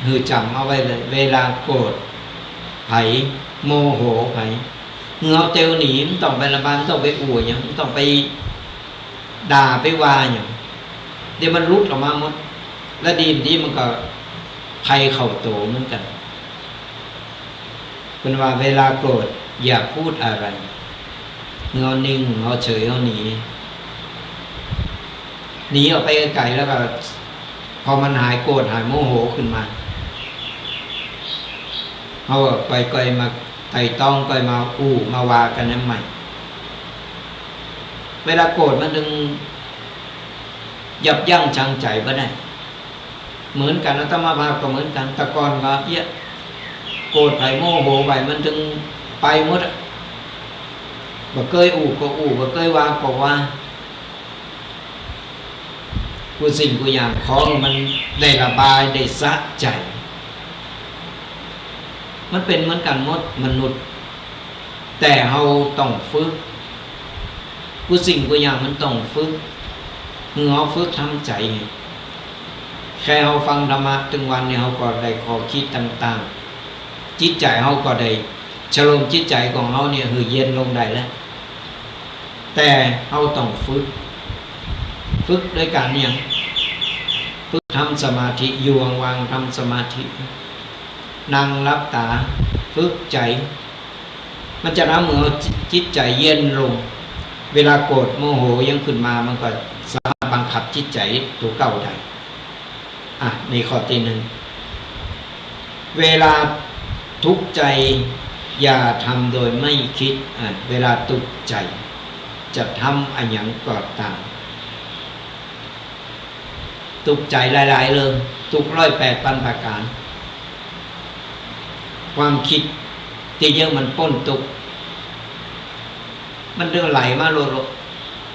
หื้อจ๋ำเอาไว้เลย เวลาโกรธใผ โมโหใผ หื้อเอาเตียวหนี บ่ต้องไประบาย บ่ต้องไปอู้หยัง บ่ต้องไปด่าไปว่าหยัง เดี๋ยวมันหลุดออกมาหมด และดีบ่ดีมันก็ภัยเข้าตั๋วเหมือนกั๋น เปิ้นว่าเวลาโกรธอย่าพูดอะไร หื้อเอานิ่ง เอาเฉย เอาหนี หนีออกไปไก๋ๆ แล้วก็ พอมันหายโกรธหายโมโหขึ้นมา เฮาก็ค่อยๆ มาไต่ตอง ค่อยมาอู้มาว่ากั๋นอันใหม่ เวลาโกรธมันจึงยับยั้งชั่งใจ๋บ่ได้ เหมือนกั๋น อาตมาภาพก็เหมือนกั๋น แต่ก่อนก็เอี้ย โกรธใผโมโหใผมันจึงไปหมดอะ บ่เกยอู้ก็อู้ บ่เกยว่าก็ว่า กู้สิ่งกู้อย่าง ขอหื้อมันได้ระบาย ได้สะใจ๋ มันเป๋นเหมือนกั๋นหมด มนุษย์ แต่เฮาต้องฝึก กู้สิ่งกู้อย่างมันต้องฝึก หื้อเฮาฝึกทำใจ๋ แค่เฮาฟังธรรมะตึงวันนี่ เฮาก็ได้ข้อคิดต่างๆ จิตใจ๋เฮาก็ได้ ชโลมจิตใจ๋ของเฮาเนี่ยหื้อเย็นลงได้แล้ว แต่เฮาต้องฝึก ฝึกโดยก๋านหยัง ฝึกทำสมาธิ อยู่ว่างๆ ทำสมาธิ นั่งหลับต๋า ฝึกใจ๋ มันจะทำหื้อจิตใจ๋เย็นลง เวลาโกรธโมโหยังขึ้นมา มันก็สามารถบังคับจิตใจ๋ตั๋วเก่าได้ อ่ะ นี่ข้อตี้นึ่ง เวลาตุ๊กใจ๋ อย่าทำโดยไม่คิด อ่ะ เวลาตุ๊กใจ๋ จะทำอะหยังก็ต๋าม ตุ๊กใจ๋หลายๆ เรื่อง ตุ๊กร้อยแปดปันประก๋าน ความกึ๊ดตี้เยียะมันป้นตุ๊ก มันเดินไหลมาโลด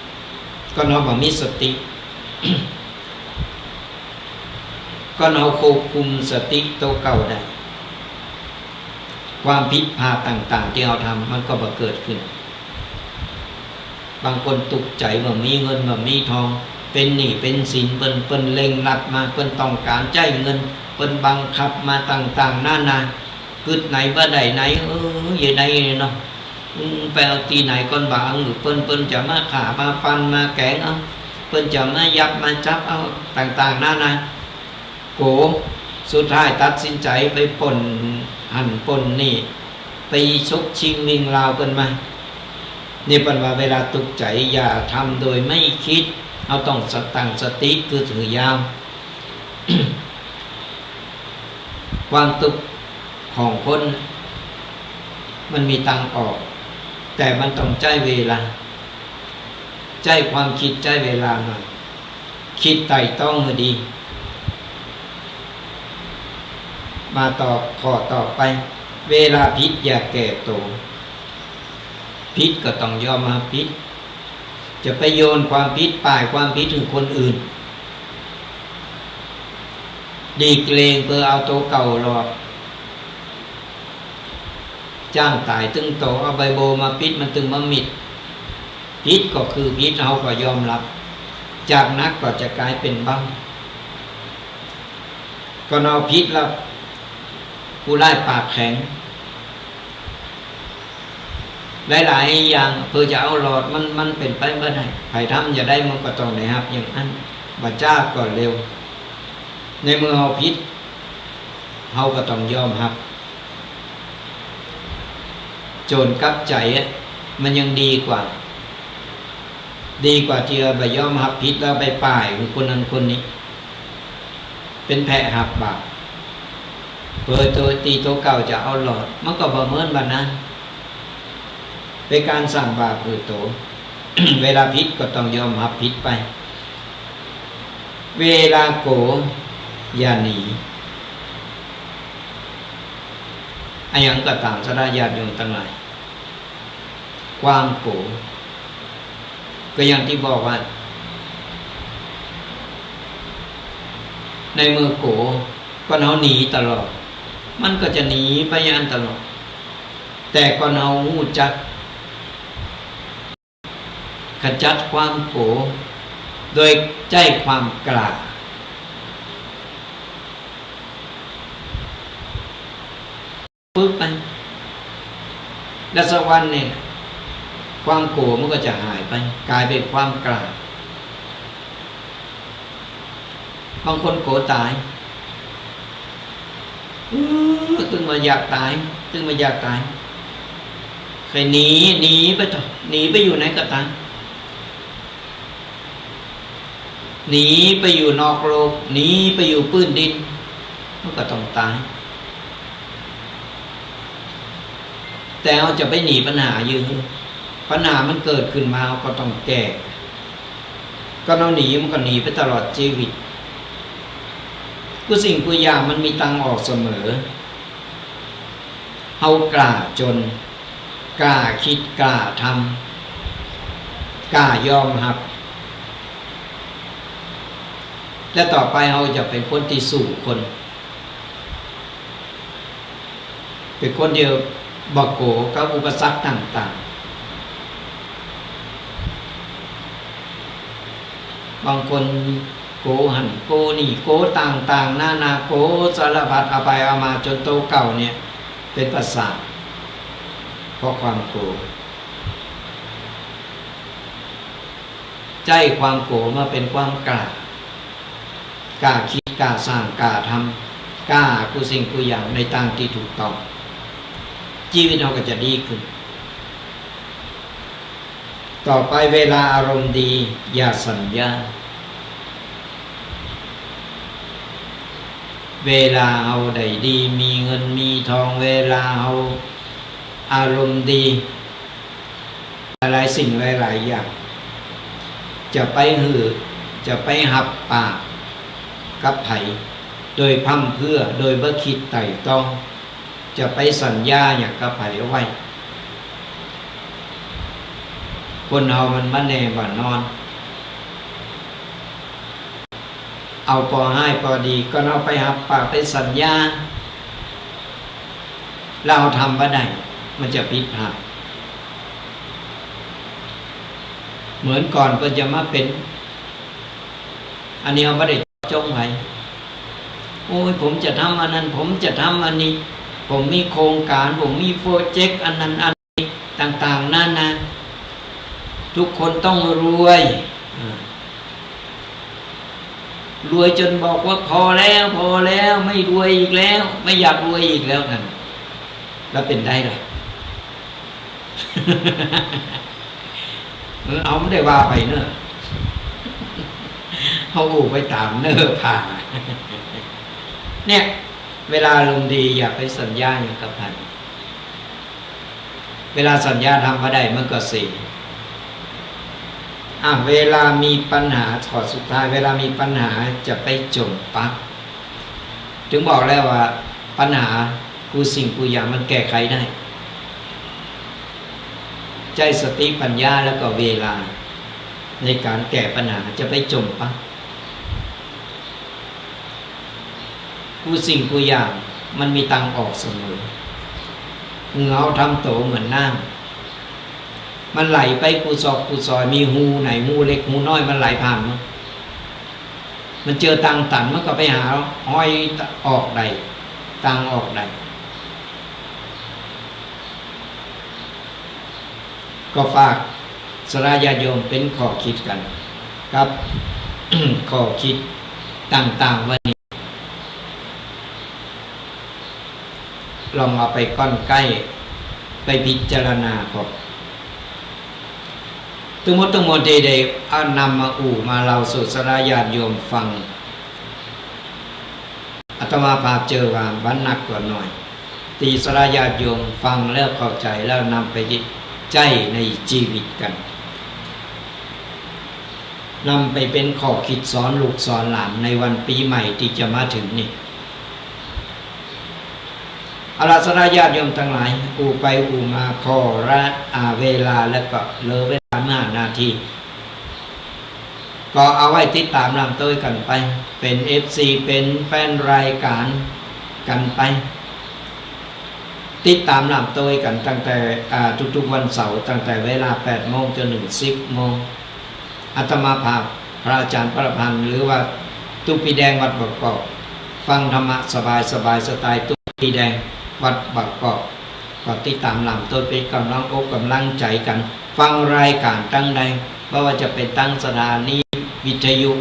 ๆ ก็เฮาบ่มีสติ ก็เฮาควบคุมสติตั๋วเก่าได้ ความผิดพลาดต่างๆ ตี้เฮาทำมันก็บ่เกิดขึ้น บางคนตุ๊กใจ๋บ่มีเงินบ่มีทอง เป๋นหนี้เป๋นสินเปิ้น เปิ้นเร่งรัดมา เปิ้นต้องก๋านใจ๊เงิน เปิ้นบังคับมาต่างๆ นานา กึ๊ดไหนบ่ได้ไหน เออ เยียะได้เนาะ อืม ไปเอาตี้ไหนก่อนบ่า เออ เปิ้น เปิ้นจะมาฆ่ามาฟันมาแก๋งเอา เปิ้นจะมายับมาจับเอา ต่างๆ นานา โก๋ สุดท้ายตัดสินใจ๋ไปป้นหั้นป้นนี่ ไปฉกชิงวิ่งราวเปิ้นมา นี่เปิ้นว่าเวลาตุ๊กใจ๋อย่าทำโดยไม่คิด เฮาต้องสะ ตั้งสติกึ๊ดหื้อยาว ความตุ๊กข์ของคนมันมีตางออก แต่มันต้องใจ๊เวลา ใจ๊ความกึ๊ด ใจ๊เวลาหน่อย กึ๊ดไต่ตองหื้อดี มาต่อข้อต่อไป เวลาผิดอย่าแก้ตั๋ว ผิดก็ต้องยอมฮับผิด จะไปโยนความผิด ป้ายความผิดหื้อคนอื่น ดีเกรงเปื้อเอาตั๋วเก่ารอด จ๊างต๋ายตึงโต เอาใบโบมาปิดมันตึงบ่มิด ผิดก็คือผิด เฮาก็ยอมฮับ จากหนักก็จะก๋ายเป๋นเบา ก็เฮาผิดแล้ว ผู้ร้ายปากแข็ง หลายๆ อย่างเปื้อจะเอารอด มัน มันเป๋นไปบ่ได้ ใผทำจะได้มันก็ต้องได้ฮับอย่างอั้น บ่จ๊าก็เร็ว ในเมื่อเฮาผิด เฮาก็ต้องยอมฮับ โจรกลับใจ๋อะ มันยังดีกว่า ดีกว่าตี้ว่าบ่ยอมฮับผิดแล้วไปป้ายคนนั้นคนนี้ เป๋นแพะฮับบาป เปื้อตั๋ว ตี้ตั๋วเก่าจะเอารอด มันก็บ่เหมือนบ่านั้น เป๋นก๋านสร้างบาปหื้อตั๋ว เวลาผิดก็ต้องยอมฮับผิดไป เวลาโก๋ อย่าหนี อะหยังก็ต๋าม ศรัทธาญาติโยมตังหลาย ความโก๋ ก็อย่างตี้บอกว่า ในเมื่อโก๋ ก็เฮาหนีตลอด มันก็จะหนีไปอย่างนั้นตลอด แต่ก็เฮาฮู้จัก ขจัดความโก๋ โดยใจ๊ความกล้า ฝึกไป แล้วสักวันนึ่ง ความโก๋มันก็จะหายไป ก๋ายเป๋นความกล้า บางคนโก๋ต๋าย อื้อ ตึงบ่อยากต๋าย ตึงบ่อยากต๋าย ใค่หนี หนีไปเถาะ หนีไปอยู่ไหนก็ต๋าม หนีไปอยู่นอกโลก หนีไปอยู่ปื้นดิน มันก็ต้องต๋าย แต่เฮาจะไปหนีปัญหาอยู่ ปัญหามันเกิดขึ้นมา เฮาก็ต้องแก้ ก็เฮาหนีมันก็หนีไปตลอดจีวิต กู้สิ่งกู้อย่างมันมีตางออกเสมอ เฮากล้าจ๋น กล้าคิดกล้าทำ กล้ายอมฮับ และต่อไปเฮาจะเป๋นคนตี้สู้คน เป๋นคนตี้บ่โก๋กับอุปสรรคต่างๆ บางคนโก๋หั้นโก๋นี่ โก๋ต่างๆ นานา โก๋สารพัด เอาไปเอามาจ๋นโตเก่าเนี่ย เป๋นประสาท เพราะความโก๋ ใจ๊ความโก๋มาเป๋นความกล้า กล้าคิด กล้าสร้าง กล้าทำ กล้ากู้สิ่งกู้อย่างในตางตี้ถูกต้อง จีวิตเฮาก็จะดีขึ้น ต่อไปเวลาอารมณ์ดี อย่าสัญญา เวลาเฮาได้ดี มีเงินมีทอง เวลาเฮาอารมณ์ดี หลายๆ สิ่งหลายๆ อย่าง จะไปหื้อ จะไปฮับปากกับใผ โดยพร่ำเพรื่อ โดยบ่คิดไตร่ตรอง จะไปสัญญาหยังกับใผเอาไว้ คนเฮามันบ่แน่บ่นอน เอาปอฮ้ายปอดี ก็เฮาไปฮับปากไปสัญญา แล้วเฮาทำบ่ได้ มันจะผิดพลาด เหมือนก่อนเปิ้นจะมาเป๋น อันนี้เฮาบ่ได้เจาะจงใผ โอ้ย ผมจะทำอันนั้น ผมจะทำอันนี้ ผมมีโครงก๋าน ผมมีโปรเจกต์อันนั้นอันนี้ ต่างๆ นานา ทุกคนต้องรวย อ่า รวยจ๋นบอกว่า "พอแล้ว พอแล้ว ไม่รวยอีกแล้ว ไม่อยากรวยอีกแล้ว" นั่น แล้วเป๋นใดล่ะ เออ เฮาบ่ได้ว่าใผเน่อ เฮาอู้ไปต๋ามเนื้อผ้า เนี่ย เวลาอารมณ์ดีอย่าไปสัญญาหยังกับใผ เวลาสัญญาทำบ่ได้มันก็เสีย อ่ะ เวลามีปัญหา ข้อสุดท้าย เวลามีปัญหาจะไปจ่มปัก ถึงบอกแล้วว่าปัญหากู้สิ่งกู้อย่างมันแก้ไขได้ ใจ๊สติปัญญาแล้วก็เวลาในก๋านแก้ปัญหา จะไปจ่มปัก กู้สิ่งกู้อย่างมันมีตางออกเสมอ เฮาทำโตเหมือนน้ำ มันไหลไปกู้ซอกกู้ซอย มีฮูไหน ฮูเล็กฮูน้อย มันไหลผ่านหมด มันเจอตางตัน มันก็ไปหาฮอยออกได้ ตางออกได้ ก็ฝากศรัทธาญาติโยมเป๋นข้อคิดกั๋น กับ ข้อคิดต่างๆ วันนี้ ลองเอาไปก้อนใก้ ไปพิจารณาก่อน ตึงหมดตึงมวลตี้ได้เอานำมาอู้มาเล่าสู่ศรัทธาญาติโยมฟัง อาตมาภาพเจอว่าบ่หนักก็น้อย ตี้ศรัทธาญาติโยมฟังแล้วเข้าใจ๋แล้วนำไปใจ๊ในจีวิตกั๋น นำไปเป๋นข้อคิดสอนลูกสอนหลานในวันปี๋ใหม่ตี้จะมาเถิงนี่ เอาละศรัทธาญาติโยมตังหลาย อู้ไปอู้มาผ่อละ อ่า เวลาแล้วก็เหลือเวลาห้านาที ก็เอาไว้ติดต๋ามร่ำโตยกั๋นไป เป๋นเอฟซี เป๋นแฟนรายก๋านกั๋นไป ติดต๋ามร่ำโตยกั๋นตั้งแต่ อ่า ทุกๆ วันเสาร์ ตั้งแต่เวลาแปดโมงจ๋นเถิงสิบโมง อาตมาภาพ พระอาจ๋ารย์ประพันธ์ หรือว่าตุ๊ปีแดงวัดบางกอก ฟังธรรมะสบายๆ สไตล์ตุ๊ปีแดงวัดบางกอก ก็ติดต๋ามร่ำโตยเป๋นก๋ำลังอกก๋ำลังใจ๋กั๋น ฟังรายก๋านตังใด บ่ว่าจะเป๋นตังสถานีวิทยุ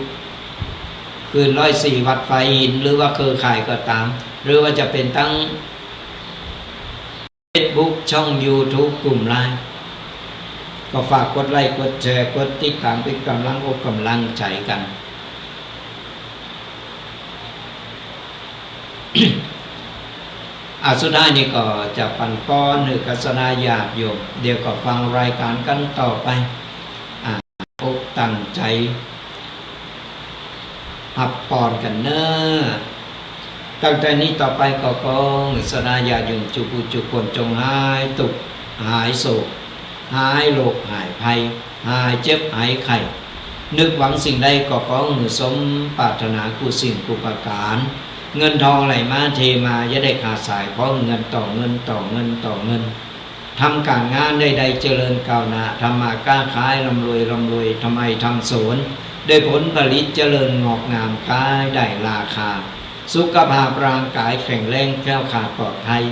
คลื่นร้อยสี่วัดฝายหิน หรือว่าเครือข่ายก็ต๋าม หรือว่าจะเป๋นตัง เฟซบุ๊ก ช่องยูทูบ กลุ่มไลน์ ก็ฝากกดไลก์ กดแชร์ กดติดต๋ามเป๋นก๋ำลังอกก๋ำลังใจ๋กั๋น อ่ะ สุดท้ายนี่ก็จะปั๋นปอนหื้อศรัทธาญาติโยม เดี๋ยวก็ฟังรายก๋านกั๋นต่อไป อ่ะ อกตั้งใจ๋ ฮับปอนกั๋นเน่อ ตั้งแต่นี้ต่อไปก็ขอหื้อศรัทธาญาติโยมจุผู้จุคนจงหายตุ๊กข์ หายโศก หายโรคหายภัย หายเจ็บหายไข้ นึกหวังสิ่งใดก็ขอหื้อสมปรารถนากู้สิ่งกู้ประก๋าน เงินทองไหลมาเทมา อย่าได้ขาดสาย ขอหื้อเงินต่อเงินต่อเงินต่อเงิน ทำก๋านงานใดๆเจริญก้าวหน้า ทำมาค้าขายร่ำรวยร่ำรวย ทำไฮ่ทำสวน ได้ผลผลิตเจริญงอกงาม ขายได้ราคา สุขภาพร่างก๋ายแข็งแรง แคล้วคลาดปลอดภัย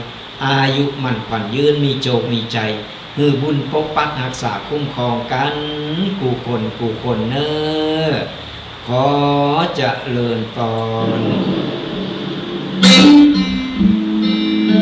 อายุมั่นขวัญยืน มีโชคมีชัย หื้อบุญปกปักฮักษาคุ้มครองกั๋นกู้คนกู้คนเน่อ ขอเจริญพร